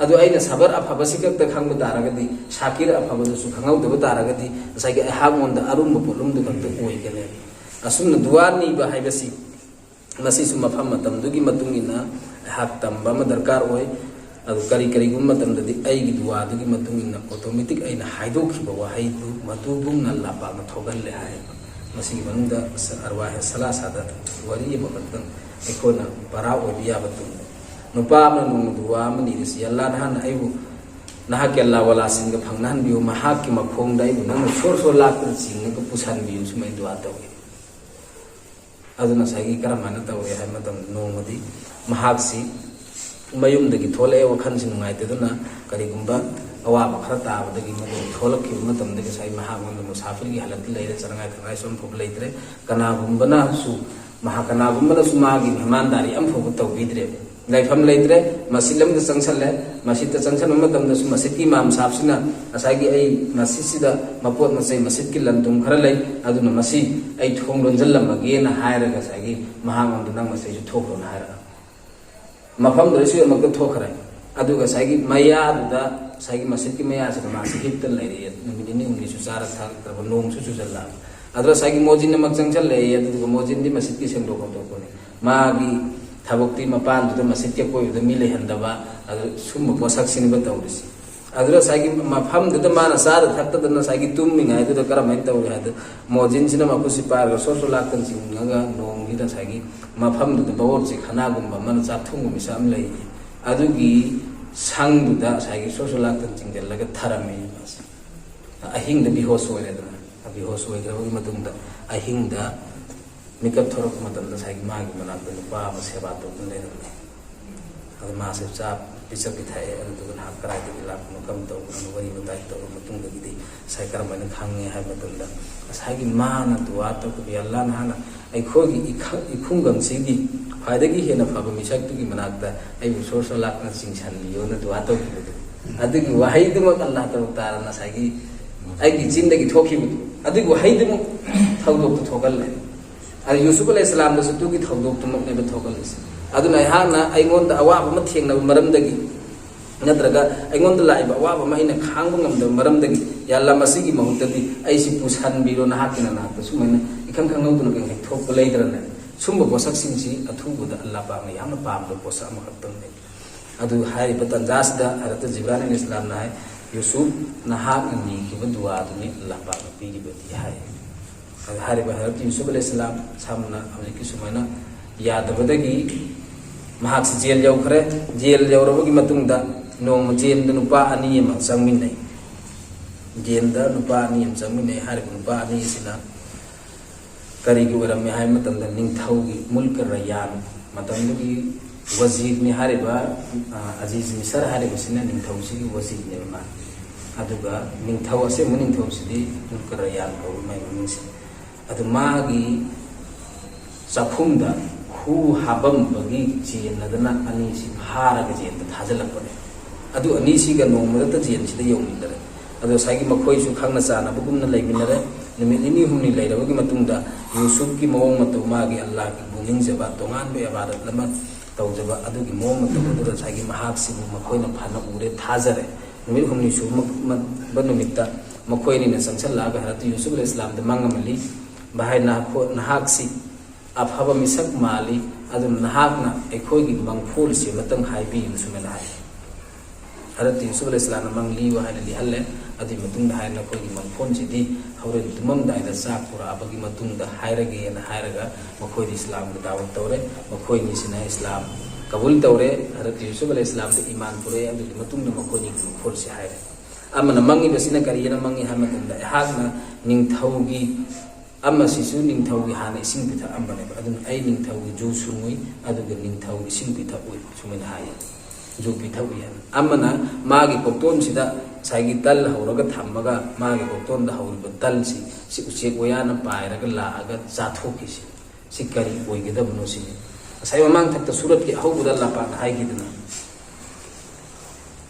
ꯑꯗꯨ ꯑꯩꯅ ꯁꯕꯔ ꯑꯐꯕꯁꯤ ꯈꯛꯇ ꯈꯪꯕ ꯇꯥꯔꯒꯗꯤ, ꯁꯥꯀꯤꯔ ꯑꯐꯕꯗꯨꯁꯨ ꯈꯪꯍꯧꯗꯕ ꯇꯥꯔꯒꯗꯤ, ꯉꯁꯥꯏꯒꯤ ꯑꯩꯍꯥꯛꯉꯣꯟꯗ ꯑꯔꯨꯝꯕ ꯄꯣꯠꯂꯨꯝꯗꯨ ꯈꯛꯇ ꯑꯣꯏꯒꯅꯦꯕ꯫ ꯑꯁꯨꯝꯅ ꯗꯨꯋꯥ ꯅꯤꯕ ꯍꯥꯏꯕꯁꯤ ꯃꯁꯤꯁꯨ ꯃꯐꯝ ꯃꯇꯝꯗꯨꯒꯤ ꯃꯇꯨꯡ ꯏꯟꯅ ꯑꯩꯍꯥꯛ ꯇꯝꯕ ꯑꯃ ꯗꯔꯀꯥꯔ ꯑꯣꯏ꯫ ꯑꯗꯨ ꯀꯔꯤ ꯀꯔꯤꯒꯨꯝꯕ ꯃꯇꯝꯗꯗꯤ ꯑꯩꯒꯤ ꯗꯨꯋꯥꯗꯨꯒꯤ ꯃꯇꯨꯡ ꯏꯟꯅ ꯑꯣꯇꯣꯃꯦꯇꯤꯛ ꯑꯩꯅ ꯍꯥꯏꯗꯣꯛꯈꯤꯕ ꯋꯥꯍꯩꯗꯨ ꯃꯗꯨꯒꯨꯝꯅ ꯑꯜꯂꯥꯍ ꯄꯥꯛꯅ ꯊꯣꯛꯍꯜꯂꯦ ꯍꯥꯏꯌꯦꯕ꯫ ꯃꯁꯤꯒꯤ ꯃꯅꯨꯡꯗ ꯑꯔꯋꯥꯍ ꯁꯂꯥꯁꯥꯗ ꯋꯥꯔꯤ ꯑꯃꯈꯛꯇꯪ ꯑꯩꯈꯣꯏꯅ ꯄꯔꯥ ꯑꯣꯏꯕ ꯌꯥꯕ ꯇꯨꯡꯗ, ꯅꯨꯄꯥ ꯑꯃꯅ ꯅꯣꯡꯃ ꯗꯨꯋꯥ ꯑꯃ ꯅꯤꯔꯁꯤ, "ꯑꯜꯂꯥꯍ, ꯅꯍꯥꯟꯅ ꯑꯩꯕꯨ ꯅꯍꯥꯛꯀꯤ ꯑꯜꯂꯥꯍ ꯋꯥꯂꯥꯁꯤꯡꯒ ꯐꯪꯅꯍꯟꯕꯤꯌꯨ, ꯃꯍꯥꯛꯀꯤ ꯃꯈꯣꯡꯗ ꯑꯩꯕꯨ ꯅꯪꯅ ꯁꯣꯔ ꯁꯣꯔ ꯂꯥꯛꯇꯨꯅ ꯆꯤꯡꯉꯒ ꯄꯨꯁꯟꯕꯤꯌꯨ", ꯁꯨꯃꯥꯏꯅ ꯗꯨꯋꯥ ꯇꯧꯏ꯫ ꯑꯗꯨꯅ ꯉꯁꯥꯏꯒꯤ ꯀꯔꯝꯍꯥꯏꯅ ꯇꯧꯔꯦ ꯍꯥꯏꯕ ꯃꯇꯝꯗ, ꯅꯣꯡꯃꯗꯤ ꯃꯍꯥꯛꯁꯤ ꯃꯌꯨꯝꯗꯒꯤ ꯊꯣꯛꯂꯛꯑꯦ, ꯋꯥꯈꯜꯁꯤ ꯅꯨꯡꯉꯥꯏꯇꯗꯅ, ꯀꯔꯤꯒꯨꯝꯕ ꯑꯋꯥꯕ ꯈꯔ ꯇꯥꯕꯗꯒꯤ ꯃꯗꯨ ꯊꯣꯛꯂꯛꯈꯤꯕ ꯃꯇꯝꯗ ꯉꯁꯥꯏ ꯃꯍꯥꯛꯉꯣꯟꯗ ꯃꯨꯁꯥꯐꯤꯔꯒꯤ ꯍꯥꯂꯠꯇ ꯂꯩꯔꯦ, ꯆꯥꯅꯉꯥꯏ ꯊꯛꯅꯉꯥꯏꯁꯨ ꯑꯃꯐꯥꯎꯕ ꯂꯩꯇ꯭ꯔꯦ꯫ ꯀꯅꯥꯒꯨꯝꯕꯅꯁꯨ, ꯃꯍꯥꯛ ꯀꯅꯥꯒꯨꯝꯕꯅꯁꯨ ꯃꯥꯒꯤ ꯃꯦꯍꯃꯥꯟꯗꯥꯔꯤ ꯑꯃꯐꯥꯎꯕ ꯇꯧꯕꯤꯗ꯭ꯔꯦ꯫ ꯂꯩꯐꯝ ꯂꯩꯇ꯭ꯔꯦ, ꯃꯁꯖꯤꯗ ꯑꯃꯗ ꯆꯪꯁꯜꯂꯦ꯫ ꯃꯁꯖꯤꯗꯇ ꯆꯪꯁꯟꯕ ꯃꯇꯝꯗꯁꯨ ꯃꯁꯖꯤꯗꯀꯤ ꯏꯃꯥꯝ ꯁꯥꯍꯕꯁꯤꯅ ꯉꯁꯥꯏꯒꯤ, "ꯑꯩ ꯃꯁꯖꯤꯗꯁꯤꯗ ꯃꯄꯣꯠ ꯃꯆꯩ, ꯃꯁꯖꯤꯗꯀꯤ ꯂꯟ ꯊꯨꯝ ꯈꯔ ꯂꯩ, ꯑꯗꯨꯅ ꯃꯁꯤ ꯑꯩ ꯊꯣꯡ ꯂꯣꯟꯁꯤꯜꯂꯝꯃꯒꯦꯅ" ꯍꯥꯏꯔꯒ ꯉꯁꯥꯏꯒꯤ ꯃꯍꯥꯛꯉꯣꯟꯗ, "ꯅꯪ ꯃꯁꯤꯗꯩꯁꯨ ꯊꯣꯛꯈ꯭ꯔꯣꯅ" ꯍꯥꯏꯔꯒ ꯃꯐꯝꯗꯨꯗ ꯁꯤꯗꯃꯛꯇ ꯊꯣꯛꯈ꯭ꯔꯦ꯫ ꯑꯗꯨꯒ ꯉꯁꯥꯏꯒꯤ ꯃꯌꯥꯗꯨꯗ, ꯉꯁꯥꯏꯒꯤ ꯃꯁꯖꯤꯗꯀꯤ ꯃꯌꯥꯁꯤꯗ ꯃꯥꯁꯤ ꯍꯤꯞꯇꯅ ꯂꯩꯔꯦ, ꯅꯨꯃꯤꯠ ꯅꯤꯅꯤ ꯍꯨꯝꯅꯤꯁꯨ ꯆꯥꯔ ꯊꯛꯇ꯭ꯔꯕ, ꯅꯣꯡꯁꯨ ꯆꯨꯁꯜꯂꯛꯑꯕ꯫ ꯑꯗꯨꯗ ꯉꯁꯥꯏꯒꯤ ꯃꯣꯖꯤꯟ ꯑꯃ ꯆꯪꯁꯜꯂꯛꯑꯦ, ꯑꯗꯨꯗꯨꯒ ꯃꯣꯖꯤꯟꯗꯤ ꯃꯁꯖꯤꯗꯀꯤ ꯁꯦꯡꯗꯣꯛ ꯈꯣꯠꯇꯣꯛꯄꯅꯤ꯫ ꯃꯥꯒꯤ ꯊꯕꯛꯇꯤ ꯃꯄꯥꯟꯗꯨꯗ, ꯃꯁꯖꯤꯗꯀꯤ ꯑꯀꯣꯏꯕꯗ ꯃꯤ ꯂꯩꯍꯟꯗꯕ, ꯑꯗꯨ ꯁꯨꯝꯕ ꯄꯣꯠꯁꯛꯁꯤꯡꯕ ꯇꯧꯔꯤꯁꯤ꯫ ꯑꯗꯨꯗ ꯉꯁꯥꯏꯒꯤ ꯃꯐꯝꯗꯨꯗ ꯃꯥꯅ ꯆꯥꯗ ꯊꯛꯇꯗꯅ ꯉꯁꯥꯏꯒꯤ ꯇꯨꯝꯃꯤꯉꯩꯗꯨꯗ ꯀꯔꯝꯍꯥꯏꯅ ꯇꯧꯔꯤ ꯍꯥꯏꯗ, ꯃꯣꯖꯤꯟꯁꯤꯅ ꯃꯈꯨꯠꯁꯤ ꯄꯥꯏꯔꯒ ꯁꯣꯔ ꯁꯣꯔ ꯂꯥꯛꯇꯅ ꯆꯤꯡꯉꯒ ꯅꯣꯡꯁꯤꯗ ꯉꯁꯥꯏꯒꯤ ꯃꯐꯝꯗꯨꯗ ꯕꯋꯣꯔ ꯆꯤꯈꯥꯅꯥꯒꯨꯝꯕ ꯑꯃꯅ ꯆꯥꯛꯊꯨꯡꯒꯨꯝꯕꯁꯨ ꯌꯥꯝ ꯂꯩ꯫ ꯑꯗꯨꯒꯤ ꯁꯪꯗꯨꯗ ꯉꯁꯥꯏꯒꯤ ꯁꯣꯔ ꯁꯣꯔ ꯂꯥꯛꯇꯅ ꯆꯤꯡꯁꯤꯜꯂꯒ ꯊꯔꯝꯃꯤ ꯃꯥꯁꯦ꯫ ꯑꯍꯤꯡꯗ ꯕꯤꯍꯣꯁ ꯑꯣꯏꯔꯦꯗꯅ, ꯕꯤꯍꯣꯁ ꯑꯣꯏꯈ꯭ꯔꯕꯒꯤ ꯃꯇꯨꯡꯗ ꯑꯍꯤꯡꯗ ꯃꯤꯀꯞ ꯊꯣꯔꯛꯄ ꯃꯇꯝꯗ ꯉꯁꯥꯏꯒꯤ ꯃꯥꯒꯤ ꯃꯅꯥꯛꯇ ꯅꯨꯄꯥ ꯑꯃ ꯁꯦꯕꯥ ꯇꯧꯗꯨꯅ ꯂꯩꯔꯝꯃꯦ꯫ ꯑꯗꯨ ꯃꯥꯁꯦ ꯆꯥ ꯄꯤꯖ ꯄꯤꯊꯛꯑꯦ, ꯑꯗꯨꯗꯨꯒ ꯅꯍꯥꯛ ꯀꯗꯥꯏꯗꯒꯤ ꯂꯥꯛꯄꯅꯣ, ꯀꯔꯝ ꯇꯧꯕꯅꯣ, ꯋꯥꯔꯤ ꯋꯥꯇꯥꯏ ꯇꯧꯔꯕ ꯃꯇꯨꯡꯗꯒꯤꯗꯤ ꯉꯁꯥꯏ ꯀꯔꯝꯍꯥꯏꯅ ꯈꯪꯉꯦ ꯍꯥꯏꯕ ꯃꯇꯝꯗ, ꯉꯁꯥꯏꯒꯤ ꯃꯥꯅ ꯗꯨꯋꯥ ꯇꯧꯕꯗꯤ, "ꯑꯜꯂꯥ, ꯅꯍꯥꯛꯅ ꯑꯩꯈꯣꯏꯒꯤ ꯏꯈ-, ꯏꯈꯨꯡꯒꯪꯁꯤꯒꯤ ꯈ꯭ꯋꯥꯏꯗꯒꯤ ꯍꯦꯟꯅ ꯐꯕ ꯃꯤꯁꯛꯇꯨꯒꯤ ꯃꯅꯥꯛꯇ ꯑꯩꯕꯨ ꯁꯣꯔ ꯁꯣꯔ ꯂꯥꯛꯇꯅ ꯆꯤꯡꯁꯤꯟꯕꯤꯌꯣꯅ ꯗꯨꯋꯥ ꯇꯧꯈꯤꯕꯗꯨ", ꯑꯗꯨꯒꯤ ꯋꯥꯍꯩꯗꯨꯃꯛ ꯑꯜꯂꯥ ꯇꯕꯥꯔꯛ ꯇꯥꯂꯥꯅ ꯉꯁꯥꯏꯒꯤ ꯑꯩꯒꯤ ꯆꯤꯟꯗꯒꯤ ꯊꯣꯛꯈꯤꯕꯗꯨ, ꯑꯗꯨꯒꯤ ꯋꯥꯍꯩꯗꯨꯃꯛ ꯊꯧꯗꯣꯛꯇꯨ ꯊꯣꯛꯍꯜꯂꯦ꯫ ꯑꯗꯨ ꯌꯨꯁꯨꯐ ꯑꯂꯩꯍꯤꯁꯁꯂꯥꯝꯗꯁꯨ ꯑꯗꯨꯒꯤ ꯊꯧꯗꯣꯛꯇꯨꯃꯛꯅꯦꯕ ꯊꯣꯛꯍꯜꯂꯤꯁꯦ꯫ ꯑꯗꯨꯅ ꯑꯩꯍꯥꯛꯅ ꯑꯩꯉꯣꯟꯗ ꯑꯋꯥꯕ ꯑꯃ ꯊꯦꯡꯅꯕ ꯃꯔꯝꯗꯒꯤ, ꯅꯠꯇ꯭ꯔꯒ ꯑꯩꯉꯣꯟꯗ ꯂꯥꯛꯏꯕ ꯑꯋꯥꯕ ꯑꯃ ꯑꯩꯅ ꯈꯥꯡꯕ ꯉꯝꯗꯕ ꯃꯔꯝꯗꯒꯤ, "ꯌꯥ ꯑꯜꯂꯥ, ꯃꯁꯤꯒꯤ ꯃꯍꯨꯠꯇꯗꯤ ꯑꯩꯁꯤ ꯄꯨꯁꯟꯕꯤꯔꯣ ꯅꯍꯥꯛꯀꯤ ꯅꯅꯥꯛꯇ", ꯁꯨꯃꯥꯏꯅ ꯏꯈꯪ ꯈꯪꯍꯧꯗꯅ ꯀꯩꯀꯩ ꯊꯣꯛꯄ ꯂꯩꯗ꯭ꯔꯅꯦ? ꯁꯨꯝꯕ ꯄꯣꯠꯁꯛꯁꯤꯡꯁꯤ ꯑꯊꯨꯕꯗ ꯑꯜꯂꯥ ꯄꯥꯛꯅ ꯌꯥꯝꯅ ꯄꯥꯝꯕ ꯄꯣꯠꯁꯛ ꯑꯃꯈꯛꯇꯪꯅꯤ꯫ ꯑꯗꯨ ꯍꯥꯏꯔꯤꯕ ꯇꯥꯟꯖꯥꯁꯤꯗ ꯍꯖꯔꯠ ꯖꯤꯕ꯭ꯔꯥꯏꯜ ꯑꯂꯩꯍꯤꯁꯁꯂꯥꯝꯅ ꯍꯥꯏ, "ꯌꯨꯁꯨꯐ, ꯅꯍꯥꯛꯅ ꯅꯤꯈꯤꯕ ꯗꯨꯋꯥꯗꯨꯅꯤ ꯑꯜꯂꯥ ꯄꯥꯛꯅ ꯄꯤꯔꯤꯕꯗꯤ", ꯍꯥꯏ꯫ ꯑꯗꯨ ꯍꯥꯏꯔꯤꯕ ꯍꯖꯔꯠ ꯌꯨꯁꯨꯐ ꯑꯂꯩꯍꯤꯁꯁꯂꯥꯝ ꯁꯝꯅ ꯍꯧꯖꯤꯛꯀꯤ ꯁꯨꯃꯥꯏꯅ ꯌꯥꯗꯕꯗꯒꯤ ꯃꯍꯥꯛꯁꯤ ꯖꯦꯜ ꯌꯧꯈ꯭ꯔꯦ꯫ ꯖꯦꯜ ꯌꯧꯔꯕꯒꯤ ꯃꯇꯨꯡꯗ ꯅꯣꯡꯃ ꯖꯦꯜꯗ ꯅꯨꯄꯥ ꯑꯅꯤ ꯑꯃ ꯆꯪꯃꯤꯟꯅꯩ꯫ ꯖꯦꯜꯗ ꯅꯨꯄꯥ ꯑꯅꯤ ꯑꯃ ꯆꯪꯃꯤꯟꯅꯩ꯫ ꯍꯥꯏꯔꯤꯕ ꯅꯨꯄꯥ ꯑꯅꯤ ꯑꯁꯤꯅ ꯀꯔꯤꯒꯤ ꯑꯣꯏꯔꯝꯃꯤ ꯍꯥꯏꯕ ꯃꯇꯝꯗ, ꯅꯤꯡꯊꯧꯒꯤ ꯃꯨꯜꯀ ꯔꯌꯥꯟ, ꯃꯇꯝꯗꯨꯒꯤ ꯋꯖꯤꯔꯅꯤ ꯍꯥꯏꯔꯤꯕ, ꯑ, ꯑꯖꯤꯖ ꯃꯤꯁꯔ ꯍꯥꯏꯔꯤꯕꯁꯤꯅ ꯅꯤꯡꯊꯧꯁꯤꯒꯤ ꯋꯖꯤꯔꯅꯦꯕ ꯃꯥ꯫ ꯑꯗꯨꯒ ꯅꯤꯡꯊꯧ, ꯑꯁꯦꯡꯕ ꯅꯤꯡꯊꯧꯁꯤꯗꯤ ꯃꯨꯜꯀ ꯔꯌꯥꯟ ꯀꯧꯏ ꯃꯥꯒꯤ ꯃꯃꯤꯡꯁꯦ꯫ ꯑꯗꯨ ꯃꯥꯒꯤ ꯆꯥꯛꯈꯨꯝꯗ ꯍꯨ ꯍꯥꯞꯄꯝꯕꯒꯤ ꯖꯦꯟ ꯑꯗꯨꯅ ꯑꯅꯤꯁꯤ ꯐꯥꯔꯒ ꯖꯦꯟꯗ ꯊꯥꯖꯤꯜꯂꯛꯄꯅꯦ꯫ ꯑꯗꯨ ꯑꯅꯤꯁꯤꯒ ꯅꯣꯡꯃꯗꯇ ꯖꯦꯟꯁꯤꯗ ꯌꯧꯃꯤꯟꯅꯔꯦ꯫ ꯑꯗꯣ ꯉꯁꯥꯏꯒꯤ ꯃꯈꯣꯏꯁꯨ ꯈꯪꯅ ꯆꯥꯟꯅꯕꯒꯨꯝꯅ ꯂꯩꯃꯤꯟꯅꯔꯦ꯫ ꯅꯨꯃꯤꯠ ꯅꯤꯅꯤ ꯍꯨꯝꯅꯤ ꯂꯩꯔꯕꯒꯤ ꯃꯇꯨꯡꯗ ꯌꯨꯁꯨꯞꯀꯤ ꯃꯑꯣꯡ ꯃꯇꯧ, ꯃꯥꯒꯤ ꯑꯜꯂꯥꯍꯒꯤꯕꯨ ꯅꯤꯡꯖꯕ, ꯇꯣꯉꯥꯟꯕ ꯏꯕꯥꯗꯠ ꯑꯃ ꯇꯧꯖꯕ, ꯑꯗꯨꯒꯤ ꯃꯑꯣꯡ ꯃꯇꯧ ꯑꯗꯨꯗ ꯉꯁꯥꯏꯒꯤ ꯃꯍꯥꯛꯁꯤꯕꯨ ꯃꯈꯣꯏꯅ ꯐꯅ ꯎꯔꯦ, ꯊꯥꯖꯔꯦ꯫ ꯅꯨꯃꯤꯠ ꯍꯨꯝꯅꯤ ꯁꯨꯕ ꯅꯨꯃꯤꯠꯇ ꯃꯈꯣꯏ ꯑꯅꯤꯅ ꯆꯪꯁꯤꯜꯂꯛꯑꯒ ꯍꯖꯔꯠ ꯌꯨꯁꯨꯞ ꯑꯂꯩꯍꯤꯁꯂꯥꯝꯗ ꯃꯪ ꯑꯃ ꯂꯤ, "ꯚꯥꯏ, ꯅꯍꯥꯛ-, ꯅꯍꯥꯛꯁꯤ ꯑꯐꯕ ꯃꯤꯁꯛ ꯃꯥꯜꯂꯤ, ꯑꯗꯨꯅ ꯅꯍꯥꯛꯅ ꯑꯩꯈꯣꯏꯒꯤ ꯃꯪꯐꯣꯜꯁꯤ ꯑꯃꯇꯪ ꯍꯥꯏꯕꯤꯌꯨ," ꯁꯨꯃꯥꯏꯅ ꯍꯥꯏ꯫ ꯍꯖꯔꯠ ꯌꯨꯁꯨꯞ ꯑꯂꯩꯍꯤꯁꯂꯥꯝꯅ ꯃꯪ ꯂꯤꯌꯨ ꯍꯥꯏꯅ ꯂꯤꯍꯜꯂꯦ꯫ ꯑꯗꯨꯒꯤ ꯃꯇꯨꯡꯗ ꯍꯥꯏ, "ꯅꯈꯣꯏꯒꯤ ꯃꯪꯐꯣꯜꯁꯤꯗꯤ ꯍꯣꯔꯦꯟ ꯇꯨꯝꯃꯝꯗꯥꯏꯗ ꯆꯥꯛ ꯄꯨꯔꯛꯑꯕꯒꯤ ꯃꯇꯨꯡꯗ ꯍꯥꯏꯔꯒꯦꯅ" ꯍꯥꯏꯔꯒ ꯃꯈꯣꯏꯗꯤ ꯏꯁꯂꯥꯝꯒꯤ ꯗꯥꯋꯠ ꯇꯧꯔꯦ꯫ ꯃꯈꯣꯏꯅꯤꯁꯤꯅ ꯏꯁꯂꯥꯝ ꯀꯕꯨꯜ ꯇꯧꯔꯦ꯫ ꯍꯖꯔꯠ ꯌꯨꯁꯨꯞ ꯑꯂꯩꯍꯤꯁꯂꯥꯝꯗ ꯏꯃꯥꯟ ꯄꯨꯔꯛꯑꯦ꯫ ꯑꯗꯨꯒꯤ ꯃꯇꯨꯡꯗ ꯃꯈꯣꯏꯅꯤꯒꯤ ꯃꯪꯐꯣꯜꯁꯤ ꯍꯥꯏꯔꯦ꯫ ꯑꯃꯅ ꯃꯪꯉꯤꯕꯁꯤꯅ ꯀꯔꯤꯅ ꯃꯪꯉꯤ ꯍꯥꯏꯕ ꯃꯇꯝꯗ, "ꯑꯩꯍꯥꯛꯅ ꯅꯤꯡꯊꯧꯒꯤ, ꯑꯃꯁꯤꯁꯨ ꯅꯤꯡꯊꯧꯒꯤ ꯍꯥꯟꯅ ꯏꯁꯤꯡ ꯄꯤꯊꯛꯑꯝꯕꯅꯦꯕ, ꯑꯗꯨꯅ ꯑꯩ ꯅꯤꯡꯊꯧꯒꯤ ꯖꯨ ꯁꯨꯡꯉꯨꯏ, ꯑꯗꯨꯒ ꯅꯤꯡꯊꯧꯒꯤ ꯏꯁꯤꯡ ꯄꯤꯊꯛꯎꯏ," ꯁꯨꯃꯥꯏꯅ ꯍꯥꯏꯌꯦ꯫ ꯖꯨ ꯄꯤꯊꯛꯎꯏ ꯍꯥꯏꯅ꯫ ꯑꯃꯅ ꯃꯥꯒꯤ ꯀꯣꯛꯇꯣꯟꯁꯤꯗ ꯉꯁꯥꯏꯒꯤ ꯇꯜ ꯍꯧꯔꯒ ꯊꯝꯃꯒ, ꯃꯥꯒꯤ ꯀꯣꯛꯇꯣꯟꯗ ꯍꯧꯔꯤꯕ ꯇꯜꯁꯤ, ꯁꯤ ꯎꯆꯦꯛ ꯋꯥꯌꯥꯅ ꯄꯥꯏꯔꯒ ꯂꯥꯛꯑꯒ ꯆꯥꯊꯣꯛꯈꯤꯁꯤ꯫ ꯁꯤ ꯀꯔꯤ ꯑꯣꯏꯒꯗꯕꯅꯣ ꯁꯤꯅꯤ꯫ ꯉꯁꯥꯏ ꯃꯃꯥꯡ ꯊꯛꯇ ꯁꯨꯔꯠꯀꯤ ꯑꯍꯧꯕꯗ ꯑꯜꯂꯥꯍ ꯄꯥꯛꯅ ꯍꯥꯏꯈꯤꯗꯅ,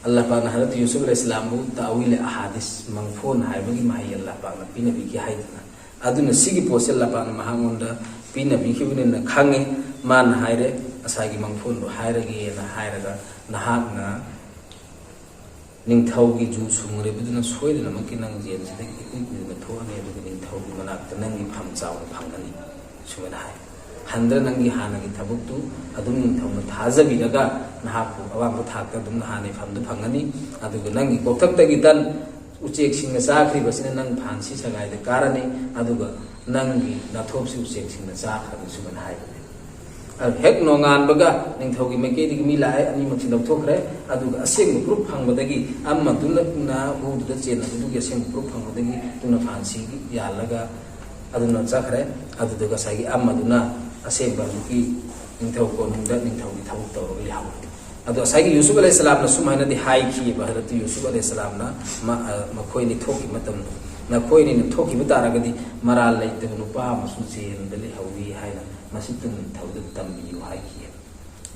ꯑꯜꯂꯥꯍ ꯄꯥꯛꯅ ꯍꯖꯔꯠ ꯌꯨꯁꯨꯞ ꯑꯂꯩꯍꯤꯁꯂꯥꯝꯕꯨ ꯇꯥꯋꯤꯜ ꯑꯍꯥꯗꯤꯁ, ꯃꯪꯐꯣꯟ ꯍꯥꯏꯕꯒꯤ ꯃꯍꯩ ꯑꯜꯂꯥꯍ ꯄꯥꯛꯅ ꯄꯤꯅꯕꯤꯈꯤ ꯍꯥꯏꯗꯅ꯫ ꯑꯗꯨꯅ ꯁꯤꯒꯤ ꯄꯣꯠꯁꯦ ꯑꯜꯂꯥꯍ ꯄꯥꯛꯅ ꯃꯍꯥꯛꯉꯣꯟꯗ ꯄꯤꯅꯕꯤꯈꯤꯕꯅꯤꯅ ꯈꯪꯉꯦ꯫ ꯃꯥꯅ ꯍꯥꯏꯔꯦ, "ꯉꯁꯥꯏꯒꯤ ꯃꯪꯐꯣꯟꯗꯣ ꯍꯥꯏꯔꯒꯦꯅ" ꯍꯥꯏꯔꯒ, "ꯅꯍꯥꯛꯅ ꯅꯤꯡꯊꯧꯒꯤ ꯖꯨ ꯁꯨꯡꯉꯨꯔꯤꯕꯗꯨꯅ ꯁꯣꯏꯗꯅꯃꯛꯀꯤ ꯅꯪ ꯖꯦꯜꯁꯤꯗꯒꯤ ꯏꯀꯨꯏ ꯀꯨꯏꯗꯅ ꯊꯣꯛꯑꯅꯤ, ꯑꯗꯨꯒ ꯅꯤꯡꯊꯧꯒꯤ ꯃꯅꯥꯛꯇ ꯅꯪꯒꯤ ꯐꯝ ꯆꯥꯎꯅ ꯐꯪꯒꯅꯤ," ꯁꯨꯃꯥꯏꯅ ꯍꯥꯏ꯫ "ꯍꯟꯗ꯭ꯔ ꯅꯪꯒꯤ ꯍꯥꯟꯅꯒꯤ ꯊꯕꯛꯇꯨ ꯑꯗꯨꯝ ꯅꯤꯡꯊꯧꯅ ꯊꯥꯖꯕꯤꯔꯒ ꯅꯍꯥꯛꯄꯨ ꯑꯋꯥꯡꯕ ꯊꯥꯛꯇ ꯑꯗꯨꯝ ꯍꯥꯟꯅꯒꯤ ꯐꯝꯗꯨ ꯐꯪꯒꯅꯤ, ꯑꯗꯨꯒ ꯅꯪꯒꯤ ꯀꯣꯛꯊꯛꯇꯒꯤ ꯇꯟ ꯎꯆꯦꯛꯁꯤꯡꯅ ꯆꯥꯈ꯭ꯔꯤꯕꯁꯤꯅ ꯅꯪ ꯐꯥꯟꯁꯤ ꯁꯒꯥꯏꯗ ꯀꯥꯔꯅꯤ, ꯑꯗꯨꯒ ꯅꯪꯒꯤ ꯅꯥꯊꯣꯞꯁꯤ ꯎꯆꯦꯛꯁꯤꯡꯅ ꯆꯥꯈ꯭ꯔꯅꯤ," ꯁꯨꯃꯥꯏꯅ ꯍꯥꯏꯕꯅꯤ꯫ ꯑꯗꯨ ꯍꯦꯛ ꯅꯣꯡꯉꯥꯟꯕꯒ ꯅꯤꯡꯊꯧꯒꯤ ꯃꯥꯏꯀꯩꯗꯒꯤ ꯃꯤ ꯂꯥꯛꯑꯦ, ꯑꯅꯤꯃꯛꯁꯤ ꯂꯧꯊꯣꯛꯈ꯭ꯔꯦ꯫ ꯑꯗꯨꯒ ꯑꯁꯦꯡꯕ ꯄ꯭ꯔꯨꯐ ꯐꯪꯕꯗꯒꯤ, ꯑꯃꯗꯨꯅ ꯍꯨꯗꯨꯗ ꯆꯦꯟꯅꯕꯗꯨꯒꯤ ꯑꯁꯦꯡꯕ ꯄ꯭ꯔꯨꯐ ꯐꯪꯕꯗꯒꯤ ꯇꯨꯅ ꯐꯥꯟꯁꯤ ꯌꯥꯜꯂꯒ ꯑꯗꯨꯅ ꯆꯠꯈ꯭ꯔꯦ꯫ ꯑꯗꯨꯗꯨꯒ ꯉꯁꯥꯏꯒꯤ ꯑꯃꯗꯨꯅ ꯑꯁꯦꯡꯕ ꯍꯧꯖꯤꯛꯀꯤ ꯅꯤꯡꯊꯧ ꯀꯣꯅꯨꯡꯗ ꯅꯤꯡꯊꯧꯒꯤ ꯊꯕꯛ ꯇꯧꯔꯒ ꯂꯩꯍꯧꯔꯦ꯫ ꯑꯗꯣ ꯉꯁꯥꯏꯒꯤ ꯌꯨꯁꯨꯐ ꯑꯂꯩꯍꯤꯁꯁꯂꯥꯝꯅ ꯁꯨꯃꯥꯏꯅꯗꯤ ꯍꯥꯏꯈꯤꯑꯕ, ꯍꯖꯔꯠꯇꯨ ꯌꯨꯁꯨꯐ ꯑꯂꯩꯍꯤꯁꯁꯂꯥꯝꯅ ꯃ-, ꯑ, ꯃꯈꯣꯏꯅꯤ ꯊꯣꯛꯈꯤꯕ ꯃꯇꯝꯗ, "ꯅꯈꯣꯏꯅꯤꯅ ꯊꯣꯛꯈꯤꯕ ꯇꯥꯔꯒꯗꯤ ꯃꯔꯥꯜ ꯂꯩꯇꯕ ꯅꯨꯄꯥ ꯑꯃꯁꯨ ꯖꯦꯜꯗ ꯂꯩꯍꯧꯋꯤ ꯍꯥꯏꯅ ꯃꯁꯤꯇ ꯅꯤꯡꯊꯧꯗ ꯇꯝꯕꯤꯌꯨ" ꯍꯥꯏꯈꯤꯑꯕ꯫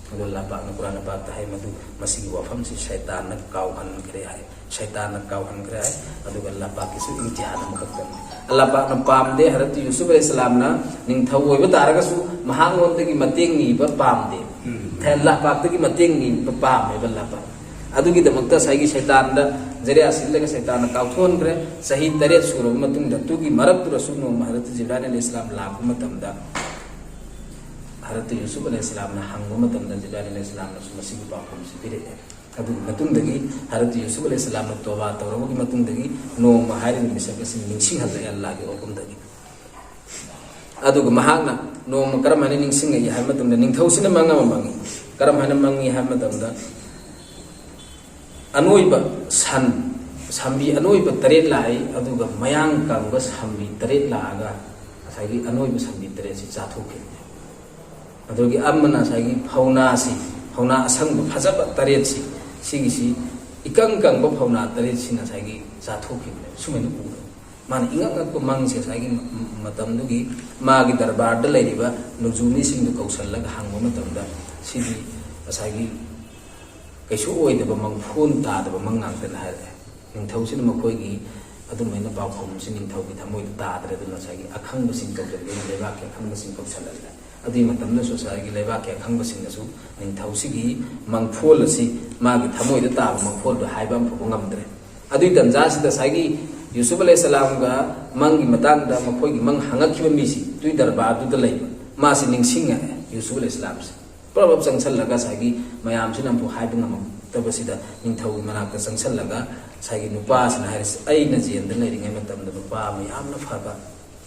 ꯑꯗꯣ ꯑꯜꯂꯥꯍ ꯄꯥꯛꯅ ꯀꯨꯔꯥꯟ ꯄꯥꯛꯇ ꯍꯥꯏ, ꯃꯗꯨ, ꯃꯁꯤꯒꯤ ꯋꯥꯐꯝꯁꯤ ꯁꯩꯇꯥꯟꯅ ꯀꯥꯎꯍꯟꯈ꯭ꯔꯦ ꯍꯥꯏ꯫ ꯁꯩꯇꯥꯟꯅ ꯀꯥꯎꯍꯟꯈ꯭ꯔꯦ ꯍꯥꯏ꯫ ꯑꯗꯨꯒ ꯑꯜꯂꯥꯍ ꯄꯥꯛꯀꯤꯁꯨ ꯏꯝꯇꯤꯍꯥꯟ ꯑꯃꯈꯛꯇꯅꯤ꯫ ꯑꯜꯂꯥꯍ ꯄꯥꯛꯅ ꯄꯥꯝꯗꯦ ꯍꯖꯔꯠ ꯌꯨꯁꯨꯐ ꯑꯂꯩꯍꯤꯁꯁꯂꯥꯝꯅ ꯅꯤꯡꯊꯧ ꯑꯣꯏꯕ ꯇꯥꯔꯒꯁꯨ ꯃꯍꯥꯛꯉꯣꯟꯗꯒꯤ ꯃꯇꯦꯡ ꯅꯤꯕ ꯄꯥꯝꯗꯦ꯫ ꯎꯝ꯫ ꯑꯜꯂꯥꯍ ꯄꯥꯛꯇꯒꯤ ꯃꯇꯦꯡ ꯅꯤꯕ ꯄꯥꯝꯃꯦꯕ ꯑꯜꯂꯥꯍ ꯄꯥꯛ꯫ ꯑꯗꯨꯒꯤꯗꯃꯛꯇ ꯉꯁꯥꯏꯒꯤ ꯁꯩꯇꯥꯟꯗ ꯖꯔꯤꯌꯥ ꯁꯤꯜꯂꯒ ꯁꯩꯇꯥꯟꯅ ꯀꯥꯎꯊꯣꯛꯍꯟꯈ꯭ꯔꯦ꯫ ꯆꯍꯤ ꯇꯔꯦꯠ ꯁꯨꯔꯕ ꯃꯇꯨꯡꯗ, ꯑꯗꯨꯒꯤ ꯃꯔꯛꯇꯨꯗꯁꯨ ꯅꯣꯡꯃ ꯍꯖꯔꯠ ꯖꯤꯕ꯭ꯔꯥꯏꯜ ꯑꯂꯩꯍꯤꯁꯁꯂꯥꯝ ꯂꯥꯛꯄ ꯃꯇꯝꯗ, ꯍꯖꯔꯠ ꯌꯨꯁꯨꯐ ꯑꯂꯩꯍꯤꯁꯁꯂꯥꯝꯅ ꯍꯪꯕ ꯃꯇꯝꯗ ꯖꯤꯕ꯭ꯔꯥꯏꯜ ꯑꯂꯩꯍꯤꯁꯁꯂꯥꯝꯅꯁꯨ ꯃꯁꯤꯒꯤ ꯄꯥꯎꯈꯨꯝꯁꯤ ꯄꯤꯔꯛꯑꯦ꯫ ꯑꯗꯨꯒꯤ ꯃꯇꯨꯡꯗꯒꯤ ꯍꯖꯔꯠ ꯌꯨꯁꯨꯐ ꯑꯂꯩꯍꯤꯁꯁꯂꯥꯝꯅ ꯇꯣꯕꯥ ꯇꯧꯔꯕꯒꯤ ꯃꯇꯨꯡꯗꯒꯤ ꯅꯣꯡꯃ ꯍꯥꯏꯔꯤꯕ ꯃꯤꯁꯛ ꯑꯁꯤ ꯅꯤꯡꯁꯤꯡꯍꯜꯂꯛꯑꯦ ꯑꯜꯂꯥꯍꯒꯤ ꯍꯨꯀꯨꯝꯗꯒꯤ꯫ ꯑꯗꯨꯒ ꯃꯍꯥꯛꯅ ꯅꯣꯡꯃ ꯀꯔꯝ ꯍꯥꯏꯅ ꯅꯤꯡꯁꯤꯡꯉꯛꯏ ꯍꯥꯏꯕ ꯃꯇꯝꯗ, ꯅꯤꯡꯊꯧꯁꯤꯅ ꯃꯪ ꯑꯃ ꯃꯪꯉꯤ꯫ ꯀꯔꯝ ꯍꯥꯏꯅ ꯃꯪꯉꯤ ꯍꯥꯏꯕ ꯃꯇꯝꯗ, ꯑꯅꯣꯏꯕ ꯁꯟ, ꯁꯟꯕꯤ ꯑꯅꯣꯏꯕ ꯇꯔꯦꯠ ꯂꯥꯛꯏ, ꯑꯗꯨꯒ ꯃꯌꯥꯡ ꯀꯪꯕ ꯁꯟꯕꯤ ꯇꯔꯦꯠ ꯂꯥꯛꯑꯒ ꯉꯁꯥꯏꯒꯤ ꯑꯅꯣꯏꯕ ꯁꯟꯕꯤ ꯇꯔꯦꯠꯁꯤ ꯆꯥꯊꯣꯛꯈꯤꯕꯅꯤ꯫ ꯑꯗꯨꯒꯤ ꯑꯃꯅ ꯉꯁꯥꯏꯒꯤ ꯐꯧꯅꯥꯁꯤ, ꯐꯧꯅꯥ ꯑꯁꯪꯕ ꯐꯖꯕ ꯇꯔꯦꯠꯁꯤ, ꯁꯤꯒꯤꯁꯤ ꯏꯀꯪ ꯀꯪꯕ ꯐꯧꯅꯥ ꯇꯔꯦꯠꯁꯤꯅ ꯉꯁꯥꯏꯒꯤ ꯆꯥꯊꯣꯛꯈꯤꯕꯅꯦ꯫ ꯁꯨꯃꯥꯏꯅ ꯎꯕ꯫ ꯃꯥꯅ ꯏꯉꯛ ꯉꯛꯄ ꯃꯪꯁꯦ ꯉꯁꯥꯏꯒꯤ ꯃ-, ꯃꯇꯝꯗꯨꯒꯤ ꯃꯥꯒꯤ ꯗꯔꯕꯥꯔꯗ ꯂꯩꯔꯤꯕ ꯅꯨꯖꯨꯃꯤꯁꯤꯡꯗꯨ ꯀꯧꯁꯜꯂꯒ ꯍꯪꯕ ꯃꯇꯝꯗ, ꯁꯤꯗꯤ ꯉꯁꯥꯏꯒꯤ ꯀꯩꯁꯨ ꯑꯣꯏꯗꯕ ꯃꯪꯐꯣꯟ ꯇꯥꯗꯕ ꯃꯪ ꯉꯥꯛꯇꯅꯤ ꯍꯥꯏꯔꯛꯑꯦ꯫ ꯅꯤꯡꯊꯧꯁꯤꯅ ꯃꯈꯣꯏꯒꯤ ꯑꯗꯨꯃꯥꯏꯅ ꯄꯥꯎꯈꯨꯝꯁꯤ ꯅꯤꯡꯊꯧꯒꯤ ꯊꯃꯣꯏꯗ ꯇꯥꯗ꯭ꯔꯦ꯫ ꯑꯗꯨꯅ ꯉꯁꯥꯏꯒꯤ ꯑꯈꯪꯕꯁꯤꯡ ꯀꯧꯁꯤꯟꯗꯨꯅ ꯂꯩꯕꯥꯛꯀꯤ ꯑꯈꯪꯕꯁꯤꯡ ꯀꯧꯁꯜꯍꯜꯂꯦ꯫ ꯑꯗꯨꯒꯤ ꯃꯇꯝꯗꯁꯨ ꯉꯁꯥꯏꯒꯤ ꯂꯩꯕꯥꯛꯀꯤ ꯑꯈꯪꯕꯁꯤꯡꯅꯁꯨ ꯅꯤꯡꯊꯧꯁꯤꯒꯤ ꯃꯪꯐꯣꯜ ꯑꯁꯤ, ꯃꯥꯒꯤ ꯊꯃꯣꯏꯗ ꯇꯥꯕ ꯃꯪꯐꯣꯜꯗꯨ ꯍꯥꯏꯕ ꯑꯃ ꯐꯥꯎꯕ ꯉꯝꯗ꯭ꯔꯦ꯫ ꯑꯗꯨꯒꯤ ꯇꯟꯖꯥꯁꯤꯗ ꯉꯁꯥꯏꯒꯤ ꯌꯨꯁꯨꯐ ꯑꯂꯩꯍꯤꯁꯁꯂꯥꯝꯒ ꯃꯪꯒꯤ ꯃꯇꯥꯡꯗ ꯃꯈꯣꯏꯒꯤ ꯃꯪ ꯍꯪꯉꯛꯈꯤꯕ ꯃꯤꯁꯤ, ꯇꯨꯏ ꯗꯔꯕꯥꯔꯗꯨꯗ ꯂꯩꯕ, ꯃꯥꯁꯤ ꯅꯤꯡꯁꯤꯡꯉꯛꯑꯦ ꯌꯨꯁꯨꯐ ꯑꯂꯩꯍꯤꯁꯁꯂꯥꯝꯁꯦ꯫ ꯄ꯭ꯔꯞ ꯄ꯭ꯔꯞ ꯆꯪꯁꯜꯂꯒ ꯉꯁꯥꯏꯒꯤ ꯃꯌꯥꯝꯁꯤꯅ ꯑꯃꯨꯛ ꯍꯥꯏꯕ ꯉꯝꯃꯛꯇꯕꯁꯤꯗ ꯅꯤꯡꯊꯧꯒꯤ ꯃꯅꯥꯛꯇ ꯆꯪꯁꯜꯂꯒ ꯉꯁꯥꯏꯒꯤ ꯅꯨꯄꯥꯁꯤꯅ ꯍꯥꯏꯔꯤꯁꯤ, "ꯑꯩꯅ ꯖꯦꯜꯗ ꯂꯩꯔꯤꯉꯩ ꯃꯇꯝꯗ ꯅꯨꯄꯥ ꯑꯃ ꯌꯥꯝꯅ ꯐꯕ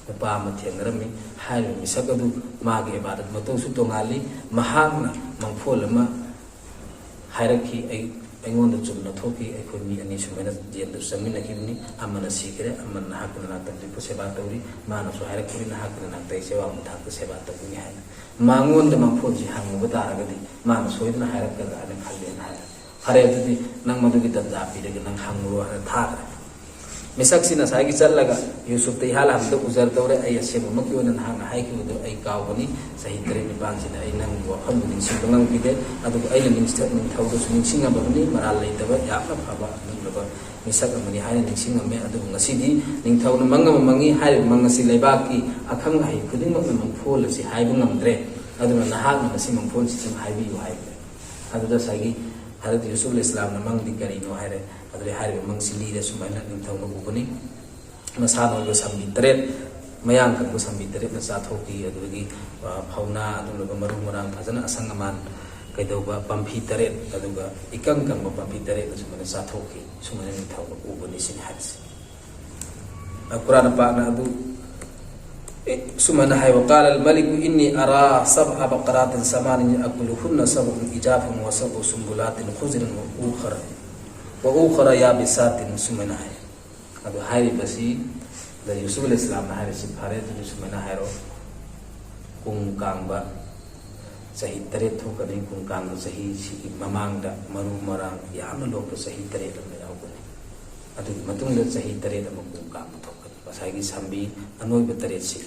ꯅꯨꯄꯥ ꯑꯃ ꯊꯦꯡꯅꯔꯝꯃꯤ꯫ ꯍꯥꯏꯔꯤꯕ ꯃꯤꯁꯛ ꯑꯗꯨ ꯃꯥꯒꯤ ꯏꯕꯥꯗꯠ ꯃꯇꯧꯁꯨ ꯇꯣꯉꯥꯜꯂꯤ꯫ ꯃꯍꯥꯛꯅ ꯃꯪꯐꯣꯜ ꯑꯃ ꯍꯥꯏꯔꯛꯈꯤ꯫ ꯑꯩ ꯑꯩꯉꯣꯟꯗ ꯆꯨꯝꯅ ꯊꯣꯛꯈꯤ꯫ ꯑꯩꯈꯣꯏ ꯃꯤ ꯑꯅꯤ ꯁꯨꯃꯥꯏꯅ ꯖꯦꯜꯗꯨ ꯆꯪꯃꯤꯟꯅꯈꯤꯕꯅꯤ꯫ ꯑꯃꯅ ꯁꯤꯈ꯭ꯔꯦ, ꯑꯃꯅ ꯅꯍꯥꯛꯀꯤ ꯅꯅꯥꯛꯇ ꯍꯧꯖꯤꯛꯄꯨ ꯁꯦꯕꯥ ꯇꯧꯔꯤ꯫ ꯃꯥꯅꯁꯨ ꯍꯥꯏꯔꯛꯄꯅꯤ, ꯅꯍꯥꯛꯀꯤ ꯅꯅꯥꯛꯇ ꯑꯩꯁꯦ ꯑꯋꯥꯡꯕ ꯊꯥꯛꯇ ꯁꯦꯕꯥ ꯇꯧꯒꯅꯤ ꯍꯥꯏꯅ꯫ ꯃꯉꯣꯟꯗ ꯃꯪꯐꯣꯟꯁꯤ ꯍꯪꯉꯨꯕ ꯇꯥꯔꯒꯗꯤ ꯃꯥꯅ ꯁꯣꯏꯗꯅ ꯍꯥꯏꯔꯛꯀꯗ꯭ꯔꯥ ꯍꯥꯏꯅ ꯈꯜꯂꯦꯅ ꯍꯥꯏꯔꯦ꯫ "ꯐꯔꯦ, ꯑꯗꯨꯗꯤ ꯅꯪ ꯃꯗꯨꯒꯤ ꯇꯟꯖꯥ ꯄꯤꯔꯒꯦ, ꯅꯪ ꯍꯪꯉꯨꯔꯣ" ꯍꯥꯏꯅ ꯊꯥꯈ꯭ꯔꯦ꯫ ꯃꯤꯁꯛꯁꯤ ꯉꯁꯥꯏꯒꯤ ꯆꯠꯂꯒ ꯌꯨꯁꯨꯞꯇ ꯏꯍꯥꯟ ꯍꯥꯟꯕꯗ ꯎꯖꯔ ꯇꯧꯔꯦ꯫ "ꯑꯩ ꯑꯁꯦꯡꯕꯃꯛꯀꯤ ꯑꯣꯏꯅ ꯅꯍꯥꯛꯅ ꯍꯥꯏꯈꯤꯕꯗꯨ ꯑꯩ ꯀꯥꯎꯕꯅꯤ꯫ ꯆꯍꯤ ꯇꯔꯦꯠ ꯅꯤꯄꯥꯟꯁꯤꯗ ꯑꯩ ꯅꯪꯒꯤ ꯋꯥꯐꯝꯗꯨ ꯅꯤꯡꯁꯤꯡꯕ ꯉꯝꯈꯤꯗꯦ꯫ ꯑꯗꯨꯕꯨ ꯑꯩꯅ ꯅꯤꯡꯁ-, ꯅꯤꯡꯊꯧꯗꯁꯨ ꯅꯤꯡꯁꯤꯡꯉꯕꯅꯤ꯫ ꯃꯔꯥꯜ ꯂꯩꯇꯕ, ꯌꯥꯝꯅ ꯐꯕ, ꯑꯗꯨꯒꯨꯝꯂꯕ ꯃꯤꯁꯛ ꯑꯃꯅꯤ ꯍꯥꯏꯅ ꯅꯤꯡꯁꯤꯡꯉꯝꯃꯦ꯫ ꯑꯗꯨꯕꯨ ꯉꯁꯤꯗꯤ ꯅꯤꯡꯊꯧꯅ ꯃꯪ ꯑꯃ ꯃꯪꯉꯤ꯫ ꯍꯥꯏꯔꯤꯕ ꯃꯪ ꯑꯁꯤ ꯂꯩꯕꯥꯛꯀꯤ ꯑꯈꯪ ꯑꯍꯩ ꯈꯨꯗꯤꯡꯃꯛꯅ ꯃꯪꯐꯣꯜ ꯑꯁꯤ ꯍꯥꯏꯕ ꯉꯝꯗ꯭ꯔꯦ꯫ ꯑꯗꯨꯅ ꯅꯍꯥꯛꯅ ꯃꯁꯤ ꯃꯪꯐꯣꯜꯁꯤꯗꯪ ꯍꯥꯏꯕꯤꯌꯨ" ꯍꯥꯏꯕꯅꯦ꯫ ꯑꯗꯨꯗ ꯉꯁꯥꯏꯒꯤ ꯍꯖꯔꯠ ꯌꯨꯁꯨꯐ ꯑꯂꯩꯍꯤꯁꯂꯥꯝꯅ ꯃꯪꯗꯤ ꯀꯔꯤꯅꯣ ꯍꯥꯏꯔꯦ꯫ ꯑꯗꯨꯗꯩ ꯍꯥꯏꯔꯤꯕ ꯃꯪꯁꯤ ꯂꯤꯔꯦ꯫ ꯁꯨꯃꯥꯏꯅ ꯅꯤꯡꯊꯧꯅ ꯎꯕꯅꯤ꯫ ꯃꯁꯥ ꯅꯣꯏꯕ ꯁꯟꯕꯤ ꯇꯔꯦꯠ, ꯃꯌꯥꯡ ꯀꯪꯕ ꯁꯟꯕꯤ ꯇꯔꯦꯠꯅ ꯆꯥꯊꯣꯛꯈꯤ꯫ ꯑꯗꯨꯗꯒꯤ, ꯑ, ꯐꯧꯅꯥ, ꯑꯗꯨꯒ ꯃꯔꯨ ꯃꯔꯥꯡ ꯐꯖꯅ ꯑꯁꯪ ꯑꯃꯥꯟ ꯀꯩꯗꯧꯕ ꯄꯥꯝꯕꯤ ꯇꯔꯦꯠ, ꯑꯗꯨꯒ ꯏꯀꯪ ꯀꯪꯕ ꯄꯥꯝꯕꯤ ꯇꯔꯦꯠꯅ ꯁꯨꯃꯥꯏꯅ ꯆꯥꯊꯣꯛꯈꯤ꯫ ꯁꯨꯃꯥꯏꯅ ꯅꯤꯡꯊꯧꯅ ꯎꯕꯅꯤ ꯁꯤꯅꯤ ꯍꯥꯏꯔꯤꯁꯦ꯫ ꯑ, ꯀꯨꯔꯥꯟ ꯄꯥꯛꯅ ꯑꯗꯨ, ꯑꯦ, ꯁꯨꯃꯥꯏꯅ ꯍꯥꯏꯕ, "قال الملك إني أرى سبع بقرات سمان يأكلهن سبع عجاف وسبع سنبلات خضر وأخر، وأخر يابسات"꯫ ꯁꯨꯃꯥꯏꯅ ꯍꯥꯏ꯫ ꯑꯗꯨ ꯍꯥꯏꯔꯤꯕꯁꯤ, ꯑꯗ ꯌꯨꯁꯨꯐ ꯑꯂꯩꯍꯤꯁꯂꯥꯝꯅ ꯍꯥꯏꯔꯤꯁꯤ, "ꯐꯔꯦ, ꯑꯗꯨꯗꯤ ꯁꯨꯃꯥꯏꯅ ꯍꯥꯏꯔꯣ, ꯀꯨꯝ ꯀꯥꯡꯕ ꯆꯍꯤ ꯇꯔꯦꯠ ꯊꯣꯛꯀꯅꯤ꯫ ꯀꯨꯝ ꯀꯥꯡꯕ ꯆꯍꯤꯁꯤꯒꯤ ꯃꯃꯥꯡꯗ ꯃꯔꯨ ꯃꯔꯥꯡ ꯌꯥꯝꯅ ꯂꯣꯛꯄ ꯆꯍꯤ ꯇꯔꯦꯠ ꯑꯃ ꯌꯥꯎꯒꯅꯤ꯫ ꯑꯗꯨꯒꯤ ꯃꯇꯨꯡꯗ ꯆꯍꯤ ꯇꯔꯦꯠ ꯑꯃ ꯀꯨꯝ ꯀꯥꯡꯕ ꯊꯣꯛꯀꯅꯤ꯫ ꯉꯁꯥꯏꯒꯤ ꯁꯟꯕꯤ ꯑꯅꯣꯏꯕ ꯇꯔꯦꯠꯁꯤ,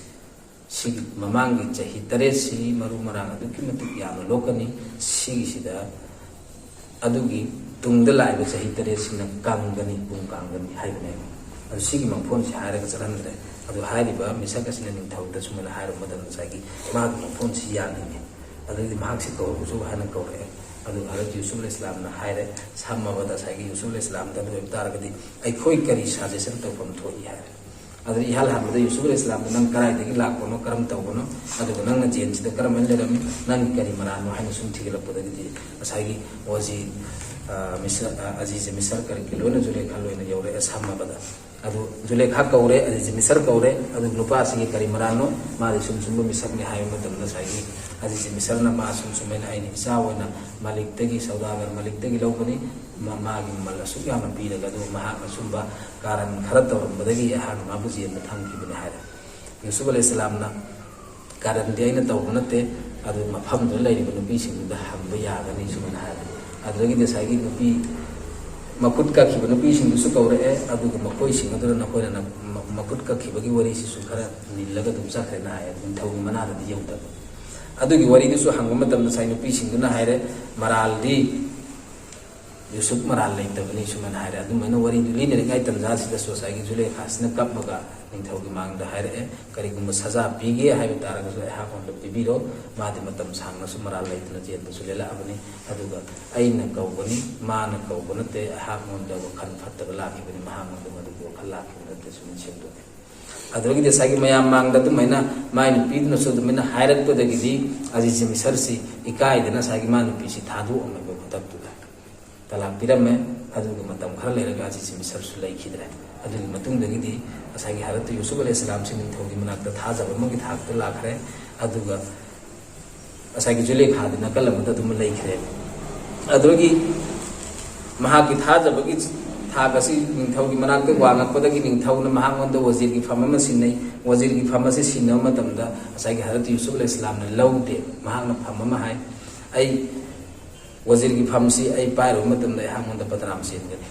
ꯁꯤꯒꯤ ꯃꯃꯥꯡꯒꯤ ꯆꯍꯤ ꯇꯔꯦꯠꯁꯤ ꯃꯔꯨ ꯃꯔꯥꯡ ꯑꯗꯨꯛꯀꯤ ꯃꯇꯤꯛ ꯌꯥꯝꯅ ꯂꯣꯛꯀꯅꯤ꯫ ꯁꯤꯒꯤꯁꯤꯗ ꯑꯗꯨꯒꯤ ꯇꯨꯡꯗ ꯂꯥꯛꯏꯕ ꯆꯍꯤ ꯇꯔꯦꯠꯁꯤꯅ ꯀꯪꯒꯅꯤ, ꯄꯨꯡ ꯀꯥꯡꯒꯅꯤ" ꯍꯥꯏꯕꯅꯦꯕ꯫ ꯑꯗꯨ ꯁꯤꯒꯤ ꯃꯪꯐꯣꯟꯁꯤ ꯍꯥꯏꯔꯒ ꯆꯠꯍꯟꯗ꯭ꯔꯦ꯫ ꯑꯗꯨ ꯍꯥꯏꯔꯤꯕ ꯃꯤꯁꯛ ꯑꯁꯤꯅ ꯅꯤꯡꯊꯧꯗ ꯁꯨꯃꯥꯏꯅ ꯍꯥꯏꯔꯨꯕ ꯃꯇꯝꯗ ꯉꯁꯥꯏꯒꯤ ꯃꯥꯒꯤ ꯃꯪꯐꯣꯟꯁꯤ ꯌꯥꯅꯤꯡꯉꯦ꯫ ꯑꯗꯨꯗꯤ ꯃꯍꯥꯛꯁꯤ ꯀꯧꯔꯛꯎꯁꯨ ꯍꯥꯏꯅ ꯀꯧꯔꯛꯑꯦ꯫ ꯑꯗꯨ ꯍꯖꯔꯠ ꯌꯨꯁꯨꯐ ꯑꯂꯩꯍꯤꯁꯂꯥꯝꯅ ꯍꯥꯏꯔꯦ, "ꯁꯝꯃꯕꯗ ꯉꯁꯥꯏꯒꯤ ꯌꯨꯁꯨꯐ ꯑꯂꯩꯍꯤꯁꯂꯥꯝꯗ ꯑꯗꯨ ꯑꯣꯏꯕ ꯇꯥꯔꯒꯗꯤ ꯑꯩꯈꯣꯏ ꯀꯔꯤ ꯁꯖꯦꯁꯟ ꯇꯧꯐꯝ ꯊꯣꯛꯏ?" ꯍꯥꯏꯔꯦ꯫ ꯑꯗꯨꯗ ꯏꯍꯥꯟ ꯍꯥꯟꯕꯗ ꯌꯨꯁꯨꯐ ꯑꯂꯩꯍꯤꯁꯂꯥꯝꯗ, "ꯅꯪ ꯀꯗꯥꯏꯗꯒꯤ ꯂꯥꯛꯄꯅꯣ, ꯀꯔꯝ ꯇꯧꯕꯅꯣ, ꯑꯗꯨꯒ ꯅꯪꯅ ꯖꯦꯜꯁꯤꯗ ꯀꯔꯝꯍꯥꯏꯅ ꯂꯩꯔꯝꯃꯤ, ꯅꯪꯒꯤ ꯀꯔꯤ ꯃꯔꯥꯜꯅꯣ?" ꯍꯥꯏꯅ ꯁꯨꯝ ꯊꯤꯒꯠꯂꯛꯄꯗꯒꯤꯗꯤ ꯉꯁꯥꯏꯒꯤ ꯋꯥꯖꯤ, ꯑ, ꯃꯤꯁ-, ꯑ, ꯑꯖꯤꯖ ꯃꯤꯁꯔ ꯀꯔꯤꯒꯤ ꯂꯣꯏꯅ ꯖꯨꯂꯦꯈꯥ ꯂꯣꯏꯅ ꯌꯧꯔꯛꯑꯦ꯫ ꯁꯝꯃꯕꯗ ꯑꯗꯨ ꯖꯨꯂꯦꯈꯥ ꯀꯧꯔꯦ, ꯑꯖꯤꯖ ꯃꯤꯁꯔ ꯀꯧꯔꯦ꯫ ꯑꯗꯨ ꯅꯨꯄꯥꯁꯤꯒꯤ ꯀꯔꯤ ꯃꯔꯥꯜꯅꯣ? ꯃꯥꯗꯤ ꯁꯨꯝ ꯁꯨꯝꯕ ꯃꯤꯁꯛꯅꯤ ꯍꯥꯏꯕ ꯃꯇꯝꯗ ꯉꯁꯥꯏꯒꯤ ꯑꯖꯤꯖ ꯃꯤꯁꯔꯅ ꯃꯥ ꯁꯨꯝ ꯁꯨꯃꯥꯏꯅ ꯑꯩꯅ ꯏꯆꯥ ꯑꯣꯏꯅ ꯃꯥꯂꯤꯛꯇꯒꯤ, ꯁꯧꯗꯥꯒꯔ ꯃꯥꯂꯤꯛꯇꯒꯤ ꯂꯧꯕꯅꯤ, ꯃꯥꯒꯤ ꯃꯃꯜ ꯑꯁꯨꯛ ꯌꯥꯝꯅ ꯄꯤꯔꯒ, ꯑꯗꯨ ꯃꯍꯥꯛꯅ ꯁꯨꯝꯕ ꯀꯥꯔꯟ ꯈꯔ ꯇꯧꯔꯝꯕꯗꯒꯤ ꯑꯩꯍꯥꯛꯅ ꯃꯥꯕꯨ ꯖꯦꯜꯗ ꯊꯝꯈꯤꯕꯅꯤ ꯍꯥꯏꯔꯦ꯫ ꯌꯨꯁꯨꯐ ꯑꯂꯩꯍꯤꯁꯂꯥꯝꯅ ꯀꯥꯔꯟꯗꯤ ꯑꯩꯅ ꯇꯧꯕ ꯅꯠꯇꯦ, ꯑꯗꯨ ꯃꯐꯝꯗꯨꯗ ꯂꯩꯔꯤꯕ ꯅꯨꯄꯤꯁꯤꯡꯗꯨꯗ ꯍꯪꯕ ꯌꯥꯒꯅꯤ ꯁꯨꯃꯥꯏꯅ ꯍꯥꯏꯔꯦ꯫ ꯑꯗꯨꯗꯒꯤꯗꯤ ꯉꯁꯥꯏꯒꯤ ꯅꯨꯄꯤ ꯃꯈꯨꯠ ꯀꯛꯈꯤꯕ ꯅꯨꯄꯤꯁꯤꯡꯗꯨꯁꯨ ꯀꯧꯔꯛꯑꯦ, ꯑꯗꯨꯒ ꯃꯈꯣꯏꯁꯤꯡ ꯑꯗꯨꯅ ꯅꯈꯣꯏꯅ ꯃꯈꯨꯠ ꯀꯛꯈꯤꯕꯒꯤ ꯋꯥꯔꯤꯁꯤꯁꯨ ꯈꯔ ꯅꯤꯜꯂꯒ ꯑꯗꯨꯝ ꯆꯠꯈ꯭ꯔꯦꯅ ꯍꯥꯏ꯫ ꯅꯤꯡꯊꯧꯒꯤ ꯃꯅꯥꯗꯗꯤ ꯌꯧꯗꯕ꯫ ꯑꯗꯨꯒꯤ ꯋꯥꯔꯤꯗꯨꯁꯨ ꯍꯪꯕ ꯃꯇꯝꯗ ꯉꯁꯥꯏ ꯅꯨꯄꯤꯁꯤꯡꯗꯨꯅ ꯍꯥꯏꯔꯦ, ꯃꯔꯥꯜꯗꯤ ꯌꯨꯁꯨꯞ ꯃꯔꯥꯜ ꯂꯩꯇꯕꯅꯤ ꯁꯨꯃꯥꯏꯅ ꯍꯥꯏꯔꯦ꯫ ꯑꯗꯨꯃꯥꯏꯅ ꯋꯥꯔꯤꯗꯨ ꯂꯤꯅꯔꯤꯉꯩ ꯇꯟꯖꯥꯁꯤꯗꯁꯨ ꯉꯁꯥꯏꯒꯤ ꯖꯨꯂꯦꯈꯥꯁꯤꯅ ꯀꯞꯄꯒ ꯅꯤꯡꯊꯧꯒꯤ ꯃꯥꯡꯗ ꯍꯥꯏꯔꯛꯑꯦ, ꯀꯔꯤꯒꯨꯝꯕ ꯁꯖꯥ ꯄꯤꯒꯦ ꯍꯥꯏꯕ ꯇꯥꯔꯒꯁꯨ ꯑꯩꯍꯥꯛꯉꯣꯟꯗ ꯄꯤꯕꯤꯔꯣ꯫ ꯃꯥꯗꯤ ꯃꯇꯝ ꯁꯥꯡꯅꯁꯨ ꯃꯔꯥꯜ ꯂꯩꯇꯅ ꯖꯦꯜꯗꯁꯨ ꯂꯦꯜꯂꯛꯑꯕꯅꯤ, ꯑꯗꯨꯒ ꯑꯩꯅ ꯀꯧꯕꯅꯤ, ꯃꯥꯅ ꯀꯧꯕ ꯅꯠꯇꯦ꯫ ꯑꯩꯍꯥꯛꯉꯣꯟꯗ ꯋꯥꯈꯜ ꯐꯠꯇꯕ ꯂꯥꯛꯈꯤꯕꯅꯤ, ꯃꯍꯥꯛꯉꯣꯟꯗ ꯃꯗꯨꯒꯤ ꯋꯥꯈꯜ ꯂꯥꯛꯈꯤꯕ ꯅꯠꯇꯦ ꯁꯨꯃꯥꯏꯅ ꯁꯦꯝꯗꯣꯛꯑꯦ꯫ ꯑꯗꯨꯗꯒꯤꯗꯤ ꯉꯁꯥꯏꯒꯤ ꯃꯌꯥꯝ ꯃꯥꯡꯗ ꯑꯗꯨꯃꯥꯏꯅ ꯃꯥꯏ ꯅꯨꯄꯤꯗꯨꯅꯁꯨ ꯑꯗꯨꯃꯥꯏꯅ ꯍꯥꯏꯔꯛꯄꯗꯒꯤꯗꯤ ꯑꯖꯤꯖ ꯃꯤꯁꯔꯁꯤ ꯏꯀꯥꯏꯗꯅ ꯉꯁꯥꯏꯒꯤ ꯃꯥ ꯅꯨꯄꯤꯁꯤ ꯊꯥꯗꯣꯛꯑꯝꯃꯦꯕ ꯈꯨꯗꯛꯇꯨꯗ꯫ ꯇꯂꯥꯛ ꯄꯤꯔꯝꯃꯦ꯫ ꯑꯗꯨꯒ ꯃꯇꯝ ꯈꯔ ꯂꯩꯔꯒ ꯑꯖꯤꯖ ꯃꯤꯁꯔꯁꯨ ꯂꯩꯈꯤꯗ꯭ꯔꯦ꯫ ꯑꯗꯨꯒꯤ ꯃꯇꯨꯡꯗꯒꯤꯗꯤ ꯉꯁꯥꯏꯒꯤ ꯍꯔꯠꯇ ꯌꯨꯁꯨꯐ ꯑꯂꯩꯍꯤꯁꯂꯥꯝꯁꯤ ꯅꯤꯡꯊꯧꯒꯤ ꯃꯅꯥꯛꯇ ꯊꯥꯖꯕ ꯑꯃꯒꯤ ꯊꯥꯛꯇ ꯂꯥꯛꯈ꯭ꯔꯦ꯫ ꯑꯗꯨꯒ ꯉꯁꯥꯏꯒꯤ ꯖꯨꯂꯦꯈꯥꯗꯤ ꯅꯥꯀꯜ ꯑꯃꯗ ꯑꯗꯨꯝ ꯂꯩꯈ꯭ꯔꯦ꯫ ꯑꯗꯨꯗꯒꯤ ꯃꯍꯥꯛꯀꯤ ꯊꯥꯖꯕꯒꯤ ꯊꯥꯛ ꯑꯁꯤ ꯅꯤꯡꯊꯧꯒꯤ ꯃꯅꯥꯛꯇ ꯋꯥꯡꯉꯛꯄꯗꯒꯤ ꯅꯤꯡꯊꯧꯅ ꯃꯍꯥꯛꯉꯣꯟꯗ ꯋꯖꯤꯔꯒꯤ ꯐꯝ ꯑꯃ ꯁꯤꯟꯅꯩ꯫ ꯋꯖꯤꯔꯒꯤ ꯐꯝ ꯑꯁꯤ ꯁꯤꯟꯅꯕ ꯃꯇꯝꯗ ꯉꯁꯥꯏꯒꯤ ꯍꯔꯠ ꯌꯨꯁꯨꯐ ꯑꯂꯩꯍꯤꯁꯂꯥꯝꯅ ꯂꯧꯗꯦ꯫ ꯃꯍꯥꯛꯅ ꯐꯝ ꯑꯃ ꯍꯥꯏ, ꯑꯩ ꯋꯖꯤꯔꯒꯤ ꯐꯝꯁꯤ ꯑꯩ ꯄꯥꯏꯔꯨꯕ ꯃꯇꯝꯗ ꯑꯩꯍꯥꯛꯉꯣꯟꯗ ꯕꯗꯅꯥꯝ ꯆꯦꯟꯒꯅꯤ꯫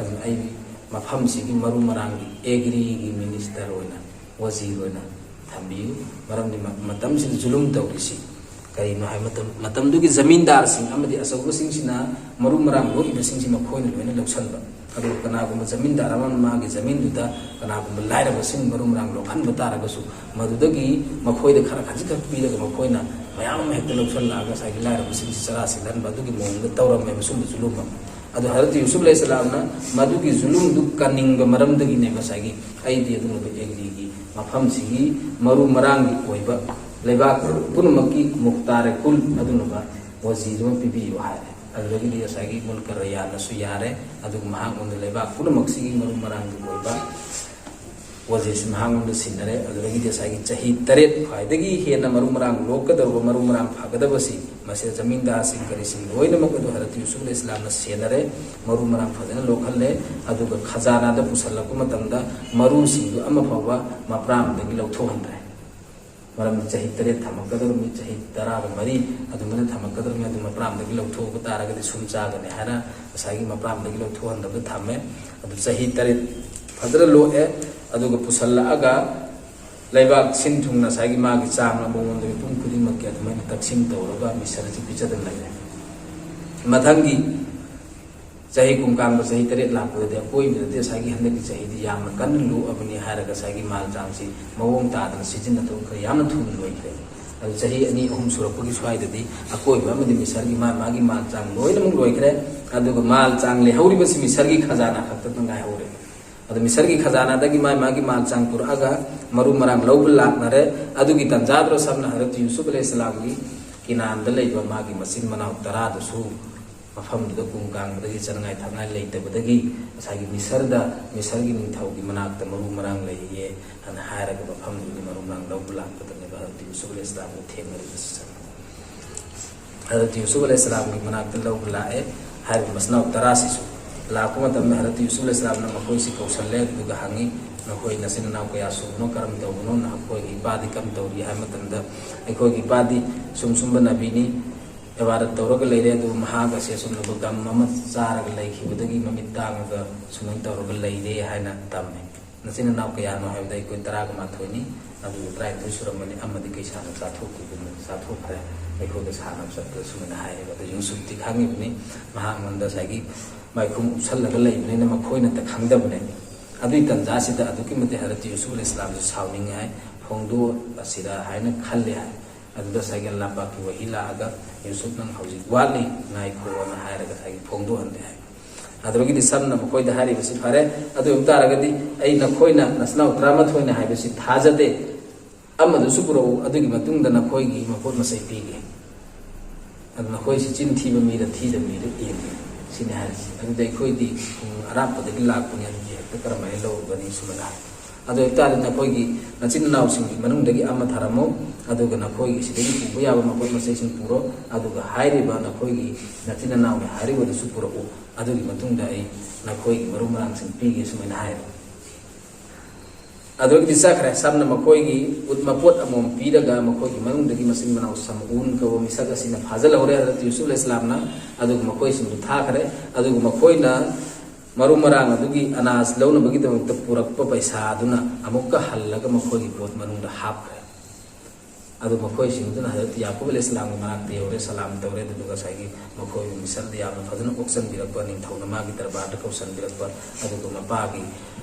ꯑꯗꯨꯅ ꯑꯩ ꯃꯐꯝꯁꯤꯒꯤ ꯃꯔꯨ ꯃꯔꯥꯡꯒꯤ ꯑꯦꯒ꯭ꯔꯤꯒꯤ ꯃꯤꯅꯤꯁꯇꯔ ꯑꯣꯏꯅ, ꯋꯖꯤꯔ ꯑꯣꯏꯅ ꯊꯝꯕꯤꯌꯨ꯫ ꯃꯔꯝꯗꯤ ꯃ-, ꯃꯇꯝꯁꯤꯗ ꯖꯨꯂꯨꯝ ꯇꯧꯔꯤꯁꯤ ꯀꯔꯤꯅꯣ ꯍꯥꯏꯕ ꯃꯇꯝ, ꯃꯇꯝꯗꯨꯒꯤ ꯖꯃꯤꯟꯗꯥꯔꯁꯤꯡ ꯑꯃꯗꯤ ꯑꯆꯧꯕꯁꯤꯡꯁꯤꯅ ꯃꯔꯨ ꯃꯔꯥꯡ ꯂꯣꯛꯏꯕꯁꯤꯡꯁꯤ ꯃꯈꯣꯏꯅ ꯂꯣꯏꯅ ꯂꯧꯁꯤꯟꯕ꯫ ꯑꯗꯨꯒ ꯀꯅꯥꯒꯨꯝꯕ ꯖꯃꯤꯟꯗꯥꯔ ꯑꯃꯅ ꯃꯥꯒꯤ ꯖꯃꯤꯟꯗꯨꯗ ꯀꯅꯥꯒꯨꯝꯕ ꯂꯥꯏꯔꯕꯁꯤꯡ ꯃꯔꯨ ꯃꯔꯥꯡ ꯂꯣꯛꯍꯟꯕ ꯇꯥꯔꯒꯁꯨ, ꯃꯗꯨꯗꯒꯤ ꯃꯈꯣꯏꯗ ꯈꯔ ꯈꯖꯤꯛꯈꯛ ꯄꯤꯔꯒ ꯃꯈꯣꯏꯅ ꯃꯌꯥꯝ ꯑꯃ ꯍꯦꯛꯇ ꯂꯧꯁꯤꯜꯂꯛꯑꯒ ꯉꯁꯥꯏꯒꯤ ꯂꯥꯏꯔꯕꯁꯤꯡꯁꯤ ꯆꯔꯥ ꯁꯤꯠꯍꯟꯕ, ꯑꯗꯨꯒꯤ ꯃꯑꯣꯡꯗ ꯇꯧꯔꯝꯃꯦꯕ ꯁꯨꯝꯕ ꯖꯨꯂꯨꯝ ꯑꯃ꯫ ꯑꯗꯨ ꯍꯔꯠ ꯌꯨꯁꯨꯐ ꯑꯂꯩꯍꯤꯁꯂꯥꯝꯅ ꯃꯗꯨꯒꯤ ꯖꯨꯂꯨꯝꯗꯨ ꯀꯟꯅꯤꯡꯕ ꯃꯔꯝꯗꯒꯤꯅꯦꯕ ꯉꯁꯥꯏꯒꯤ ꯑꯩꯗꯤ ꯑꯗꯨꯒꯨꯝꯕ ꯑꯦꯒ꯭ꯔꯤꯒꯤ ꯃꯐꯝꯁꯤꯒꯤ ꯃꯔꯨ ꯃꯔꯥꯡꯒꯤ ꯑꯣꯏꯕ ꯂꯩꯕꯥꯛ ꯄꯨꯝꯅꯃꯛꯀꯤ ꯃꯨꯈꯇꯥꯔꯦ ꯀꯨꯜ ꯑꯗꯨꯒꯨꯝꯕ ꯋꯥꯖꯤꯔ ꯑꯃ ꯄꯤꯕꯤꯌꯨ ꯍꯥꯏꯔꯦ꯫ ꯑꯗꯨꯗꯒꯤꯗꯤ ꯉꯁꯥꯏꯒꯤ ꯃꯨꯜꯀ ꯔꯌꯥꯟꯅꯁꯨ ꯌꯥꯔꯦ, ꯑꯗꯨꯒ ꯃꯍꯥꯛꯉꯣꯟꯗ ꯂꯩꯕꯥꯛ ꯄꯨꯝꯅꯃꯛꯁꯤꯒꯤ ꯃꯔꯨ ꯃꯔꯥꯡꯒꯤ ꯑꯣꯏꯕ ꯋꯥꯖꯤꯔꯁꯤ ꯃꯍꯥꯛꯉꯣꯟꯗ ꯁꯤꯟꯅꯔꯦ꯫ ꯑꯗꯨꯗꯒꯤꯗꯤ ꯉꯁꯥꯏꯒꯤ ꯆꯍꯤ ꯇꯔꯦꯠ, ꯈ꯭ꯋꯥꯏꯗꯒꯤ ꯍꯦꯟꯅ ꯃꯔꯨ ꯃꯔꯥꯡ ꯂꯣꯛꯀꯗꯧꯕ, ꯃꯔꯨ ꯃꯔꯥꯡ ꯐꯒꯗꯕꯁꯤ, ꯃꯁꯤꯗ ꯖꯃꯤꯟꯗꯥꯔꯁꯤꯡ ꯀꯔꯤꯁꯤꯡ ꯂꯣꯏꯅꯃꯛ ꯑꯗꯨ ꯍꯖꯔꯠ ꯌꯨꯁꯨꯐ ꯑꯂꯩꯍꯤꯁꯁꯂꯥꯝꯅ ꯁꯦꯟꯅꯔꯦ, ꯃꯔꯨ ꯃꯔꯥꯡ ꯐꯖꯅ ꯂꯣꯛꯍꯜꯂꯦ꯫ ꯑꯗꯨꯒ ꯈꯖꯥꯅꯥꯗ ꯄꯨꯁꯜꯂꯛꯄ ꯃꯇꯝꯗ ꯃꯔꯨꯁꯤꯡꯗꯨ ꯑꯃ ꯐꯥꯎꯕ ꯃꯄ꯭ꯔꯥꯝꯗꯒꯤ ꯂꯧꯊꯣꯛꯍꯟꯗ꯭ꯔꯦ꯫ ꯃꯔꯝꯗꯤ ꯆꯍꯤ ꯇꯔꯦꯠ ꯊꯝꯃꯛꯀꯗꯧꯔꯕꯅꯤ, ꯆꯍꯤ ꯇꯔꯥꯒ ꯃꯔꯤ ꯑꯗꯨꯃꯥꯏꯅ ꯊꯝꯃꯛꯀꯗꯧꯔꯕꯅꯤ, ꯑꯗꯨ ꯃꯄ꯭ꯔꯥꯝꯗꯒꯤ ꯂꯧꯊꯣꯛꯄ ꯇꯥꯔꯒꯗꯤ ꯁꯨꯝ ꯆꯥꯒꯅꯤ ꯍꯥꯏꯅ ꯉꯁꯥꯏꯒꯤ ꯃꯄ꯭ꯔꯥꯝꯗꯒꯤ ꯂꯧꯊꯣꯛꯍꯟꯗꯕꯗ ꯊꯝꯃꯦ꯫ ꯑꯗꯨ ꯆꯍꯤ ꯇꯔꯦꯠ ꯐꯖꯅ ꯂꯣꯛꯑꯦ꯫ ꯑꯗꯨꯒ ꯄꯨꯁꯜꯂꯛꯑꯒ ꯂꯩꯕꯥꯛ ꯁꯤꯟ ꯊꯨꯡꯅ ꯉꯁꯥꯏꯒꯤ ꯃꯥꯒꯤ ꯆꯥꯡꯅ ꯃꯉꯣꯟꯗ ꯃꯤꯄꯨꯝ ꯈꯨꯗꯤꯡꯃꯛꯀꯤ ꯑꯗꯨꯃꯥꯏꯅ ꯇꯛꯁꯤꯟ ꯇꯧꯔꯒ ꯃꯤꯁꯔ ꯑꯁꯤ ꯄꯤꯖꯗꯅ ꯂꯩꯔꯦ꯫ ꯃꯊꯪꯒꯤ ꯆꯍꯤ ꯀꯨꯝ ꯀꯥꯡꯕ ꯆꯍꯤ ꯇꯔꯦꯠ ꯂꯥꯛꯄꯗꯗꯤ ꯑꯀꯣꯏꯕꯗꯗꯤ ꯉꯁꯥꯏꯒꯤ ꯍꯟꯗꯛꯀꯤ ꯆꯍꯤꯗꯤ ꯌꯥꯝꯅ ꯀꯟꯅ ꯂꯣꯛꯑꯕꯅꯤ ꯍꯥꯏꯔꯒ ꯉꯁꯥꯏꯒꯤ ꯃꯥꯜ ꯆꯥꯡꯁꯤ ꯃꯑꯣꯡ ꯇꯥꯗꯅ ꯁꯤꯖꯤꯟꯅꯊꯣꯛꯈ꯭ꯔꯦ, ꯌꯥꯝꯅ ꯊꯨꯅ ꯂꯣꯏꯈ꯭ꯔꯦ꯫ ꯑꯗꯨ ꯆꯍꯤ ꯑꯅꯤ ꯑꯍꯨꯝ ꯁꯨꯔꯛꯄꯒꯤ ꯁ꯭ꯋꯥꯏꯗꯗꯤ ꯑꯀꯣꯏꯕ ꯑꯃꯗꯤ ꯃꯤꯁꯔꯒꯤ ꯃꯥ ꯃꯥꯒꯤ ꯃꯥꯜ ꯆꯥꯡ ꯂꯣꯏꯅꯃꯛ ꯂꯣꯏꯈ꯭ꯔꯦ꯫ ꯑꯗꯨꯒ ꯃꯥꯜ ꯆꯥꯡ ꯂꯩꯍꯧꯔꯤꯕꯁꯤ ꯃꯤꯁꯔꯒꯤ ꯈꯖꯥꯅꯥ ꯈꯛꯇꯗ ꯉꯥꯏꯍꯧꯔꯦ꯫ ꯑꯗꯣ ꯃꯤꯁꯔꯒꯤ ꯈꯖꯥꯅꯥꯗꯒꯤ ꯃꯥ ꯃꯥꯒꯤ ꯃꯥꯜ ꯆꯥꯡ ꯄꯨꯔꯛꯑꯒ ꯃꯔꯨ ꯃꯔꯥꯡ ꯂꯧꯕ ꯂꯥꯛꯅꯔꯦ꯫ ꯑꯗꯨꯒꯤ ꯇꯟꯖꯥꯗꯨꯗ ꯁꯝꯅ ꯍꯖꯔꯠ ꯌꯨꯁꯨꯐ ꯑꯂꯩꯍꯤꯁꯁꯂꯥꯝꯒꯤ ꯀꯤꯅꯥꯟꯗ ꯂꯩꯕ ꯃꯥꯒꯤ ꯃꯆꯤꯟ ꯃꯅꯥꯎ ꯇꯔꯥꯗꯨꯁꯨ ꯃꯐꯝꯗꯨꯗ ꯀꯨꯝ ꯀꯥꯡꯕꯗꯒꯤ ꯆꯥꯅꯉꯥꯏ ꯊꯛꯅꯉꯥꯏ ꯂꯩꯇꯕꯗꯒꯤ ꯉꯁꯥꯏꯒꯤ ꯃꯤꯁꯔꯗ, ꯃꯤꯁꯔꯒꯤ ꯅꯤꯡꯊꯧꯒꯤ ꯃꯅꯥꯛꯇ ꯃꯔꯨ ꯃꯔꯥꯡ ꯂꯩꯌꯦ ꯍꯥꯏꯅ ꯍꯥꯏꯔꯒ ꯃꯐꯝꯗꯨꯒꯤ ꯃꯔꯨ ꯃꯔꯥꯡ ꯂꯧꯕ ꯂꯥꯛꯄꯗꯅꯦꯕ ꯍꯖꯔꯠ ꯌꯨꯁꯨꯐ ꯑꯂꯩꯍꯤꯁꯁꯂꯥꯝꯒ ꯊꯦꯡꯅꯔꯤꯕꯁꯦ꯫ ꯍꯖꯔꯠ ꯌꯨꯁꯨꯐ ꯑꯂꯩꯍꯤꯁꯁꯂꯥꯝꯒꯤ ꯃꯅꯥꯛꯇ ꯂꯧꯕ ꯂꯥꯛꯑꯦ꯫ ꯍꯥꯏꯔꯤꯕ ꯃꯆꯤꯟ ꯃꯅꯥꯎ ꯇꯔꯥꯁꯤꯁꯨ ꯂꯥꯛꯄ ꯃꯇꯝꯗ ꯍꯖꯔꯠ ꯌꯨꯁꯨꯐ ꯑꯂꯩꯍꯤꯁꯁꯂꯥꯝꯅ ꯃꯈꯣꯏꯁꯤ ꯀꯧꯁꯜꯂꯦ, ꯑꯗꯨꯒ ꯍꯪꯉꯤ, "ꯅꯈꯣꯏ ꯅꯆꯤꯟ ꯅꯅꯥꯎ ꯀꯌꯥ ꯁꯨꯕꯅꯣ, ꯀꯔꯝ ꯇꯧꯕꯅꯣ, ꯅꯈꯣꯏꯒꯤ ꯏꯄꯥꯗꯤ ꯀꯔꯝ ꯇꯧꯔꯤ?" ꯍꯥꯏꯕ ꯃꯇꯝꯗ, "ꯑꯩꯈꯣꯏꯒꯤ ꯏꯄꯥꯗꯤ ꯁꯨꯝ ꯁꯨꯝꯕ ꯅꯕꯤꯅꯤ, ꯏꯕꯥꯗꯠ ꯇꯧꯔꯒ ꯂꯩꯔꯦ, ꯑꯗꯨꯕꯨ ꯃꯍꯥꯛ ꯑꯁꯤ ꯑꯁꯨꯝꯅꯕ ꯒꯝ ꯑꯃ ꯆꯥꯔꯒ ꯂꯩꯈꯤꯕꯗꯒꯤ ꯃꯃꯤꯠ ꯇꯥꯡꯉꯒ ꯁꯨꯃꯥꯏꯅ ꯇꯧꯔꯒ ꯂꯩꯔꯦ" ꯍꯥꯏꯅ ꯇꯝꯃꯦ꯫ "ꯅꯆꯤꯟ ꯅꯅꯥꯎ ꯀꯌꯥꯅꯣ?" ꯍꯥꯏꯕꯗ, "ꯑꯩꯈꯣꯏ ꯇꯔꯥꯒ ꯃꯥꯊꯣꯏꯅꯤ, ꯑꯗꯨꯒ ꯇꯔꯥꯅꯤꯊꯣꯏ ꯁꯨꯔꯝꯕꯅꯤ, ꯑꯃꯗꯤ ꯀꯩꯁꯥꯅ ꯆꯥꯊꯣꯛꯈꯤꯕꯅ ꯆꯥꯊꯣꯛꯈ꯭ꯔꯦ, ꯑꯩꯈꯣꯏꯒ ꯁꯥꯟꯅꯕ ꯆꯠꯄꯗ" ꯁꯨꯃꯥꯏꯅ ꯍꯥꯏꯌꯦꯕ꯫ ꯑꯗꯣ ꯌꯨꯁꯨꯐꯇꯤ ꯈꯪꯉꯤꯕꯅꯤ, ꯃꯍꯥꯛꯉꯣꯟꯗ ꯉꯁꯥꯏꯒꯤ ꯃꯥꯏꯈꯨꯝ ꯎꯞꯁꯜꯂꯒ ꯂꯩꯕꯅꯤꯅ ꯃꯈꯣꯏꯅꯇ ꯈꯪꯗꯕꯅꯦ꯫ ꯑꯗꯨꯒꯤ ꯇꯟꯖꯥꯁꯤꯗ ꯑꯗꯨꯛꯀꯤ ꯃꯇꯤꯛ ꯍꯖꯔꯠ ꯌꯨꯁꯨꯐ ꯑꯂꯩꯍꯤꯁꯁꯂꯥꯝꯁꯦ ꯁꯥꯎꯅꯤꯡꯉꯦ ꯍꯥꯏ, "ꯐꯣꯡꯗꯣꯛꯑꯁꯤꯔ" ꯍꯥꯏꯅ ꯈꯜꯂꯦ ꯍꯥꯏ꯫ ꯑꯗꯨꯗ ꯉꯁꯥꯏꯒꯤ ꯂꯝꯄꯥꯛꯀꯤ ꯋꯥꯍꯤ ꯂꯥꯛꯑꯒ, "ꯌꯨꯁꯨꯐ, ꯅꯪ ꯍꯧꯖꯤꯛ ꯋꯥꯠꯂꯤ, ꯉꯥꯏꯈꯣꯅ" ꯍꯥꯏꯔꯒ ꯉꯁꯥꯏꯒꯤ ꯐꯣꯡꯗꯣꯛꯍꯟꯗꯦ ꯍꯥꯏ꯫ ꯑꯗꯨꯗꯒꯤꯗꯤ ꯁꯝꯅ ꯃꯈꯣꯏꯗ ꯍꯥꯏꯔꯤꯕꯁꯤ, "ꯐꯔꯦ, ꯑꯗꯨ ꯑꯣꯏꯕ ꯇꯥꯔꯒꯗꯤ ꯑꯩ ꯅꯈꯣꯏꯅ ꯅꯆꯤꯟ ꯅꯅꯥꯎ ꯇꯔꯥꯃꯥꯊꯣꯏꯅꯤ ꯍꯥꯏꯕꯁꯤ ꯊꯥꯖꯗꯦ, ꯑꯃꯗꯨꯁꯨ ꯄꯨꯔꯛꯎ, ꯑꯗꯨꯒꯤ ꯃꯇꯨꯡꯗ ꯅꯈꯣꯏꯒꯤ ꯃꯄꯣꯠ ꯃꯆꯩ ꯄꯤꯒꯦ꯫ ꯑꯗꯨ ꯅꯈꯣꯏꯁꯤ ꯆꯤꯟ ꯊꯤꯕ ꯃꯤꯔ ꯊꯤꯗꯕ ꯃꯤꯔ ꯌꯦꯡꯒꯦ", ꯁꯤꯅꯤ ꯍꯥꯏꯔꯤꯁꯤ꯫ ꯑꯗꯨꯗ ꯑꯩꯈꯣꯏꯗꯤ, ꯎꯝ, ꯑꯔꯥꯞꯄꯗꯒꯤ ꯂꯥꯛꯄꯅꯤ, ꯑꯗꯨꯗꯤ ꯍꯦꯛꯇ ꯀꯔꯝꯍꯥꯏꯅ ꯂꯧꯔꯨꯒꯅꯤ? ꯁꯨꯃꯥꯏꯅ ꯍꯥꯏ꯫ ꯑꯗꯨ ꯑꯣꯏꯇꯥꯔꯗꯤ ꯅꯈꯣꯏꯒꯤ ꯅꯆꯤꯟ ꯅꯅꯥꯎꯁꯤꯡꯒꯤ ꯃꯅꯨꯡꯗꯒꯤ ꯑꯃ ꯊꯥꯔꯝꯃꯨ, ꯑꯗꯨꯒ ꯅꯈꯣꯏꯒꯤ ꯁꯤꯗꯒꯤ ꯄꯨꯕ ꯌꯥꯕ ꯃꯄꯣꯠ ꯃꯆꯩꯁꯤꯡ ꯄꯨꯔꯣ, ꯑꯗꯨꯒ ꯍꯥꯏꯔꯤꯕ ꯅꯈꯣꯏꯒꯤ ꯅꯆꯤꯟ ꯅꯅꯥꯎꯅꯤ ꯍꯥꯏꯔꯤꯕꯗꯨꯁꯨ ꯄꯨꯔꯛꯎ꯫ ꯑꯗꯨꯒꯤ ꯃꯇꯨꯡꯗ ꯑꯩ ꯅꯈꯣꯏꯒꯤ ꯃꯔꯨ ꯃꯔꯥꯡꯁꯤꯡ ꯄꯤꯒꯦ," ꯁꯨꯃꯥꯏꯅ ꯍꯥꯏꯔꯦ꯫ ꯑꯗꯨꯗꯒꯤꯗꯤ ꯆꯠꯈ꯭ꯔꯦ꯫ ꯁꯝꯅ ꯃꯈꯣꯏꯒꯤ ꯎꯠ ꯃꯄꯣꯠ ꯑꯃꯃꯝ ꯄꯤꯔꯒ ꯃꯈꯣꯏꯒꯤ ꯃꯅꯨꯡꯗꯒꯤ ꯃꯆꯤꯟ ꯃꯅꯥꯎ ꯁꯝꯎꯟ ꯀꯧꯕ ꯃꯤꯁꯛ ꯑꯁꯤꯅ ꯐꯥꯖꯤꯜꯍꯧꯔꯦ ꯍꯖꯔꯠ ꯌꯨꯁꯨꯐ ꯑꯂꯩꯍꯤꯁꯂꯥꯝꯅ꯫ ꯑꯗꯨꯒ ꯃꯈꯣꯏꯁꯤꯡꯗꯨ ꯊꯥꯈ꯭ꯔꯦ꯫ ꯑꯗꯨꯒ ꯃꯈꯣꯏꯅ ꯃꯔꯨ ꯃꯔꯥꯡ ꯑꯗꯨꯒꯤ ꯑꯅꯥꯖ ꯂꯧꯅꯕꯒꯤꯗꯃꯛꯇ ꯄꯨꯔꯛꯄ ꯄꯩꯁꯥ ꯑꯗꯨꯅ ꯑꯃꯨꯛꯀ ꯍꯜꯂꯒ ꯃꯈꯣꯏꯒꯤ ꯄꯣꯠ ꯃꯅꯨꯡꯗ ꯍꯥꯞꯈ꯭ꯔꯦ꯫ ꯑꯗꯨ ꯃꯈꯣꯏꯁꯤꯡꯗꯨꯅ ꯍꯖꯔꯠ ꯌꯥꯀꯨꯕ ꯑꯂꯩꯍꯤꯁꯂꯥꯝꯒꯤ ꯃꯅꯥꯛꯇ ꯌꯧꯔꯦ, ꯁꯂꯥꯝ ꯇꯧꯔꯦ꯫ ꯑꯗꯨꯗꯨꯒ ꯉꯁꯥꯏꯒꯤ ꯃꯈꯣꯏꯕꯨ ꯃꯤꯁꯔꯗ ꯌꯥꯝꯅ ꯐꯖꯅ ꯑꯣꯛꯆꯟꯕꯤꯔꯛꯄ, ꯅꯤꯡꯊꯧꯅ ꯃꯥꯒꯤ ꯗꯔꯕꯥꯔꯗ ꯀꯧꯁꯟꯕꯤꯔꯛꯄ, ꯑꯗꯨꯒ ꯃꯄꯥꯒꯤ,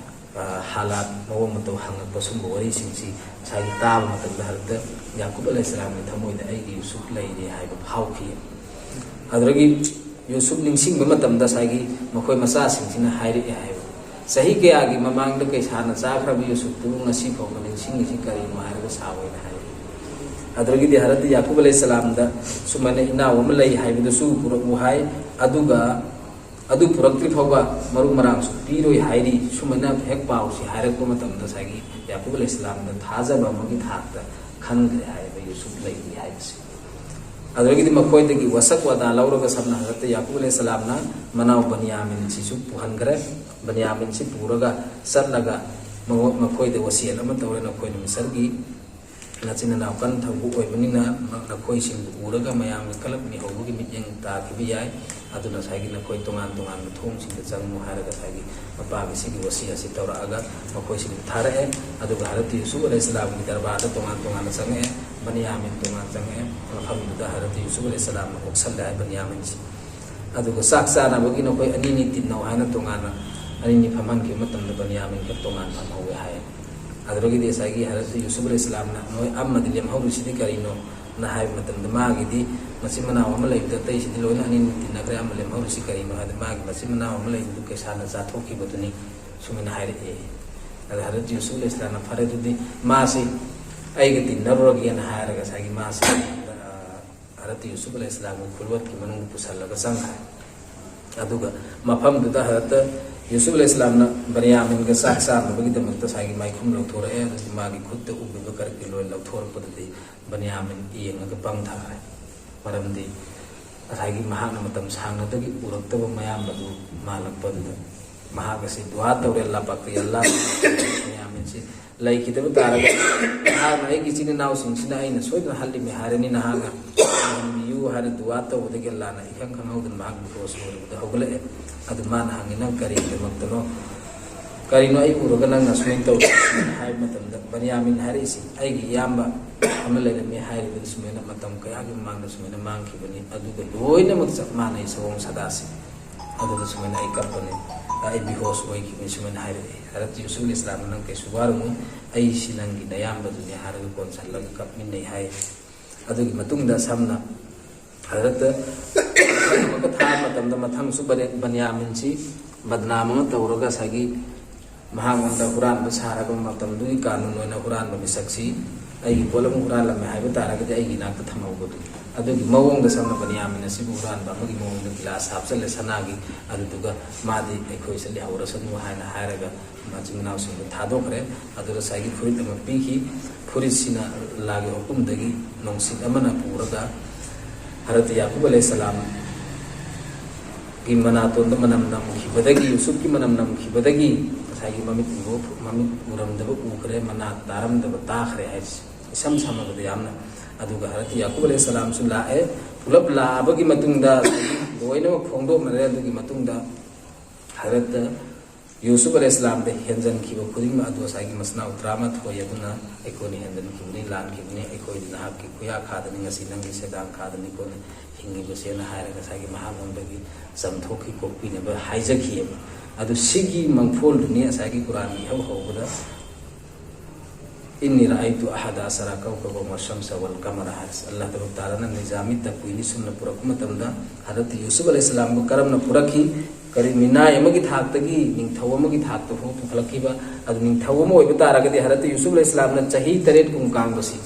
ꯑ, ꯍꯥꯂꯥꯠ, ꯃꯑꯣꯡ ꯃꯇꯧ ꯍꯪꯉꯛꯄ, ꯁꯨꯝꯕ ꯋꯥꯔꯤꯁꯤꯡꯁꯤ ꯉꯁꯥꯏꯒꯤ ꯇꯥꯕ ꯃꯇꯝꯗ ꯍꯖꯔꯠ ꯌꯥꯀꯨꯕ ꯑꯂꯩꯍꯤꯁꯂꯥꯝꯒꯤ ꯊꯃꯣꯏꯗ "ꯑꯩꯒꯤ ꯌꯨꯁꯨꯞ ꯂꯩꯔꯦ" ꯍꯥꯏꯕ ꯐꯥꯎꯈꯤ꯫ ꯑꯗꯨꯗꯒꯤ ꯌꯨꯁꯨꯞ ꯅꯤꯡꯁꯤꯡꯕ ꯃꯇꯝꯗ ꯉꯁꯥꯏꯒꯤ ꯃꯈꯣꯏ ꯃꯆꯥꯁꯤꯡꯁꯤꯅ ꯍꯥꯏꯔꯛꯑꯦ ꯍꯥꯏꯕ, "ꯆꯍꯤ ꯀꯌꯥꯒꯤ ꯃꯃꯥꯡꯗ ꯀꯩꯁꯥꯅ ꯆꯥꯈ꯭ꯔꯕ ꯌꯨꯁꯨꯞꯇꯨꯕꯨ ꯉꯁꯤ ꯐꯥꯎꯕ ꯅꯤꯡꯁꯤꯡꯉꯤꯁꯤ ꯀꯔꯤꯅꯣ?" ꯍꯥꯏꯔꯒ ꯁꯥꯎꯋꯦꯅ ꯍꯥꯏꯔꯛꯑꯦ꯫ ꯑꯗꯨꯗꯒꯤꯗꯤ ꯍꯖꯔꯠ ꯌꯥꯀꯨꯕ ꯑꯂꯩꯍꯤꯁꯂꯥꯝꯗ ꯁꯨꯃꯥꯏꯅ ꯏꯅꯥꯎ ꯑꯃ ꯂꯩ ꯍꯥꯏꯕꯗꯨꯁꯨ ꯄꯨꯔꯛꯎ ꯍꯥꯏ, ꯑꯗꯨꯒ ꯑꯗꯨ ꯄꯨꯔꯛꯇ꯭ꯔꯤ ꯐꯥꯎꯕ ꯃꯔꯨ ꯃꯔꯥꯡꯁꯨ ꯄꯤꯔꯣꯏ ꯍꯥꯏꯔꯤ꯫ ꯁꯨꯃꯥꯏꯅ ꯍꯦꯛ ꯄꯥꯎꯁꯤ ꯍꯥꯏꯔꯛꯄ ꯃꯇꯝꯗ ꯉꯁꯥꯏꯒꯤ ꯌꯥꯀꯨꯕ ꯑꯂꯩꯍꯤꯁꯂꯥꯝꯗ ꯊꯥꯖꯕ ꯑꯃꯒꯤ ꯊꯥꯛꯇ ꯈꯟꯈ꯭ꯔꯦ ꯍꯥꯏꯌꯦꯕ ꯌꯨꯁꯨꯞ ꯂꯩꯔꯤ ꯍꯥꯏꯕꯁꯤ꯫ ꯑꯗꯨꯗꯒꯤꯗꯤ ꯃꯈꯣꯏꯗꯒꯤ ꯋꯥꯁꯛ ꯋꯥꯗꯥ ꯂꯧꯔꯒ ꯁꯝꯅ ꯍꯖꯔꯠ ꯌꯥꯀꯨꯕ ꯑꯂꯩꯍꯤꯁꯂꯥꯝꯅ ꯃꯅꯥꯎ ꯕꯅꯤꯌꯥꯃꯤꯟꯁꯤꯁꯨ ꯄꯨꯍꯟꯈ꯭ꯔꯦ꯫ ꯕꯅꯤꯌꯥꯃꯤꯟꯁꯤ ꯄꯨꯔꯒ ꯆꯠꯂꯒ ꯃꯉꯣ-, ꯃꯈꯣꯏꯗ ꯋꯥꯁꯤꯌꯠ ꯑꯃ ꯇꯧꯔꯦ, "ꯅꯈꯣꯏꯅ ꯃꯤꯁꯔꯒꯤ ꯅꯆꯤꯟ ꯅꯅꯥꯎ ꯀꯟ ꯊꯧꯕ ꯑꯣꯏꯕꯅꯤꯅ ꯅꯈꯣꯏꯁꯤꯡꯕꯨ ꯎꯔꯒ ꯃꯌꯥꯝꯒꯤ ꯀꯂꯛ ꯃꯤꯍꯧꯕꯒꯤ ꯃꯤꯠꯌꯦꯡ ꯇꯥꯈꯤꯕ ꯌꯥꯏ꯫ ꯑꯗꯨꯅ ꯉꯁꯥꯏꯒꯤ ꯅꯈꯣꯏ ꯇꯣꯉꯥꯟ ꯇꯣꯉꯥꯟꯕ ꯊꯣꯡꯁꯤꯡꯗ ꯆꯪꯉꯨ" ꯍꯥꯏꯔꯒ ꯉꯁꯥꯏꯒꯤ ꯃꯄꯥꯒꯤ ꯁꯤꯒꯤ ꯋꯥꯁꯤ ꯑꯁꯤ ꯇꯧꯔꯛꯑꯒ ꯃꯈꯣꯏꯁꯤꯡꯕꯨ ꯊꯥꯔꯛꯑꯦ꯫ ꯑꯗꯨꯒ ꯍꯖꯔꯠ ꯌꯨꯁꯨꯐ ꯑꯂꯩꯍꯤꯁꯂꯥꯝꯒꯤ ꯗꯔꯕꯥꯔꯗ ꯇꯣꯉꯥꯟ ꯇꯣꯉꯥꯟꯅ ꯆꯪꯉꯛꯑꯦ꯫ ꯕꯅꯤꯌꯥꯃꯤꯟ ꯇꯣꯉꯥꯟ ꯆꯪꯉꯛꯑꯦ꯫ ꯃꯐꯝꯗꯨꯗ ꯍꯖꯔꯠ ꯌꯨꯁꯨꯐ ꯑꯂꯩꯍꯤꯁꯂꯥꯝꯅ ꯑꯣꯛꯁꯜꯂꯦ ꯍꯥꯏ ꯕꯅꯤꯌꯥꯃꯤꯟꯁꯤ꯫ ꯑꯗꯨꯒ ꯆꯥꯛ ꯆꯥꯅꯕꯒꯤ ꯅꯈꯣꯏ ꯑꯅꯤꯅꯤ ꯇꯤꯟꯅꯧ ꯍꯥꯏꯅ ꯇꯣꯉꯥꯟꯅ ꯑꯅꯤꯅꯤ ꯐꯝꯍꯟꯈꯤꯕ ꯃꯇꯝꯗ ꯕꯅꯤꯌꯥꯃꯤꯟ ꯈꯛ ꯇꯣꯉꯥꯟ ꯐꯝꯍꯧꯋꯦ ꯍꯥꯏ꯫ ꯑꯗꯨꯗꯒꯤꯗꯤ ꯉꯁꯥꯏꯒꯤ ꯍꯖꯔꯠ ꯌꯨꯁꯨꯐ ꯑꯂꯩꯍꯤꯁꯂꯥꯝꯅ, "ꯅꯣꯏ ꯑꯃꯗꯤ ꯂꯦꯝꯍꯧꯔꯤꯁꯤꯗꯤ ꯀꯔꯤꯅꯣ?" ꯅ ꯍꯥꯏꯕ ꯃꯇꯝꯗ, ꯃꯥꯒꯤꯗꯤ ꯃꯆꯤꯟ ꯃꯅꯥꯎ ꯑꯃ ꯂꯩꯕꯗ ꯑꯇꯩꯁꯤꯗꯤ ꯂꯣꯏꯅ ꯑꯅꯤꯅꯤ ꯇꯤꯟꯅꯈ꯭ꯔꯦ, ꯑꯃ ꯂꯦꯝꯍꯧꯔꯤꯁꯤ ꯀꯔꯤꯅꯣ ꯍꯥꯏꯕꯗ, ꯃꯥꯒꯤ ꯃꯆꯤꯟ ꯃꯅꯥꯎ ꯑꯃ ꯂꯩꯕꯗꯨ ꯀꯩꯁꯥꯅ ꯆꯥꯊꯣꯛꯈꯤꯕꯗꯨꯅꯤ, ꯁꯨꯃꯥꯏꯅ ꯍꯥꯏꯔꯛꯑꯦ꯫ ꯑꯗ ꯍꯖꯔꯠ ꯌꯨꯁꯨꯐ ꯑꯂꯩꯍꯤꯁꯂꯥꯝꯅ, "ꯐꯔꯦ, ꯑꯗꯨꯗꯤ ꯃꯥꯁꯤ ꯑꯩꯒ ꯇꯤꯟꯅꯔꯨꯔꯒꯦꯅ" ꯍꯥꯏꯔꯒ ꯉꯁꯥꯏꯒꯤ ꯃꯥꯁꯤ, ꯑ, ꯍꯖꯔꯠ ꯌꯨꯁꯨꯐ ꯑꯂꯩꯍꯤꯁꯂꯥꯝꯒꯤ ꯈꯨꯜꯋꯠꯀꯤ ꯃꯅꯨꯡꯗ ꯄꯨꯁꯜꯂꯒ ꯆꯪꯈ꯭ꯔꯦ꯫ ꯑꯗꯨꯒ ꯃꯐꯝꯗꯨꯗ ꯍꯖꯔꯠ ꯌꯨꯁꯨꯐ ꯑꯂꯩꯍꯤ ꯏꯁꯂꯥꯝꯅ ꯕꯅꯤꯌꯥꯃꯤꯟꯒ ꯆꯥꯛ ꯆꯥꯅꯕꯒꯤꯗꯃꯛꯇ ꯉꯁꯥꯏꯒꯤ ꯃꯥꯏꯈꯨꯝ ꯂꯧꯊꯣꯔꯛꯑꯦ꯫ ꯑꯗꯨꯗꯤ ꯃꯥꯒꯤ ꯈꯨꯠꯇ ꯎꯞꯄꯤꯕ ꯀꯔꯤ ꯀꯔꯤ ꯂꯣꯏ ꯂꯧꯊꯣꯔꯛꯄꯗꯗꯤ ꯕꯅꯤꯌꯥꯃꯤꯟ ꯌꯦꯡꯉꯒ ꯄꯪ ꯊꯥꯔꯦ꯫ ꯃꯔꯝꯗꯤ ꯉꯁꯥꯏꯒꯤ ꯃꯍꯥꯛꯅ ꯃꯇꯝ ꯁꯥꯡꯅꯗꯒꯤ ꯎꯔꯛꯇꯕ ꯃꯌꯥꯝ ꯑꯗꯨ ꯃꯥꯜꯂꯛꯄꯗꯨꯗ ꯃꯍꯥꯛ ꯑꯁꯤ ꯗꯨꯋꯥ ꯇꯧꯔꯦ, "ꯑꯜꯂꯥ ꯄꯥꯛꯇ, ꯑꯜꯂꯥ, ꯕꯅꯤꯌꯥꯃꯤꯟꯁꯤ ꯂꯩꯈꯤꯗꯕ ꯇꯥꯔꯒꯗꯤ ꯅꯍꯥꯛꯅ ꯑꯩꯒꯤ ꯏꯆꯤꯟ ꯏꯅꯥꯎꯁꯤꯡꯁꯤꯅ ꯑꯩꯅ ꯁꯣꯏꯗꯅ ꯍꯜꯂꯤꯃꯦ ꯍꯥꯏꯔꯅꯤ, ꯅꯍꯥꯛꯅ ꯍꯟꯕꯤꯌꯨ" ꯍꯥꯏꯅ ꯗꯨꯋꯥ ꯇꯧꯕꯗꯒꯤ ꯑꯜꯂꯥꯅ ꯏꯈꯪ ꯈꯪꯍꯧꯗꯅ ꯃꯍꯥꯛ ꯕꯦꯍꯣꯁ ꯑꯣꯏꯔꯨꯕꯗ ꯍꯧꯒꯠꯂꯛꯑꯦ꯫ ꯑꯗꯨ ꯃꯥꯅ ꯍꯪꯉꯤ, "ꯅꯪ ꯀꯔꯤꯒꯤꯗꯃꯛꯇꯅꯣ? ꯀꯔꯤꯅꯣ ꯑꯩ ꯎꯔꯒ ꯅꯪꯅ ꯁꯨꯃꯥꯏꯅ ꯇꯧꯔꯤꯁꯤ?" ꯍꯥꯏꯕ ꯃꯇꯝꯗ ꯕꯅꯤꯌꯥꯃꯤꯟ ꯍꯥꯏꯔꯛꯏꯁꯤ, "ꯑꯩꯒꯤ ꯏꯌꯥꯝꯕ ꯑꯃ ꯂꯩꯔꯝꯃꯤ ꯍꯥꯏꯔꯤꯕꯗꯨ ꯁꯨꯃꯥꯏꯅ ꯃꯇꯝ ꯀꯌꯥꯒꯤ ꯃꯃꯥꯡꯗ ꯁꯨꯃꯥꯏꯅ ꯃꯥꯡꯈꯤꯕꯅꯤ, ꯑꯗꯨꯒ ꯂꯣꯏꯅꯃꯛ ꯆꯞ ꯃꯥꯟꯅꯩ ꯁꯑꯣꯡ ꯁꯥꯗꯥꯁꯦ꯫ ꯑꯗꯨꯒ ꯁꯨꯃꯥꯏꯅ ꯑꯩ ꯀꯞꯄꯅꯤ, ꯑꯩ ꯕꯤꯍꯣꯁ ꯑꯣꯏꯈꯤꯕꯅꯤ" ꯁꯨꯃꯥꯏꯅ ꯍꯥꯏꯔꯛꯑꯦ꯫ ꯍꯥꯏꯔꯠ ꯌꯨꯁꯨꯐ ꯏꯁꯂꯥꯝꯅ, "ꯅꯪ ꯀꯩꯁꯨ ꯋꯥꯔꯨꯅꯨ, ꯑꯩꯁꯤ ꯅꯪꯒꯤ ꯅꯌꯥꯝꯕꯗꯨꯅꯤ" ꯍꯥꯏꯔꯒ ꯀꯣꯟꯁꯤꯜꯂꯒ ꯀꯞꯃꯤꯟꯅꯩ ꯍꯥꯏ꯫ ꯑꯗꯨꯒꯤ ꯃꯇꯨꯡꯗ ꯁꯝꯅ ꯍꯖꯔꯠꯇ ꯑꯃꯒ ꯊꯥꯕ ꯃꯇꯝꯗ ꯃꯊꯪꯁꯨ ꯕꯅꯤ-, ꯕꯟꯌꯥꯃꯤꯟꯁꯤ ꯕꯗꯅꯥꯝ ꯑꯃ ꯇꯧꯔꯒ ꯉꯁꯥꯏꯒꯤ ꯃꯍꯥꯛꯉꯣꯟꯗ ꯍꯨꯔꯥꯟꯕ ꯁꯥꯔꯒ ꯃꯇꯝꯗꯨꯒꯤ ꯀꯥꯅꯨꯟ ꯑꯣꯏꯅ ꯍꯨꯔꯥꯟꯕ ꯃꯤꯁꯛꯁꯤ ꯑꯩꯒꯤ ꯄꯣꯠ ꯑꯃ ꯍꯨꯔꯥꯟꯂꯝꯃꯦ ꯍꯥꯏꯕ ꯇꯥꯔꯒꯗꯤ ꯑꯩꯒꯤ ꯏꯅꯥꯛꯇ ꯊꯝꯍꯧꯕꯗꯨ꯫ ꯑꯗꯨꯒꯤ ꯃꯑꯣꯡꯗ ꯁꯝꯅ ꯕꯟꯌꯥꯃꯤꯟ ꯑꯁꯤꯕꯨ ꯍꯨꯔꯥꯟꯕ ꯑꯃꯒꯤ ꯃꯑꯣꯡꯗ ꯒꯤꯂꯥꯁ ꯍꯥꯞꯆꯜꯂꯦ ꯁꯅꯥꯒꯤ, ꯑꯗꯨꯗꯨꯒ ꯃꯥꯗꯤ ꯑꯩꯈꯣꯏ ꯆꯠꯂꯤ ꯍꯧꯔꯁꯅꯨ ꯍꯥꯏꯅ ꯍꯥꯏꯔꯒ ꯃꯆꯤꯟ ꯃꯅꯥꯎꯁꯤꯡꯗꯨ ꯊꯥꯗꯣꯛꯈ꯭ꯔꯦ꯫ ꯑꯗꯨꯗ ꯉꯁꯥꯏꯒꯤ ꯐꯨꯔꯤꯠ ꯑꯃ ꯄꯤꯈꯤ꯫ ꯐꯨꯔꯤꯠꯁꯤꯅ ꯑꯜꯂꯥꯒꯤ ꯍꯨꯀꯨꯝꯗꯒꯤ ꯅꯨꯡꯁꯤꯠ ꯑꯃꯅ ꯄꯨꯔꯒ ꯍꯔꯠ ꯌꯥꯀꯨꯕ ꯑꯂꯩꯍꯤꯁꯁꯂꯥꯝꯒꯤ ꯃꯅꯥꯇꯣꯟꯗ ꯃꯅꯝ ꯅꯝꯈꯤꯕꯗꯒꯤ, ꯌꯨꯁꯨꯞꯀꯤ ꯃꯅꯝ ꯅꯝꯈꯤꯕꯗꯒꯤ ꯉꯁꯥꯏꯒꯤ ꯃꯃꯤꯠ ꯎꯕ, ꯃꯃꯤꯠ ꯎꯔꯝꯗꯕ ꯎꯈ꯭ꯔꯦ, ꯃꯅꯥ ꯇꯥꯔꯝꯗꯕ ꯇꯥꯈ꯭ꯔꯦ ꯍꯥꯏꯔꯤꯁꯦ ꯏꯁꯝ ꯁꯝꯃꯕꯗ ꯌꯥꯝꯅ꯫ ꯑꯗꯨꯒ ꯍꯔꯠ ꯌꯥꯀꯨꯕ ꯑꯂꯩꯍꯤꯁꯁꯂꯥꯝꯁꯨ ꯂꯥꯛꯑꯦ, ꯄꯨꯂꯞ ꯂꯥꯛꯑꯕꯒꯤ ꯃꯇꯨꯡꯗ ꯂꯣꯏꯅꯃꯛ ꯐꯣꯡꯗꯣꯛꯅꯔꯦ꯫ ꯑꯗꯨꯒꯤ ꯃꯇꯨꯡꯗ ꯍꯔꯠ ꯌꯨꯁꯨꯐ ꯑꯂꯩꯍꯤꯁꯂꯥꯝꯗ ꯍꯦꯟꯖꯟꯈꯤꯕ ꯈꯨꯗꯤꯡꯃꯛ ꯑꯗꯨ ꯉꯁꯥꯏꯒꯤ ꯃꯆꯤꯟ ꯃꯅꯥꯎ ꯇꯔꯥꯃꯥꯊꯣꯏ ꯑꯗꯨꯅ ꯑꯩꯈꯣꯏꯅ ꯍꯦꯟꯖꯟꯈꯤꯕꯅꯤ, ꯂꯥꯟꯈꯤꯕꯅꯤ, ꯑꯩꯈꯣꯏꯗꯤ ꯅꯍꯥꯛꯀꯤ ꯈꯨꯌꯥ ꯈꯥꯗꯅꯤ, ꯉꯁꯤ ꯅꯪꯒꯤ ꯁꯦꯗꯥꯡ ꯈꯥꯗꯅꯤ ꯈꯣꯠꯅꯤ ꯍꯤꯡꯉꯤꯕꯁꯦꯅ ꯍꯥꯏꯔꯒ ꯉꯁꯥꯏꯒꯤ ꯃꯍꯥꯛꯉꯣꯟꯗꯒꯤ ꯆꯥꯝꯊꯣꯛꯈꯤ ꯀꯣꯛꯄꯤꯅꯕ ꯍꯥꯏꯖꯈꯤꯑꯕ꯫ ꯑꯗꯨ ꯁꯤꯒꯤ ꯃꯪꯐꯣꯜꯗꯨꯅꯤ ꯉꯁꯥꯏꯒꯤ ꯀꯨꯔꯥꯟꯒꯤ ꯏꯍꯧ ꯍꯧꯕꯗ "ꯏꯟꯅꯤ ꯔꯥꯏꯇꯨ ꯑꯍꯗ ꯑꯁꯔ ꯀꯧꯀꯕ ꯋꯥ ꯁꯝꯁ ꯋꯥꯜ ꯀꯃꯔ" ꯍꯥꯏꯔꯤꯁꯦ꯫ ꯑꯜꯂꯥꯍ ꯇꯕꯥꯔꯛ ꯇꯥꯂꯥꯅ ꯅꯤꯖꯥꯃꯤꯠꯇ ꯀꯨꯏꯅꯤ ꯁꯨꯝꯅ ꯄꯨꯔꯛꯄ ꯃꯇꯝꯗ ꯍꯔꯠ ꯌꯨꯁꯨꯐ ꯑꯂꯩꯍꯤꯁꯁꯂꯥꯝꯕꯨ ꯀꯔꯝꯅ ꯄꯨꯔꯛꯈꯤ? ꯀꯔꯤ ꯃꯤꯅꯥꯏ ꯑꯃꯒꯤ ꯊꯥꯛꯇꯒꯤ ꯅꯤꯡꯊꯧ ꯑꯃꯒꯤ ꯊꯥꯛꯇ ꯐꯥꯎ ꯄꯨꯈꯠꯂꯛꯈꯤꯕ? ꯑꯗꯨ ꯅꯤꯡꯊꯧ ꯑꯃ ꯑꯣꯏꯕ ꯇꯥꯔꯒꯗꯤ ꯍꯔꯠ ꯌꯨꯁꯨꯐ ꯑꯂꯩꯍꯤꯁꯁꯂꯥꯝꯅ ꯆꯍꯤ ꯇꯔꯦꯠ ꯀꯨꯝ ꯀꯥꯡꯕꯁꯤ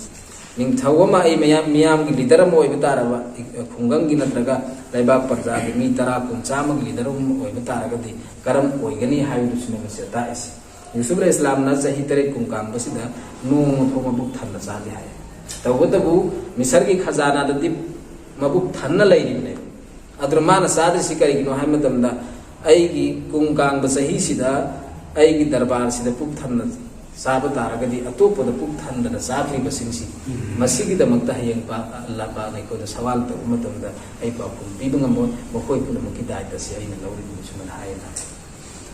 ꯅꯤꯡꯊꯧ ꯑꯃ ꯑꯩ ꯃꯌꯥꯝ, ꯃꯤꯌꯥꯝꯒꯤ ꯂꯤꯗꯔ ꯑꯃ ꯑꯣꯏꯕ ꯇꯥꯔꯕ, ꯈꯨꯡꯒꯪꯒꯤ ꯅꯠꯇ꯭ꯔꯒ ꯂꯩꯕꯥꯛ ꯄ꯭ꯔꯖꯥꯒꯤ ꯃꯤ ꯇꯔꯥ, ꯀꯨꯟ, ꯆꯥꯝꯃꯒꯤ ꯂꯤꯗꯔ ꯑꯃ ꯑꯣꯏꯕ ꯇꯥꯔꯒꯗꯤ ꯀꯔꯝ ꯑꯣꯏꯒꯅꯤ ꯍꯥꯏꯕꯗꯨꯁꯨꯅꯦ ꯃꯁꯤꯗ ꯇꯥꯛꯏꯁꯦ꯫ ꯌꯨꯁꯨꯐ ꯑꯂꯩꯍꯤ ꯏꯁꯂꯥꯝꯅ ꯆꯍꯤ ꯇꯔꯦꯠ ꯀꯨꯝ ꯀꯥꯡꯕꯁꯤꯗ ꯅꯣꯡꯃ ꯐꯥꯎ ꯃꯕꯨꯛ ꯊꯟꯅ ꯆꯥꯗꯦ ꯍꯥꯏ꯫ ꯇꯧꯕꯇꯕꯨ ꯃꯤꯁꯔꯒꯤ ꯈꯖꯥꯅꯥꯗꯗꯤ ꯃꯕꯨꯛ ꯊꯟꯅ ꯂꯩꯔꯤꯕꯅꯦꯕ꯫ ꯑꯗꯨꯅ ꯃꯥꯅ ꯆꯥꯗ꯭ꯔꯤꯁꯤ ꯀꯔꯤꯒꯤꯅꯣ ꯍꯥꯏꯕ ꯃꯇꯝꯗ, ꯑꯩꯒꯤ ꯀꯨꯝ ꯀꯥꯡꯕ ꯆꯍꯤꯁꯤꯗ ꯑꯩꯒꯤ ꯗꯔꯕꯥꯔꯁꯤꯗ ꯄꯨꯛ ꯊꯟꯅ ꯆꯥꯕ ꯇꯥꯔꯒꯗꯤ, ꯑꯇꯣꯞꯄꯗ ꯄꯨꯛ ꯊꯟꯗꯅ ꯆꯥꯈ꯭ꯔꯤꯕꯁꯤꯡꯁꯤ, ꯃꯁꯤꯒꯤꯗꯃꯛꯇ ꯍꯌꯦꯡ ꯄꯥ-, ꯑꯜꯂꯥꯍ ꯄꯥꯛꯅ ꯑꯩꯈꯣꯏꯗ ꯁꯋꯥꯜ ꯇꯧꯕ ꯃꯇꯝꯗ ꯑꯩ ꯄꯥꯎꯈꯨꯝ ꯄꯤꯕ ꯉꯝꯃꯣꯏ꯫ ꯃꯈꯣꯏ ꯄꯨꯝꯅꯃꯛꯀꯤ ꯗꯥꯏꯇꯁꯤ ꯑꯩꯅ ꯂꯧꯔꯤꯕꯅꯤ, ꯁꯨꯃꯥꯏꯅ ꯍꯥꯏꯌꯦꯅ꯫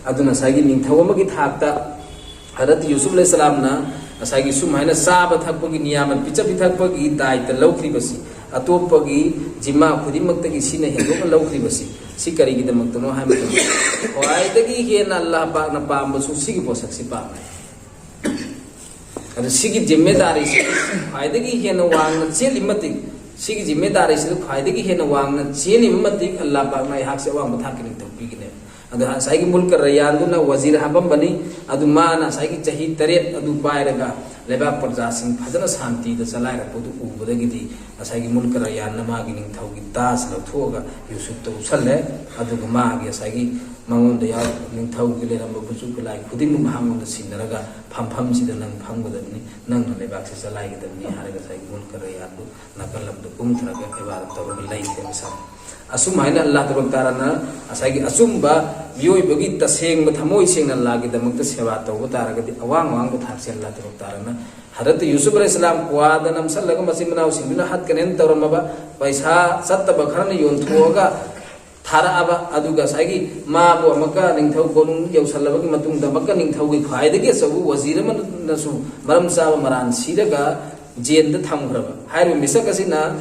ꯑꯗꯨꯅ ꯉꯁꯥꯏꯒꯤ ꯅꯤꯡꯊꯧ ꯑꯃꯒꯤ ꯊꯥꯛꯇ ꯍꯖꯔꯠ ꯌꯨꯁꯨꯐ ꯑꯂꯩꯍꯤ ꯁꯂꯥꯝꯅ ꯉꯁꯥꯏꯒꯤ ꯁꯨꯃꯥꯏꯅ ꯆꯥꯕ ꯊꯛꯄꯒꯤ ꯅꯤꯌꯥꯃ, ꯄꯤꯖ ꯄꯤꯊꯛꯄꯒꯤ ꯗꯥꯏꯇ ꯂꯧꯈ꯭ꯔꯤꯕꯁꯤ, ꯑꯇꯣꯞꯄꯒꯤ ꯖꯤꯝꯃꯥ ꯈꯨꯗꯤꯡꯃꯛꯇꯒꯤ ꯁꯤꯅ ꯍꯦꯟꯗꯣꯛꯅ ꯂꯧꯈ꯭ꯔꯤꯕꯁꯤ, ꯁꯤ ꯀꯔꯤꯒꯤꯗꯃꯛꯇꯅꯣ ꯍꯥꯏꯕ ꯃꯇꯝꯗ, ꯈ꯭ꯋꯥꯏꯗꯒꯤ ꯍꯦꯟꯅ ꯑꯜꯂꯥꯍ ꯄꯥꯛꯅ ꯄꯥꯝꯕꯁꯨ ꯁꯤꯒꯤ ꯄꯣꯠꯁꯛꯁꯤ ꯄꯥꯝꯃꯦ꯫ ꯑꯗꯨ ꯁꯤꯒꯤ ꯖꯤꯝꯃꯦꯗꯥꯔꯤꯁꯤ, ꯈ꯭ꯋꯥꯏꯗꯒꯤ ꯍꯦꯟꯅ ꯋꯥꯡꯅ ꯆꯦꯜꯂꯤ ꯃꯇꯤꯛ, ꯁꯤꯒꯤ ꯖꯤꯝꯃꯦꯗꯥꯔꯤꯁꯤꯗ ꯈ꯭ꯋꯥꯏꯗꯒꯤ ꯍꯦꯟꯅ ꯋꯥꯡꯅ ꯆꯦꯜꯂꯤꯕ ꯃꯇꯤꯛ, ꯑꯜꯂꯥꯍ ꯄꯥꯛꯅ ꯑꯩꯍꯥꯛꯁꯦ ꯑꯋꯥꯡꯕ ꯊꯥꯛꯀꯤ ꯅꯤꯡꯊꯧ ꯄꯤꯒꯅꯦꯕ꯫ ꯑꯗꯣ ꯉꯁꯥꯏꯒꯤ ꯃꯨꯜꯀ ꯔꯌꯥꯟꯗꯨꯅ ꯋꯥꯖꯤꯔ ꯍꯥꯞꯄꯝꯕꯅꯤ꯫ ꯑꯗꯨ ꯃꯥꯅ ꯉꯁꯥꯏꯒꯤ ꯆꯍꯤ ꯇꯔꯦꯠ ꯑꯗꯨ ꯄꯥꯏꯔꯒ ꯂꯩꯕꯥꯛ ꯄ꯭ꯔꯖꯥꯁꯤꯡ ꯐꯖꯅ ꯁꯥꯟꯇꯤꯗ ꯆꯂꯥꯏꯔꯛꯄꯗꯨ ꯎꯕꯗꯒꯤꯗꯤ, ꯉꯁꯥꯏꯒꯤ ꯃꯨꯜꯀ ꯔꯌꯥꯟꯅ ꯃꯥꯒꯤ ꯅꯤꯡꯊꯧꯒꯤ ꯇꯥꯖ ꯂꯧꯊꯣꯛꯑꯒ ꯌꯨꯁꯨꯞꯇ ꯎꯞꯁꯜꯂꯦ꯫ ꯑꯗꯨꯒ ꯃꯥꯒꯤ ꯉꯁꯥꯏꯒꯤ ꯃꯉꯣꯟꯗ ꯌꯥꯎ-, ꯅꯤꯡꯊꯧꯒꯤ ꯂꯩꯔꯝꯕ ꯈꯨꯠꯁꯨ ꯈꯨꯠꯂꯥꯏ ꯈꯨꯗꯤꯡꯃꯛ ꯃꯍꯥꯛꯉꯣꯟꯗ ꯁꯤꯟꯅꯔꯒ, "ꯐꯝꯐꯝꯁꯤꯗ ꯅꯪ ꯐꯝꯒꯗꯕꯅꯤ, ꯅꯪꯅ ꯂꯩꯕꯥꯛꯁꯤ ꯆꯂꯥꯏꯒꯗꯕꯅꯤ" ꯍꯥꯏꯔꯒ ꯉꯁꯥꯏꯒꯤ ꯃꯨꯜꯀ ꯔꯌꯥꯟꯗꯨ ꯅꯥꯀꯜ ꯑꯃꯗ ꯀꯨꯝꯊꯔꯒ ꯏꯕꯥꯗꯠ ꯇꯧꯔꯒ ꯂꯩꯈ꯭ꯔꯦ ꯃꯁꯥ꯫ ꯑꯁꯨꯝ ꯍꯥꯏꯅ ꯑꯜꯂꯥꯍ ꯇꯕꯥꯔꯛ ꯇꯥꯂꯥꯅ ꯉꯁꯥꯏꯒꯤ ꯑꯆꯨꯝꯕ ꯃꯤꯑꯣꯏꯕꯒꯤ ꯇꯁꯦꯡꯕ ꯊꯃꯣꯏ ꯁꯦꯡꯅ ꯑꯜꯂꯥꯍꯒꯤꯗꯃꯛꯇ ꯁꯦꯕꯥ ꯇꯧꯕ ꯇꯥꯔꯒꯗꯤ, ꯑꯋꯥꯡ ꯑꯋꯥꯡꯕ ꯊꯥꯛꯁꯦ ꯑꯜꯂꯥꯍ ꯇꯕꯥꯔꯛ ꯇꯥꯂꯥꯅ ꯍꯖꯔꯠ ꯌꯨꯁꯨꯐ ꯑꯂꯩꯍꯤ ꯁꯂꯥꯝ ꯀ꯭ꯋꯥꯗ ꯅꯝꯁꯜꯂꯒ ꯃꯆꯤꯟ ꯃꯅꯥꯎꯁꯤꯡꯗꯨꯅ ꯍꯠꯀꯅꯦꯅ ꯇꯧꯔꯝꯃꯕ ꯄꯩꯁꯥ ꯆꯠꯇꯕ ꯈꯔꯅ ꯌꯣꯟꯊꯣꯛꯑꯒ ꯊꯥꯔꯛꯑꯕ, ꯑꯗꯨꯒ ꯉꯁꯥꯏꯒꯤ ꯃꯥꯕꯨ ꯑꯃꯨꯛꯀ ꯅꯤꯡꯊꯧ ꯀꯣꯅꯨꯡ ꯌꯧꯁꯜꯂꯕꯒꯤ ꯃꯇꯨꯡꯗ ꯑꯃꯨꯛꯀ ꯅꯤꯡꯊꯧꯒꯤ ꯈ꯭ꯋꯥꯏꯗꯒꯤ ꯑꯆꯧꯕ ꯋꯥꯖꯤꯔ ꯑꯃꯅꯁꯨ ꯃꯔꯝ ꯆꯥꯕ ꯃꯔꯥꯟ ꯁꯤꯔꯒ ꯖꯦꯟꯗ ꯊꯝꯈ꯭ꯔꯕ ꯍꯥꯏꯔꯤꯕ ꯃꯤꯁꯛ ꯑꯁꯤꯅ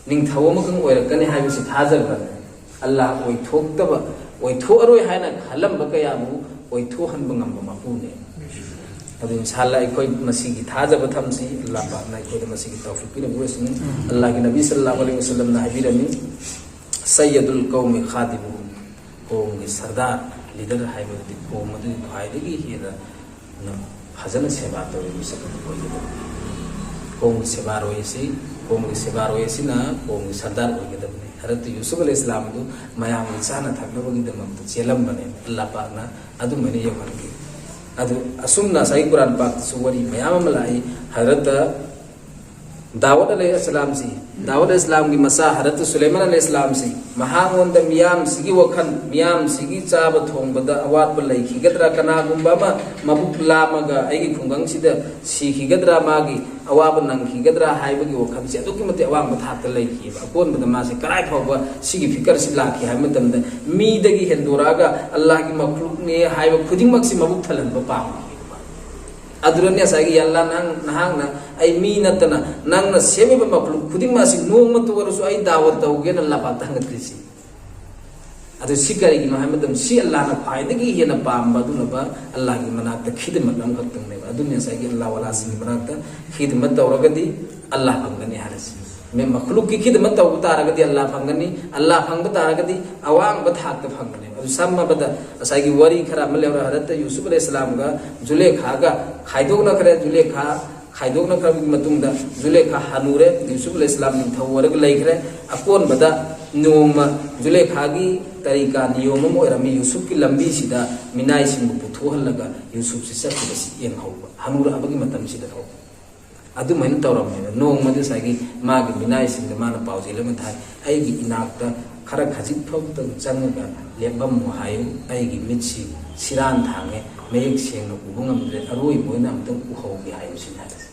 ꯅꯤꯡꯊꯧ ꯑꯃꯈꯛ ꯑꯣꯏꯔꯛꯀꯅꯤ ꯍꯥꯏꯕꯁꯤ ꯊꯥꯖꯕ꯭ꯔꯥ? ꯑꯜꯂꯥꯍ ꯑꯣꯏꯊꯣꯛꯇꯕ, ꯑꯣꯏꯊꯣꯛꯑꯔꯣꯏ ꯍꯥꯏꯅ ꯈꯜꯂꯝꯕ ꯀꯌꯥꯕꯨ ꯑꯣꯏꯊꯣꯛꯍꯟꯕ ꯉꯝꯕ ꯃꯄꯨꯅꯦ꯫ ꯑꯗꯨ ꯏꯟꯁꯥ ꯑꯜꯂꯥꯍ ꯑꯩꯈꯣꯏ ꯃꯁꯤꯒꯤ ꯊꯥꯖꯕ ꯊꯝꯁꯤ꯫ ꯑꯜꯂꯥꯍ ꯄꯥꯛꯅ ꯑꯩꯈꯣꯏꯗ ꯃꯁꯤꯒꯤ ꯇꯧꯐꯤꯛ ꯄꯤꯅꯕ ꯑꯣꯏꯁꯅꯨ꯫ ꯑꯜꯂꯥꯍꯒꯤ ꯅꯕꯤ ꯁꯜꯂꯜꯂꯥꯍꯨ ꯑꯂꯩꯍꯤ ꯋꯁꯜꯂꯝꯅ ꯍꯥꯏꯕꯤꯔꯝꯃꯤ, "ꯁꯩꯌꯗꯨꯜ ꯀꯧꯃꯤ ꯈꯥꯗꯤꯃꯨꯍꯨꯝ", ꯀꯣꯝꯒꯤ ꯁꯔꯗꯥꯔ, ꯂꯤꯗꯔ ꯍꯥꯏꯕꯗꯤ ꯀꯣꯝ ꯑꯗꯨꯒꯤ ꯈ꯭ꯋꯥꯏꯗꯒꯤ ꯍꯦꯟꯅ ꯐꯖꯅ ꯁꯦꯕꯥ ꯇꯧꯔꯤꯕ ꯃꯤꯁꯛ ꯑꯗꯨ ꯑꯣꯏꯒꯗꯕꯅꯤ꯫ ꯀꯣꯝꯒꯤ ꯁꯦꯕꯥꯔꯣꯏ ꯑꯁꯤ, ꯀꯣꯝꯒꯤ ꯁꯦꯕꯥꯔꯣꯏ ꯑꯁꯤꯅ ꯀꯣꯝꯒꯤ ꯁꯔꯗꯥꯔ ꯑꯣꯏꯒꯗꯕꯅꯤ꯫ ꯍꯖꯔꯠ ꯌꯨꯁꯨꯐ ꯑꯂꯩꯍꯤ ꯏꯁꯂꯥꯝꯗꯨ ꯃꯌꯥꯝꯒꯤ ꯆꯥꯅ ꯊꯛꯅꯕꯒꯤꯗꯃꯛꯇ ꯆꯦꯜꯂꯝꯕꯅꯦ꯫ ꯑꯜꯂꯥꯍ ꯄꯥꯛꯅ ꯑꯗꯨꯃꯥꯏꯅ ꯌꯧꯍꯟꯈꯤ꯫ ꯑꯗꯨ ꯑꯁꯨꯝꯅ ꯉꯁꯥꯏ ꯀꯨꯔꯥꯟ ꯄꯥꯛꯇꯁꯨ ꯋꯥꯔꯤ ꯃꯌꯥꯝ ꯑꯃ ꯂꯥꯛꯏ꯫ ꯍꯖꯔꯠ ꯗꯥꯋꯠ ꯑꯂꯩꯍꯤ ꯏꯁꯂꯥꯝꯁꯤ, ꯗꯥꯋꯠ ꯏꯁꯂꯥꯝꯒꯤ ꯃꯆꯥ ꯍꯖꯔꯠ ꯁꯨꯂꯩꯃꯥꯟ ꯑꯂꯩꯍꯤ ꯏꯁꯂꯥꯝꯁꯤ, ꯃꯍꯥꯛꯉꯣꯟꯗ ꯃꯤꯌꯥꯝꯁꯤꯒꯤ ꯋꯥꯈꯜ, ꯃꯤꯌꯥꯝꯁꯤꯒꯤ ꯆꯥꯕ ꯊꯣꯡꯕꯗ ꯑꯋꯥꯠꯄ ꯂꯩꯈꯤꯒꯗ꯭ꯔꯥ, ꯀꯅꯥꯒꯨꯝꯕ ꯑꯃ ꯃꯕꯨꯛ ꯂꯥꯝꯃꯒ ꯑꯩꯒꯤ ꯈꯨꯡꯒꯪꯁꯤꯗ ꯁꯤꯈꯤꯒꯗ꯭ꯔꯥ, ꯃꯥꯒꯤ ꯑꯋꯥꯕ ꯅꯪꯈꯤꯒꯗ꯭ꯔꯥ ꯍꯥꯏꯕꯒꯤ ꯋꯥꯈꯜꯁꯤ ꯑꯗꯨꯛꯀꯤ ꯃꯇꯤꯛ ꯑꯋꯥꯡꯕ ꯊꯥꯛꯇ ꯂꯩꯈꯤꯑꯕ꯫ ꯑꯀꯣꯟꯕꯗ ꯃꯥꯁꯦ ꯀꯗꯥꯏ ꯐꯥꯎꯕ ꯁꯤꯒꯤ ꯐꯤꯀꯔꯁꯤ ꯂꯥꯛꯈꯤ ꯍꯥꯏꯕ ꯃꯇꯝꯗ, ꯃꯤꯗꯒꯤ ꯍꯦꯟꯗꯣꯔꯛꯑꯒ ꯑꯜꯂꯥꯍꯒꯤ ꯃꯈꯂꯨꯛꯅꯦ ꯍꯥꯏꯕ ꯈꯨꯗꯤꯡꯃꯛꯁꯤ ꯃꯕꯨꯛ ꯊꯜꯍꯟꯕ ꯄꯥꯝꯈꯤꯑꯕ꯫ ꯑꯗꯨꯅꯅꯦ ꯉꯁꯥꯏꯒꯤ, "ꯌꯥ ꯑꯜꯂꯥꯍ, ꯅꯪ, ꯅꯍꯥꯛꯅ ꯑꯩ ꯃꯤ ꯅꯠꯇꯅ ꯅꯪꯅ ꯁꯦꯝꯃꯤꯕ ꯃꯈꯂꯨꯛ ꯈꯨꯗꯤꯡꯃꯛ ꯑꯁꯤ ꯅꯣꯡꯃꯇ ꯑꯣꯏꯔꯁꯨ ꯑꯩ ꯗꯥꯋꯠ ꯇꯧꯒꯦꯅ ꯂꯥꯄꯥꯛꯇ ꯍꯪꯒꯠꯈ꯭ꯔꯤꯁꯤ"꯫ ꯑꯗꯨ ꯁꯤ ꯀꯔꯤꯒꯤꯅꯣ ꯍꯥꯏꯕ ꯃꯇꯝꯗ, ꯁꯤ ꯑꯜꯂꯥꯍꯅ ꯈ꯭ꯋꯥꯏꯗꯒꯤ ꯍꯦꯟꯅ ꯄꯥꯝꯕ ꯑꯗꯨꯅꯕ ꯑꯜꯂꯥꯍꯒꯤ ꯃꯅꯥꯛꯇ ꯈꯤꯗꯃꯠ ꯑꯃꯈꯛꯇꯪꯅꯦꯕ꯫ ꯑꯗꯨꯅꯤ ꯉꯁꯥꯏꯒꯤ ꯑꯜꯂꯥꯍ ꯋꯥꯂꯥꯁꯤꯡꯒꯤ ꯃꯅꯥꯛꯇ ꯈꯤꯗꯃꯠ ꯇꯧꯔꯒꯗꯤ ꯑꯜꯂꯥꯍ ꯐꯪꯒꯅꯤ ꯍꯥꯏꯔꯤꯁꯤ꯫ ꯃꯦ-, ꯃꯈꯂꯨꯛꯀꯤ ꯈꯤꯗꯃꯠ ꯇꯧꯕ ꯇꯥꯔꯒꯗꯤ ꯑꯜꯂꯥꯍ ꯐꯪꯒꯅꯤ, ꯑꯜꯂꯥꯍ ꯐꯪꯕ ꯇꯥꯔꯒꯗꯤ ꯑꯋꯥꯡꯕ ꯊꯥꯛꯇ ꯐꯪꯒꯅꯦꯕ꯫ ꯑꯗꯨ ꯁꯝꯃꯕꯗ ꯉꯁꯥꯏꯒꯤ ꯋꯥꯔꯤ ꯈꯔ ꯑꯃ ꯂꯩꯔꯦ, ꯍꯖꯔꯠ ꯌꯨꯁꯨꯐ ꯑꯂꯩꯍꯤ ꯏꯁꯂꯥꯝꯒ ꯖꯨꯂꯦꯈꯥꯒ ꯈꯥꯏꯗꯣꯛꯅꯈ꯭ꯔꯦ꯫ ꯖꯨꯂꯦꯈꯥ ꯈꯥꯏꯗꯣꯛꯅꯈ꯭ꯔꯕꯒꯤ ꯃꯇꯨꯡꯗ ꯖꯨꯂꯦꯈꯥ ꯍꯅꯨꯔꯦ, ꯌꯨꯁꯨꯐ ꯑꯂꯩꯍꯤ ꯏꯁꯂꯥꯝ ꯅꯤꯡꯊꯧ ꯑꯣꯏꯔꯒ ꯂꯩꯈ꯭ꯔꯦ꯫ ꯑꯀꯣꯟꯕꯗ ꯅꯣꯡꯃ ꯖꯨꯂꯦꯈꯥꯒꯤ ꯇꯔꯤꯀꯥ ꯅꯤꯌꯣꯝ ꯑꯃ ꯑꯣꯏꯔꯝꯃꯤ, ꯌꯨꯁꯨꯐꯀꯤ ꯂꯝꯕꯤꯁꯤꯗ ꯃꯤꯅꯥꯏꯁꯤꯡꯕꯨ ꯄꯨꯊꯣꯛꯍꯜꯂꯒ ꯌꯨꯁꯨꯐꯁꯤ ꯆꯠꯈꯤꯕꯁꯤ ꯌꯦꯡꯍꯧꯕ, ꯍꯅꯨꯔꯛꯑꯕꯒꯤ ꯃꯇꯝꯁꯤꯗ ꯐꯥꯎꯕ꯫ ꯑꯗꯨꯃꯥꯏꯅ ꯇꯧꯔꯝꯃꯦꯕ꯫ ꯅꯣꯡꯃꯗꯤ ꯉꯁꯥꯏꯒꯤ ꯃꯥꯒꯤ ꯃꯤꯅꯥꯏꯁꯤꯡꯗ ꯃꯥꯅ ꯄꯥꯎꯖꯦꯜ ꯑꯃ ꯊꯥꯏ, "ꯑꯩꯒꯤ ꯏꯅꯥꯛꯇ ꯈꯔ ꯈꯖꯤꯛ ꯐꯥꯎꯕꯗꯪ ꯆꯪꯉꯒ ꯂꯦꯞꯂꯝꯃꯨ ꯍꯥꯏꯌꯨ, ꯑꯩꯒꯤ ꯃꯤꯠꯁꯤ ꯁꯤꯔꯥꯟ ꯊꯥꯡꯉꯦ, ꯃꯌꯦꯛ ꯁꯦꯡꯅ ꯎꯕ ꯉꯝꯗ꯭ꯔꯦ, ꯑꯔꯣꯏꯕ ꯑꯣꯏꯅ ꯑꯃꯨꯛꯇꯪ ꯎꯍꯧꯒꯦ" ꯍꯥꯏꯌꯨ ꯁꯤꯅꯤ ꯍꯥꯏꯔꯤꯁꯦ꯫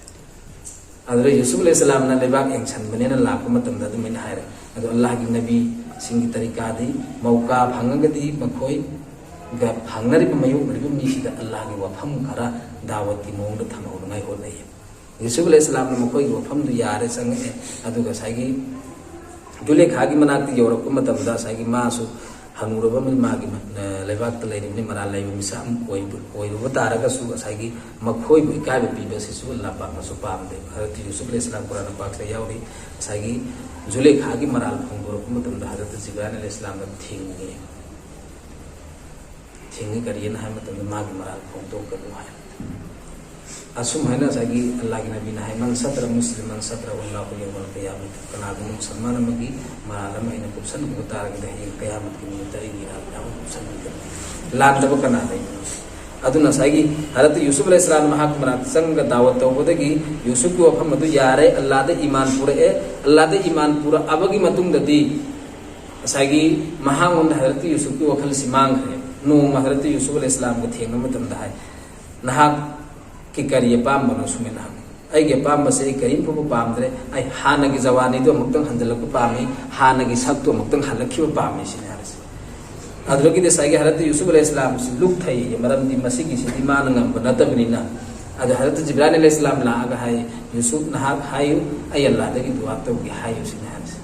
ꯑꯗꯨꯗ ꯌꯨꯁꯨꯐ ꯑꯂꯩꯍꯤ ꯏꯁꯂꯥꯝꯅ ꯂꯩꯕꯥꯛ ꯌꯦꯡꯁꯟꯕꯅꯦꯅ ꯂꯥꯛꯄ ꯃꯇꯝꯗ ꯑꯗꯨꯃꯥꯏꯅ ꯍꯥꯏꯔꯦ꯫ ꯑꯗꯣ ꯑꯜꯂꯥꯍꯒꯤ ꯅꯕꯤꯁꯤꯡꯒꯤ ꯇꯔꯤꯀꯥꯗꯤ ꯃꯧꯀꯥ ꯐꯪꯉꯒꯗꯤ ꯃꯈꯣꯏꯒ ꯐꯪꯅꯔꯤꯕ, ꯃꯥꯌꯣꯛꯅꯔꯤꯕ ꯃꯤꯁꯤꯗ ꯑꯜꯂꯥꯍꯒꯤ ꯋꯥꯐꯝ ꯈꯔ ꯗꯥꯋꯠꯀꯤ ꯃꯑꯣꯡꯗ ꯊꯝꯍꯧꯅꯉꯥꯏ ꯍꯣꯠꯅꯩ꯫ ꯌꯨꯁꯨꯐ ꯑꯂꯩꯍꯤ ꯏꯁꯂꯥꯝꯅ ꯃꯈꯣꯏꯒꯤ ꯋꯥꯐꯝꯗꯨ ꯌꯥꯔꯦ, ꯆꯪꯉꯛꯑꯦ꯫ ꯑꯗꯨꯒ ꯉꯁꯥꯏꯒꯤ ꯖꯨꯂꯦꯈꯥꯒꯤ ꯃꯅꯥꯛꯇ ꯌꯧꯔꯛꯄ ꯃꯇꯝꯗ ꯉꯁꯥꯏꯒꯤ ꯃꯥꯁꯨ ꯍꯅꯨꯔꯕ ꯑꯃꯅꯤ, ꯃꯥꯒꯤ ꯃ-, ꯑ, ꯂꯩꯕꯥꯛꯇ ꯂꯩꯔꯤꯕꯅꯤ, ꯃꯔꯥꯜ ꯂꯩꯕ ꯃꯤꯁꯛ ꯑꯃ ꯑꯣꯏꯕ, ꯑꯣꯏꯔꯨꯕ ꯇꯥꯔꯒꯁꯨ ꯉꯁꯥꯏꯒꯤ ꯃꯈꯣꯏꯕꯨ ꯏꯀꯥꯏꯕ ꯄꯤꯕ ꯑꯁꯤꯁꯨ ꯑꯜꯂꯥꯍ ꯄꯥꯛꯅꯁꯨ ꯄꯥꯝꯗꯦ꯫ ꯍꯖꯔꯠ ꯌꯨꯁꯨꯐ ꯑꯂꯩꯍꯤ ꯏꯁꯂꯥꯝ ꯀꯨꯔꯥꯟ ꯄꯥꯛꯁꯤꯗ ꯌꯥꯎꯔꯤ꯫ ꯉꯁꯥꯏꯒꯤ ꯖꯨꯂꯦꯈꯥꯒꯤ ꯃꯔꯥꯜ ꯐꯣꯡꯗꯣꯔꯛꯄ ꯃꯇꯝꯗ ꯍꯖꯔꯠ ꯖꯤꯕ꯭ꯔꯥꯏꯜ ꯑꯂꯩꯍꯤ ꯏꯁꯂꯥꯝꯅ ꯊꯤꯡꯉꯤ꯫ ꯊꯤꯡꯉꯤ ꯀꯔꯤꯒꯤꯅꯣ ꯍꯥꯏꯕ ꯃꯇꯝꯗ ꯃꯥꯒꯤ ꯃꯔꯥꯜ ꯐꯣꯡꯗꯣꯛꯀꯅꯨ ꯍꯥꯏ꯫ ꯑꯁꯨꯝ ꯍꯥꯏꯅ ꯉꯁꯥꯏꯒꯤ ꯑꯜꯂꯥꯍꯒꯤ ꯅꯕꯤꯅ ꯍꯥꯏ, "ꯃꯟ ꯁꯇꯔ ꯃꯨꯁꯂꯤꯃꯟ ꯁꯇꯔ ꯑꯜꯂꯥꯍꯨ ꯌꯧꯃꯜ ꯀꯌꯥꯃꯠ", ꯀꯅꯥꯒꯨꯝꯕ ꯃꯨꯁꯜꯃꯥꯟ ꯑꯃꯒꯤ ꯃꯔꯥꯜ ꯑꯃ ꯑꯩꯅ ꯀꯨꯞꯁꯟꯕ ꯇꯥꯔꯒꯗꯤ ꯍꯌꯦꯡ ꯀꯌꯥꯃꯠꯀꯤ ꯅꯨꯃꯤꯠꯇ ꯑꯩꯒꯤ ꯏꯔꯥꯜ ꯃꯌꯥꯝ ꯑꯃ ꯀꯨꯞꯁꯟꯕꯤꯒꯅꯤ꯫ ꯂꯥꯟꯗꯕ ꯀꯅꯥ ꯂꯩꯕꯅꯣ? ꯑꯗꯨꯅ ꯉꯁꯥꯏꯒꯤ ꯍꯔꯠ ꯌꯨꯁꯨꯐ ꯑꯂꯩꯍꯤꯁꯁꯂꯥꯝ ꯃꯍꯥꯛ ꯃꯅꯥꯛꯇ ꯆꯪꯉꯒ ꯗꯥꯋꯠ ꯇꯧꯕꯗꯒꯤ ꯌꯨꯁꯨꯐꯀꯤ ꯋꯥꯐꯝ ꯑꯗꯨ ꯌꯥꯔꯦ, ꯑꯜꯂꯥꯗ ꯏꯃꯥꯟ ꯄꯨꯔꯛꯑꯦ, ꯑꯜꯂꯥꯗ ꯏꯃꯥꯟ ꯄꯨꯔꯛꯑꯕꯒꯤ ꯃꯇꯨꯡꯗꯗꯤ ꯉꯁꯥꯏꯒꯤ ꯃꯍꯥꯛꯉꯣꯟꯗ ꯍꯔꯠ ꯌꯨꯁꯨꯐꯀꯤ ꯋꯥꯈꯜꯁꯤ ꯃꯥꯡꯈ꯭ꯔꯦ꯫ ꯅꯣꯡꯃ ꯍꯔꯠ ꯌꯨꯁꯨꯐ ꯑꯂꯩꯍꯤꯁꯁꯂꯥꯝꯒ ꯊꯦꯡꯅꯕ ꯃꯇꯝꯗ ꯍꯥꯏ, "ꯅꯍꯥꯛꯀꯤ ꯀꯔꯤ ꯑꯄꯥꯝꯕꯅꯣ?" ꯁꯨꯃꯥꯏꯅ ꯍꯪꯉꯤ꯫ "ꯑꯩꯒꯤ ꯑꯄꯥꯝꯕꯁꯦ ꯑꯩ ꯀꯔꯤꯝ ꯐꯥꯎꯕ ꯄꯥꯝꯗ꯭ꯔꯦ, ꯑꯩ ꯍꯥꯟꯅꯒꯤ ꯖꯋꯥꯅꯤꯗꯨ ꯑꯃꯨꯛꯇꯪ ꯍꯟꯖꯤꯜꯂꯛꯄ ꯄꯥꯝꯃꯤ, ꯍꯥꯟꯅꯒꯤ ꯁꯛꯇꯨ ꯑꯃꯨꯛꯇꯪ ꯍꯜꯂꯛꯈꯤꯕ ꯄꯥꯝꯃꯤ", ꯁꯤꯅꯤ ꯍꯥꯏꯔꯤꯁꯦ꯫ ꯑꯗꯨꯗꯒꯤꯗꯤ ꯉꯁꯥꯏꯒꯤ ꯍꯔꯠ ꯌꯨꯁꯨꯐ ꯑꯂꯩꯍꯤꯁꯁꯂꯥꯝꯁꯤ ꯂꯨꯞꯊꯩꯌꯦ, ꯃꯔꯝꯗꯤ ꯃꯁꯤꯒꯤꯁꯤꯗꯤ ꯃꯥꯅ ꯉꯝꯕ ꯅꯠꯇꯕꯅꯤꯅ꯫ ꯑꯗ ꯍꯔꯠ ꯖꯤꯕ꯭ꯔꯥꯏꯜ ꯑꯂꯩꯍꯤꯁꯁꯂꯥꯝ ꯂꯥꯛꯑꯒ ꯍꯥꯏ, "ꯌꯨꯁꯨꯐ, ꯅꯍꯥꯛ ꯍꯥꯏꯌꯨ, ꯑꯩ ꯑꯜꯂꯥꯗꯒꯤ ꯗꯨꯋꯥ ꯇꯧꯒꯦ ꯍꯥꯏꯌꯨ", ꯁꯤꯅꯤ ꯍꯥꯏꯔꯤꯁꯦ꯫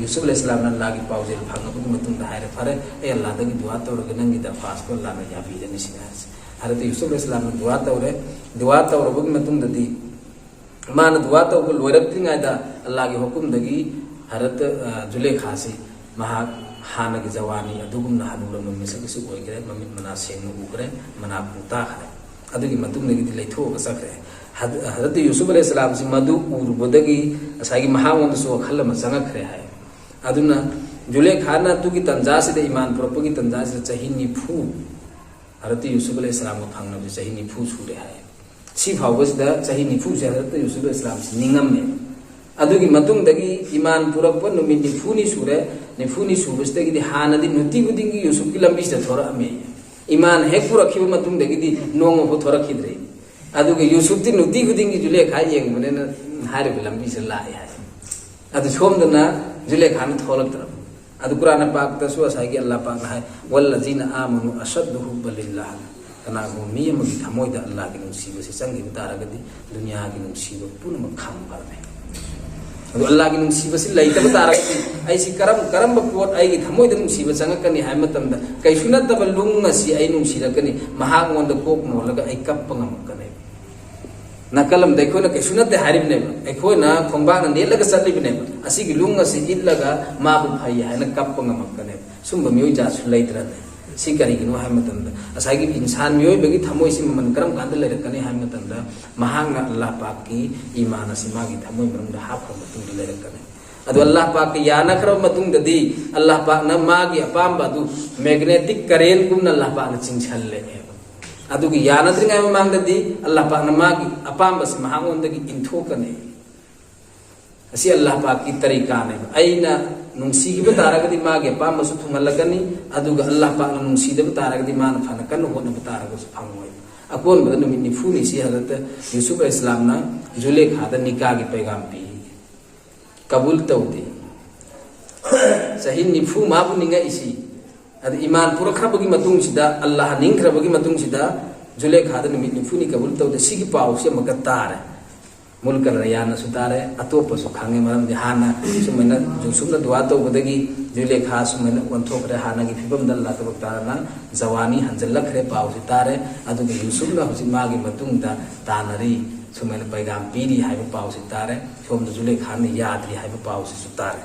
ꯌꯨꯁꯨꯐ ꯑꯂꯩꯍꯤꯁꯁꯂꯥꯝꯅ ꯑꯜꯂꯥꯍꯒꯤ ꯄꯥꯎꯖꯦꯜ ꯐꯪꯉꯕꯒꯤ ꯃꯇꯨꯡꯗ ꯍꯥꯏꯔꯦ, "ꯐꯔꯦ, ꯑꯩ ꯑꯜꯂꯥꯍꯗꯒꯤ ꯗꯨꯋꯥ ꯇꯧꯔꯒ ꯅꯪꯒꯤ ꯗꯔꯈ꯭ꯋꯥꯁꯇꯣ ꯑꯜꯂꯥꯍꯅ ꯌꯥꯕꯤꯔꯅꯤ", ꯁꯤꯅꯤ ꯍꯥꯏꯔꯤꯁꯦ꯫ ꯍꯔꯠ ꯌꯨꯁꯨꯐ ꯑꯂꯩꯍꯤꯁꯁꯂꯥꯝꯅ ꯗꯨꯋꯥ ꯇꯧꯔꯦ꯫ ꯗꯨꯋꯥ ꯇꯧꯔꯕꯒꯤ ꯃꯇꯨꯡꯗꯗꯤ ꯃꯥꯅ ꯗꯨꯋꯥ ꯇꯧꯕ ꯂꯣꯏꯔꯛꯇ꯭ꯔꯤꯉꯩꯗ ꯑꯜꯂꯥꯍꯒꯤ ꯍꯨꯀꯨꯝꯗꯒꯤ ꯍꯔꯠ, ꯑ, ꯖꯨꯂꯦꯈꯥꯁꯤ ꯃꯍꯥꯛ ꯍꯥꯟꯅꯒꯤ ꯖꯋꯥꯅꯤ ꯑꯗꯨꯒꯨꯝꯅ ꯍꯅꯨꯔꯕ ꯃꯤꯁꯛ ꯑꯁꯤ ꯑꯣꯏꯈ꯭ꯔꯦ, ꯃꯃꯤꯠ ꯃꯅꯥ ꯁꯦꯡꯅ ꯎꯈ꯭ꯔꯦ, ꯃꯅꯥ ꯄꯨꯡꯇꯥꯈ꯭ꯔꯦ꯫ ꯑꯗꯨꯒꯤ ꯃꯇꯨꯡꯗꯒꯤꯗꯤ ꯂꯩꯊꯣꯛꯑꯒ ꯆꯠꯈ꯭ꯔꯦ꯫ ꯍ-, ꯍꯔꯠ ꯌꯨꯁꯨꯐ ꯑꯂꯩꯍꯤꯁꯁꯂꯥꯝꯁꯤ ꯃꯗꯨ ꯎꯔꯨꯕꯗꯒꯤ ꯉꯁꯥꯏꯒꯤ ꯃꯍꯥꯛꯉꯣꯟꯗꯁꯨ ꯋꯥꯈꯜ ꯑꯃ ꯆꯪꯉꯛꯈ꯭ꯔꯦ ꯍꯥꯏ꯫ ꯑꯗꯨꯅ ꯖꯨꯂꯦꯈꯥꯅ ꯑꯗꯨꯒꯤ ꯇꯟꯖꯥꯁꯤꯗ, ꯏꯃꯥꯟ ꯄꯨꯔꯛꯄꯒꯤ ꯇꯟꯖꯥꯁꯤꯗ ꯆꯍꯤ ꯅꯤꯐꯨ, ꯍꯔꯠ ꯌꯨꯁꯨꯐ ꯑꯂꯩꯍꯤꯁꯁꯂꯥꯝꯒ ꯐꯪꯅꯕꯁꯦ ꯆꯍꯤ ꯅꯤꯐꯨ ꯁꯨꯔꯦ ꯍꯥꯏ꯫ ꯁꯤ ꯐꯥꯎꯕꯁꯤꯗ ꯆꯍꯤ ꯅꯤꯐꯨꯁꯦ ꯍꯔꯠ ꯌꯨꯁꯨꯐ ꯑꯂꯩꯍꯤꯁꯁꯂꯥꯝꯁꯤ ꯅꯤꯡꯉꯝꯃꯦ꯫ ꯑꯗꯨꯒꯤ ꯃꯇꯨꯡꯗꯒꯤ ꯏꯃꯥꯟ ꯄꯨꯔꯛꯄ ꯅꯨꯃꯤꯠ ꯅꯤꯐꯨꯅꯤ ꯁꯨꯔꯦ꯫ ꯅꯤꯐꯨꯅꯤ ꯁꯨꯕꯁꯤꯗꯒꯤꯗꯤ ꯍꯥꯟꯅꯗꯤ ꯅꯨꯡꯇꯤ ꯈꯨꯗꯤꯡꯒꯤ ꯌꯨꯁꯨꯐꯀꯤ ꯂꯝꯕꯤꯁꯤꯗ ꯊꯣꯔꯛꯑꯝꯃꯦ꯫ ꯏꯃꯥꯟ ꯍꯦꯛ ꯄꯨꯔꯛꯈꯤꯕ ꯃꯇꯨꯡꯗꯒꯤꯗꯤ ꯅꯣꯡꯃꯐꯥꯎ ꯊꯣꯔꯛꯈꯤꯗ꯭ꯔꯦ꯫ ꯑꯗꯨꯒ ꯌꯨꯁꯨꯐꯇꯤ ꯅꯨꯡꯇꯤ ꯈꯨꯗꯤꯡꯒꯤ ꯖꯨꯂꯦꯈꯥ ꯌꯦꯡꯕꯅꯤꯅ ꯍꯥꯏꯔꯤꯕ ꯂꯝꯕꯤꯁꯤꯗ ꯂꯥꯛꯑꯦ ꯍꯥꯏ꯫ ꯑꯗꯨ ꯁꯣꯝꯗꯅ ꯖꯨꯂꯦꯈꯥꯅ ꯊꯣꯛꯂꯛꯇ꯭ꯔꯕ꯫ ꯑꯗꯨ ꯀꯨꯔꯥꯟ ꯄꯥꯛꯇꯁꯨ ꯉꯁꯥꯏꯒꯤ ꯑꯜꯂꯥꯍ ꯄꯥꯛꯅ ꯍꯥꯏ, "ꯋꯜꯂꯖꯤꯅ ꯑꯥꯃꯅꯨ ꯑꯁꯠꯗꯨ ꯍꯨꯕ꯭ꯕ ꯂꯤꯜꯂꯥꯍ"꯫ ꯀꯅꯥꯒꯨꯝꯕ ꯃꯤ ꯑꯃꯒꯤ ꯊꯃꯣꯏꯗ ꯑꯜꯂꯥꯍꯒꯤ ꯅꯨꯡꯁꯤꯕꯁꯤ ꯆꯪꯈꯤꯕ ꯇꯥꯔꯒꯗꯤ ꯗꯨꯅꯤꯌꯥꯒꯤ ꯅꯨꯡꯁꯤꯕ ꯄꯨꯝꯅꯃꯛ ꯈꯥꯡꯕ ꯉꯝꯃꯦ꯫ ꯑꯗꯨ ꯑꯜꯂꯥꯍꯒꯤ ꯅꯨꯡꯁꯤꯕꯁꯤ ꯂꯩꯇꯕ ꯇꯥꯔꯒꯗꯤ ꯑꯩꯁꯤ ꯀꯔꯝ-, ꯀꯔꯝꯕ ꯄꯣꯠ ꯑꯩꯒꯤ ꯊꯃꯣꯏꯗ ꯅꯨꯡꯁꯤꯕ ꯆꯪꯉꯛꯀꯅꯤ ꯍꯥꯏꯕ ꯃꯇꯝꯗ, ꯀꯩꯁꯨ ꯅꯠꯇꯕ ꯂꯨꯡ ꯑꯁꯤ ꯑꯩ ꯅꯨꯡꯁꯤꯔꯛꯀꯅꯤ, ꯃꯍꯥꯛꯉꯣꯟꯗ ꯀꯣꯛ ꯅꯣꯜꯂꯒ ꯑꯩ ꯀꯞꯄ ꯉꯝꯃꯛꯀꯅꯤ꯫ ꯅꯥꯀꯜ ꯑꯃꯗ ꯑꯩꯈꯣꯏꯅ ꯀꯩꯁꯨ ꯅꯠꯇꯦ ꯍꯥꯏꯔꯤꯕꯅꯦꯕ, ꯑꯩꯈꯣꯏꯅ ꯈꯣꯡꯕꯥꯛꯅ ꯅꯦꯠꯂꯒ ꯆꯠꯂꯤꯕꯅꯦꯕ, ꯑꯁꯤꯒꯤ ꯂꯨꯡ ꯑꯁꯤ ꯏꯠꯂꯒ ꯃꯥꯕꯨ ꯐꯩ ꯍꯥꯏꯅ ꯀꯞꯄ ꯉꯝꯃꯛꯀꯅꯦꯕ꯫ ꯁꯨꯝꯕ ꯃꯤꯑꯣꯏ ꯖꯥꯠꯁꯨ ꯂꯩꯇ꯭ꯔꯅꯦ? ꯁꯤ ꯀꯔꯤꯒꯤꯅꯣ ꯍꯥꯏꯕ ꯃꯇꯝꯗ, ꯉꯁꯥꯏꯒꯤ ꯏꯟꯁꯥꯟ ꯃꯤꯑꯣꯏꯕꯒꯤ ꯊꯃꯣꯏꯁꯤ ꯃꯃꯜ ꯀꯔꯝ ꯀꯥꯟꯗ ꯂꯩꯔꯛꯀꯅꯤ ꯍꯥꯏꯕ ꯃꯇꯝꯗ, ꯃꯍꯥꯛꯅ ꯑꯜꯂꯥꯍ ꯄꯥꯛꯀꯤ ꯏꯃꯥꯟ ꯑꯁꯤ ꯃꯥꯒꯤ ꯊꯃꯣꯏ ꯃꯅꯨꯡꯗ ꯍꯥꯞꯈ꯭ꯔ ꯃꯇꯨꯡꯗ ꯂꯩꯔꯛꯀꯅꯤ꯫ ꯑꯗꯨ ꯑꯜꯂꯥꯍ ꯄꯥꯛꯀ ꯌꯥꯅꯈ꯭ꯔꯕ ꯃꯇꯨꯡꯗꯗꯤ, ꯑꯜꯂꯥꯍ ꯄꯥꯛꯅ ꯃꯥꯒꯤ ꯑꯄꯥꯝꯕ ꯑꯗꯨ magnetic current ꯒꯨꯝꯅ ꯑꯜꯂꯥꯍ ꯄꯥꯛꯅ ꯆꯤꯡꯁꯜꯂꯦ꯫ ꯑꯗꯨꯒꯤ ꯌꯥꯅꯗ꯭ꯔꯤꯉꯩ ꯃꯃꯥꯡꯗꯗꯤ ꯑꯜꯂꯥꯍ ꯄꯥꯛꯅ ꯃꯥꯒꯤ ꯑꯄꯥꯝꯕꯁꯤ ꯃꯍꯥꯛꯉꯣꯟꯗꯒꯤ ꯏꯟꯊꯣꯛꯀꯅꯤ꯫ ꯑꯁꯤ ꯑꯜꯂꯥꯍ ꯄꯥꯛꯀꯤ ꯇꯔꯤꯀꯥꯅꯦꯕ꯫ ꯑꯩꯅ ꯅꯨꯡꯁꯤꯈꯤꯕ ꯇꯥꯔꯒꯗꯤ ꯃꯥꯒꯤ ꯑꯄꯥꯝꯕꯁꯨ ꯊꯨꯡꯍꯜꯂꯛꯀꯅꯤ, ꯑꯗꯨꯒ ꯑꯜꯂꯥꯍ ꯄꯥꯛꯅ ꯅꯨꯡꯁꯤꯗꯕ ꯇꯥꯔꯒꯗꯤ ꯃꯥꯅ ꯐꯅ ꯀꯟꯅ ꯍꯣꯠꯅꯕ ꯇꯥꯔꯒꯁꯨ ꯐꯪꯉꯣꯏ꯫ ꯑꯀꯣꯟꯕꯗ ꯅꯨꯃꯤꯠ ꯅꯤꯐꯨꯅꯤ ꯁꯤ ꯍꯖꯔꯠ ꯌꯨꯁꯨꯐ ꯏꯁꯂꯥꯝꯅ ꯖꯨꯂꯦꯈꯥꯗ ꯅꯤꯀꯥꯒꯤ ꯄꯩꯒꯥꯝ ꯄꯤ꯫ ꯀꯕꯨꯜ ꯇꯧꯗꯦ꯫ ꯆꯍꯤ ꯅꯤꯐꯨ ꯃꯥꯕꯨ ꯅꯤꯡꯉꯛꯏꯁꯤ꯫ ꯑꯗ ꯏꯃꯥꯟ ꯄꯨꯔꯛꯈ꯭ꯔꯕꯒꯤ ꯃꯇꯨꯡꯁꯤꯗ, ꯑꯜꯂꯥꯍ ꯅꯤꯡꯈ꯭ꯔꯕꯒꯤ ꯃꯇꯨꯡꯁꯤꯗ, ꯖꯨꯂꯦꯈꯥꯗ ꯅꯨꯃꯤꯠ ꯅꯤꯐꯨꯅꯤ ꯀꯕꯨꯜ ꯇꯧꯗꯦ꯫ ꯁꯤꯒꯤ ꯄꯥꯎꯁꯤ ꯑꯃꯨꯛꯀ ꯇꯥꯔꯦ꯫ ꯃꯨꯜꯀ ꯔꯌꯥꯟꯅꯁꯨ ꯇꯥꯔꯦ, ꯑꯇꯣꯞꯄꯁꯨ ꯈꯪꯉꯦ꯫ ꯃꯔꯝꯗꯤ ꯍꯥꯟꯅ ꯁꯨꯃꯥꯏꯅ ꯌꯨꯁꯨꯞꯅ ꯗꯨꯋꯥ ꯇꯧꯕꯗꯒꯤ ꯖꯨꯂꯦꯈꯥ ꯁꯨꯃꯥꯏꯅ ꯑꯣꯟꯊꯣꯛꯈ꯭ꯔꯦ꯫ ꯍꯥꯟꯅꯒꯤ ꯐꯤꯕꯝꯗ ꯑꯜꯂꯥꯍ ꯇꯕꯥꯔꯛ ꯇꯥꯂꯥꯅ ꯖꯋꯥꯅꯤ ꯍꯟꯖꯤꯜꯂꯛꯈ꯭ꯔꯦ ꯄꯥꯎꯁꯤ ꯇꯥꯔꯦ꯫ ꯑꯗꯨꯒ ꯌꯨꯁꯨꯞꯅ ꯍꯧꯖꯤꯛ ꯃꯥꯒꯤ ꯃꯇꯨꯡꯗ ꯇꯥꯟꯅꯔꯤ, ꯁꯨꯃꯥꯏꯅ ꯄꯩꯒꯥꯝ ꯄꯤꯔꯤ ꯍꯥꯏꯕ ꯄꯥꯎꯁꯤ ꯇꯥꯔꯦ꯫ ꯁꯣꯝꯗ ꯖꯨꯂꯦꯈꯥꯅ ꯌꯥꯗ꯭ꯔꯤ ꯍꯥꯏꯕ ꯄꯥꯎꯁꯤꯁꯨ ꯇꯥꯔꯦ꯫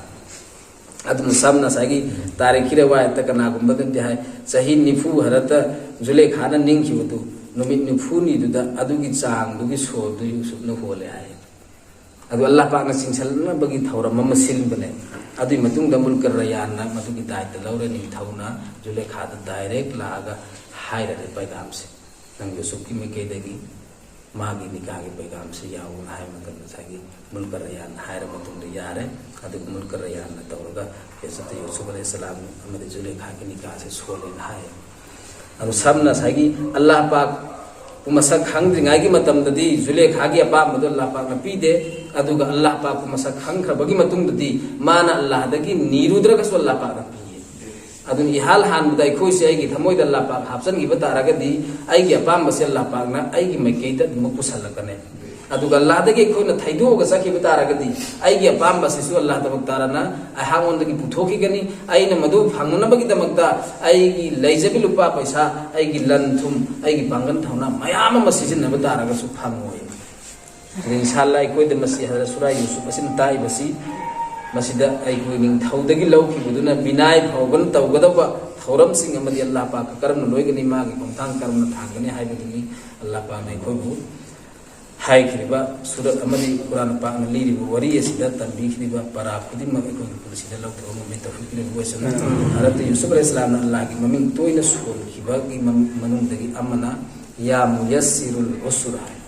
ꯑꯗꯨꯅ ꯁꯝꯅ ꯉꯁꯥꯏꯒꯤ ꯇꯥꯔꯤꯛꯀꯤ ꯔꯦꯋꯥꯌꯠꯇ ꯀꯅꯥꯒꯨꯝꯕꯗꯗꯤ ꯍꯥꯏ, ꯆꯍꯤ ꯅꯤꯐꯨ ꯍꯖꯔꯠ ꯖꯨꯂꯦꯈꯥꯅ ꯅꯤꯡꯈꯤꯕꯗꯨ, ꯅꯨꯃꯤꯠ ꯅꯤꯐꯨꯅꯤꯗꯨꯗ ꯑꯗꯨꯒꯤ ꯆꯥꯡꯗꯨꯒꯤ ꯁꯣꯔꯗꯨ ꯌꯨꯁꯨꯞꯅ ꯍꯣꯜꯂꯦ ꯍꯥꯏ꯫ ꯑꯗꯨ ꯑꯜꯂꯥꯍ ꯄꯥꯛꯅ ꯆꯤꯡꯁꯤꯟꯅꯕꯒꯤ ꯊꯧꯔꯝ ꯑꯃ ꯁꯤꯟꯕꯅꯦ꯫ ꯑꯗꯨꯒꯤ ꯃꯇꯨꯡꯗ ꯃꯨꯜꯀ ꯔꯌꯥꯟꯅ ꯃꯗꯨꯒꯤ ꯗꯥꯏꯇ ꯂꯧꯔꯦ꯫ ꯅꯤꯡꯊꯧꯅ ꯖꯨꯂꯦꯈꯥꯗ direct ꯂꯥꯛꯑꯒ ꯍꯥꯏꯔꯔꯦ ꯄꯩꯒꯥꯝꯁꯦ, "ꯅꯪ ꯌꯨꯁꯨꯞꯀꯤ ꯃꯥꯏꯀꯩꯗꯒꯤ ꯃꯥꯒꯤ ꯅꯤꯀꯥꯒꯤ ꯄꯩꯒꯥꯝꯁꯤ ꯌꯥꯎꯅ" ꯍꯥꯏꯕ ꯃꯇꯝꯗ ꯉꯁꯥꯏꯒꯤ ꯃꯨꯜꯀ ꯔꯌꯥꯟꯅ ꯍꯥꯏꯔ ꯃꯇꯨꯡꯗ ꯌꯥꯔꯦ꯫ ꯑꯗꯨꯒ ꯃꯨꯜꯀ ꯔꯌꯥꯟꯅ ꯇꯧꯔꯒ ꯍꯖꯔꯠ ꯌꯨꯁꯨꯐ ꯑꯂꯩꯍꯤꯁꯁꯂꯥꯝ ꯑꯃꯗꯤ ꯖꯨꯂꯦꯈꯥꯒꯤ ꯅꯤꯀꯥꯁꯦ ꯁꯣꯜꯂꯦꯅ ꯍꯥꯏ꯫ ꯑꯗꯨ ꯁꯝꯅ ꯉꯁꯥꯏꯒꯤ ꯑꯜꯂꯥꯍ ꯄꯥꯛꯄꯨ ꯃꯁꯛ ꯈꯪꯗ꯭ꯔꯤꯉꯩꯒꯤ ꯃꯇꯝꯗꯗꯤ ꯖꯨꯂꯦꯈꯥꯒꯤ ꯑꯄꯥꯝꯕꯗꯣ ꯑꯜꯂꯥꯍ ꯄꯥꯛꯅ ꯄꯤꯗꯦ꯫ ꯑꯗꯨꯒ ꯑꯜꯂꯥꯍ ꯄꯥꯛꯄꯨ ꯃꯁꯛ ꯈꯪꯈ꯭ꯔꯕꯒꯤ ꯃꯇꯨꯡꯗꯗꯤ ꯃꯥꯅ ꯑꯜꯂꯥꯍꯗꯒꯤ ꯅꯤꯔꯨꯗ꯭ꯔꯒꯁꯨ ꯑꯜꯂꯥꯍ ꯄꯥꯛꯅ ꯄꯤꯌꯦ꯫ ꯑꯗꯨꯅ ꯏꯍꯥꯟ ꯍꯥꯟꯕꯗ ꯑꯩꯈꯣꯏꯁꯦ ꯑꯩꯒꯤ ꯊꯃꯣꯏꯗ ꯑꯜꯂꯥꯍ ꯄꯥꯛ ꯍꯥꯞꯆꯤꯟꯈꯤꯕ ꯇꯥꯔꯒꯗꯤ, ꯑꯩꯒꯤ ꯑꯄꯥꯝꯕꯁꯦ ꯑꯜꯂꯥꯍ ꯄꯥꯛꯅ ꯑꯩꯒꯤ ꯃꯥꯏꯀꯩꯗ ꯑꯗꯨꯃꯛ ꯄꯨꯁꯜꯂꯛꯀꯅꯤ꯫ ꯑꯗꯨꯒ ꯑꯜꯂꯥꯍꯗꯒꯤ ꯑꯩꯈꯣꯏꯅ ꯊꯩꯗꯣꯛꯑꯒ ꯆꯠꯈꯤꯕ ꯇꯥꯔꯒꯗꯤ, ꯑꯩꯒꯤ ꯑꯄꯥꯝꯕꯁꯤꯁꯨ ꯑꯜꯂꯥꯍ ꯇꯕꯥꯔꯛ ꯇꯥꯂꯥꯅ ꯑꯩꯍꯥꯛꯉꯣꯟꯗꯒꯤ ꯄꯨꯊꯣꯛꯈꯤꯒꯅꯤ꯫ ꯑꯩꯅ ꯃꯗꯨ ꯐꯪꯅꯅꯕꯒꯤꯗꯃꯛꯇ ꯑꯩꯒꯤ ꯂꯩꯖꯕꯤ ꯂꯨꯄꯥ ꯄꯩꯁꯥ, ꯑꯩꯒꯤ ꯂꯟ ꯊꯨꯝ, ꯑꯩꯒꯤ ꯄꯥꯡꯒꯜ ꯊꯧꯅꯥ ꯃꯌꯥꯝ ꯑꯃ ꯁꯤꯖꯤꯟꯅꯕ ꯇꯥꯔꯒꯁꯨ ꯐꯪꯉꯣꯏ꯫ ꯑꯗ ꯏꯟꯁꯥ ꯑꯜꯂꯥꯍ ꯑꯩꯈꯣꯏꯗ ꯃꯁꯤ ꯍꯖꯔꯠ ꯁꯨꯔꯥ ꯌꯨꯁꯨꯐ ꯑꯁꯤꯅ ꯇꯥꯛꯏꯕꯁꯤ, ꯃꯁꯤꯗ ꯑꯩꯈꯣꯏ ꯅꯤꯡꯊꯧꯗꯒꯤ ꯂꯧꯈꯤꯕꯗꯨꯅ ꯃꯤꯅꯥꯏ ꯐꯥꯎꯕꯅ ꯇꯧꯒꯗꯧꯕ ꯊꯧꯔꯝꯁꯤꯡ ꯑꯃꯗꯤ ꯑꯜꯂꯥꯍ ꯄꯥꯛꯀ ꯀꯔꯝꯅ ꯂꯣꯏꯒꯅꯤ, ꯃꯥꯒꯤ ꯈꯣꯡꯊꯥꯡ ꯀꯔꯝꯅ ꯊꯥꯡꯒꯅꯤ ꯍꯥꯏꯕꯗꯨꯅꯤ ꯑꯜꯂꯥꯍ ꯄꯥꯛꯅ ꯑꯩꯈꯣꯏꯕꯨ ꯍꯥꯏꯈꯤꯕ ꯁꯨꯔꯠ ꯑꯃꯗꯤ ꯀꯨꯔꯥꯟ ꯄꯥꯛꯅ ꯂꯤꯔꯤꯕ ꯋꯥꯔꯤ ꯑꯁꯤꯗ ꯇꯝꯕꯤꯈꯤꯕ ꯄꯔꯥ ꯈꯨꯗꯤꯡꯃꯛ ꯑꯩꯈꯣꯏꯒꯤ ꯄꯨꯟꯁꯤꯗ ꯂꯧꯊꯣꯛꯄ ꯉꯝꯕꯒꯤ ꯇꯧꯐꯤꯛ ꯄꯤꯔꯛꯄ ꯑꯣꯏꯁꯅꯨ꯫ ꯍꯖꯔꯠ ꯌꯨꯁꯨꯐ ꯑꯂꯩꯍꯤꯁꯁꯂꯥꯝꯅ ꯑꯜꯂꯥꯍꯒꯤ ꯃꯃꯤꯡ ꯇꯣꯏꯅ ꯁꯣꯟꯈꯤꯕꯒꯤ ꯃ-, ꯃꯅꯨꯡꯗꯒꯤ ꯑꯃꯅ ꯌꯥ ꯃꯨꯌꯥꯁꯤꯔꯨꯜ ꯎꯁꯨꯔ ꯍꯥꯏ꯫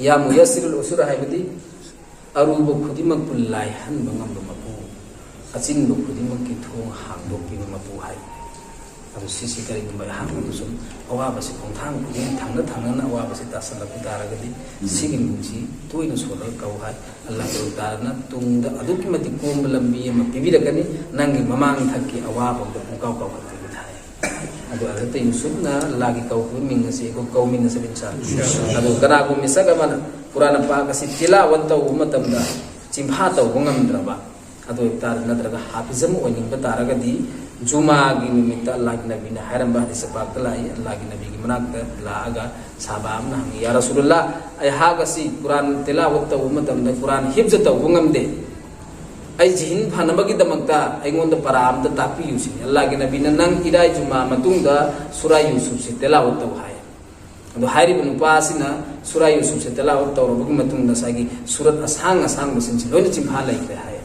ꯌꯥ ꯃꯨꯌꯥꯁꯤꯔꯨꯜ ꯎꯁꯨꯔ ꯍꯥꯏꯕꯗꯤ ꯑꯔꯨꯕ ꯈꯨꯗꯤꯡꯃꯛꯄꯨ ꯂꯥꯏꯍꯟꯕ ꯉꯝꯕ ꯃꯄꯨ, ꯑꯆꯤꯟꯕ ꯈꯨꯗꯤꯡꯃꯛꯀꯤ ꯊꯣꯡ ꯍꯥꯡꯗꯣꯛꯄꯤꯕ ꯃꯄꯨ ꯍꯥꯏ꯫ ꯑꯗꯨ ꯁꯤꯁꯤ ꯀꯔꯤꯒꯨꯝꯕ ꯑꯩꯍꯥꯛꯅ ꯁꯨꯝ ꯑꯋꯥꯕꯁꯤ ꯈꯣꯡꯊꯥꯡ ꯈꯨꯗꯤꯡ ꯊꯪꯅ ꯊꯪꯅꯅ ꯑꯋꯥꯕꯁꯤ ꯇꯥꯁꯜꯂꯛꯄ ꯇꯥꯔꯒꯗꯤ ꯁꯤꯒꯤ ꯃꯤꯡꯁꯤ ꯇꯣꯏꯅ ꯁꯣꯜꯂꯒ ꯀꯧ ꯍꯥꯏ꯫ ꯑꯜꯂꯥꯍ ꯇꯥꯂꯥ ꯇꯥꯔꯅ ꯇꯨꯡꯗ ꯑꯗꯨꯛꯀꯤ ꯃꯇꯤꯛ ꯀꯣꯝꯕ ꯂꯝꯕꯤ ꯑꯃ ꯄꯤꯕꯤꯔꯛꯀꯅꯤ, ꯅꯪꯒꯤ ꯃꯃꯥꯡ ꯊꯛꯀꯤ ꯑꯋꯥꯕ ꯑꯗꯨ ꯄꯨꯡꯀꯥꯎ ꯀꯥꯎꯈꯠꯄꯤꯕ ꯊꯥꯏ꯫ ꯑꯗꯨ ꯍꯖꯔꯠ ꯌꯨꯁꯨꯐꯅ ꯑꯜꯂꯥꯍꯒꯤ ꯀꯧꯈꯤꯕ ꯃꯤꯡ ꯑꯁꯤ ꯑꯩꯈꯣꯏ ꯀꯧꯃꯤꯟꯅꯁꯦ ꯏꯟꯁꯥ ꯑꯜꯂꯥꯍ꯫ ꯑꯗꯨ ꯀꯅꯥꯒꯨꯝꯕ ꯃꯤꯁꯛ ꯑꯃꯅ ꯀꯨꯔꯥꯟ ꯄꯥꯛ ꯑꯁꯤ ꯇꯤꯂꯥꯋꯠ ꯇꯧꯕ ꯃꯇꯝꯗ ꯆꯤꯟꯐꯥ ꯇꯧꯕ ꯉꯝꯗ꯭ꯔꯕ, ꯑꯗꯨ ꯑꯣꯏꯕ ꯇꯥꯔꯗꯤ, ꯅꯠꯇ꯭ꯔꯒ ꯍꯥꯐꯤꯖ ꯑꯃ ꯑꯣꯏꯅꯤꯡꯕ ꯇꯥꯔꯒꯗꯤ, ꯖꯨꯃꯥꯒꯤ ꯅꯨꯃꯤꯠꯇ ꯑꯜꯂꯥꯍꯒꯤ ꯅꯕꯤꯅ ꯍꯥꯏꯔꯝꯕ ꯍꯗꯤꯁ ꯄꯥꯛꯇ ꯂꯥꯛꯏ, ꯑꯜꯂꯥꯍꯒꯤ ꯅꯕꯤꯒꯤ ꯃꯅꯥꯛꯇ ꯂꯥꯛꯑꯒ ꯁꯍꯥꯕꯥ ꯑꯃꯅ ꯍꯪꯉꯤ, "ꯌꯥ ꯔꯁꯨꯂꯨꯜꯂꯥꯍ, ꯑꯩꯍꯥꯛ ꯑꯁꯤ ꯀꯨꯔꯥꯟ ꯇꯤꯂꯥꯋꯠ ꯇꯧꯕ ꯃꯇꯝꯗ ꯀꯨꯔꯥꯟ ꯍꯤꯐꯖ ꯇꯧꯕ ꯉꯝꯗꯦ, ꯑꯩ ꯖꯤꯍꯤꯟ ꯐꯅꯕꯒꯤꯗꯃꯛꯇ ꯑꯩꯉꯣꯟꯗ ꯄꯔꯥ ꯑꯝꯇ ꯇꯥꯛꯄꯤꯌꯨ" ꯁꯤꯅꯤ꯫ ꯑꯜꯂꯥꯍꯒꯤ ꯅꯕꯤꯅ, "ꯅꯪ ꯏꯔꯥꯏ ꯖꯨꯃꯥ ꯃꯇꯨꯡꯗ ꯁꯨꯔꯥ ꯌꯨꯁꯨꯐꯁꯤ ꯇꯤꯂꯥꯋꯠ ꯇꯧ" ꯍꯥꯏ꯫ ꯑꯗꯣ ꯍꯥꯏꯔꯤꯕ ꯅꯨꯄꯥ ꯑꯁꯤꯅ ꯁꯨꯔꯥ ꯌꯨꯁꯨꯐꯁꯦ ꯇꯤꯂꯥꯋꯠ ꯇꯧꯔꯕꯒꯤ ꯃꯇꯨꯡꯗ ꯉꯁꯥꯏꯒꯤ ꯁꯨꯔꯠ ꯑꯁꯥꯡ ꯑꯁꯥꯡꯕꯁꯤꯡꯁꯤ ꯂꯣꯏꯅ ꯆꯤꯟꯐꯥ ꯂꯩꯈ꯭ꯔꯦ ꯍꯥꯏ꯫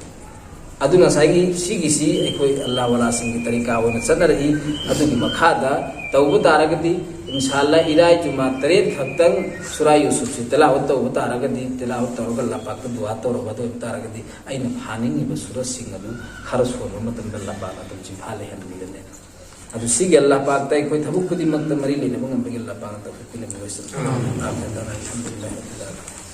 ꯑꯗꯨꯅ ꯉꯁꯥꯏꯒꯤ ꯁꯤꯒꯤꯁꯤ ꯑꯩꯈꯣꯏ ꯑꯜꯂꯥꯍ ꯋꯥꯂꯥꯁꯤꯡꯒꯤ ꯇꯔꯤꯀꯥ ꯑꯣꯏꯅ ꯆꯠꯅꯔꯛꯏ꯫ ꯑꯗꯨꯒꯤ ꯃꯈꯥꯗ ꯇꯧꯕ ꯇꯥꯔꯒꯗꯤ, ꯏꯟꯁꯥ ꯑꯜꯂꯥꯍ, ꯏꯔꯥꯏ ꯖꯨꯃꯥ ꯇꯔꯦꯠ ꯈꯛꯇꯪ ꯁꯨꯔꯥ ꯌꯨꯁꯨꯐꯁꯤ ꯇꯤꯂꯥꯋꯠ ꯇꯧꯕ ꯇꯥꯔꯒꯗꯤ, ꯇꯤꯂꯥꯋꯠ ꯇꯧꯔꯒ ꯑꯜꯂꯥꯍ ꯄꯥꯛꯇ ꯗꯨꯋꯥ ꯇꯧꯔꯕ, ꯑꯗꯨ ꯑꯣꯏꯕ ꯇꯥꯔꯒꯗꯤ ꯑꯩꯅ ꯐꯥꯅꯤꯡꯉꯤꯕ ꯁꯨꯔꯠꯁꯤꯡ ꯑꯗꯨ ꯈꯔ ꯁꯣꯟꯕ ꯃꯇꯝꯗ ꯑꯜꯂꯥꯍ ꯄꯥꯛꯅ ꯑꯗꯨꯝ ꯆꯤꯟꯐꯥ ꯂꯩꯍꯟꯕꯤꯒꯅꯤ꯫ ꯑꯗꯨ ꯁꯤꯒꯤ ꯑꯜꯂꯥꯍ ꯄꯥꯛꯇ ꯑꯩꯈꯣꯏ ꯊꯕꯛ ꯈꯨꯗꯤꯡꯃꯛꯇ ꯃꯔꯤ ꯂꯩꯅꯕ ꯉꯝꯕꯒꯤ ꯑꯜꯂꯥꯍ ꯄꯥꯛꯅ ꯇꯧꯐꯤꯛ ꯄꯤꯅꯕ ꯑꯣꯏꯁꯅꯨ꯫ ꯑꯃꯤꯟ꯫ ꯑꯜꯍꯝꯗꯨꯂꯤꯜꯂꯥꯍꯤ ꯔꯕꯤꯜ ꯑꯥꯂꯃꯤꯟ꯫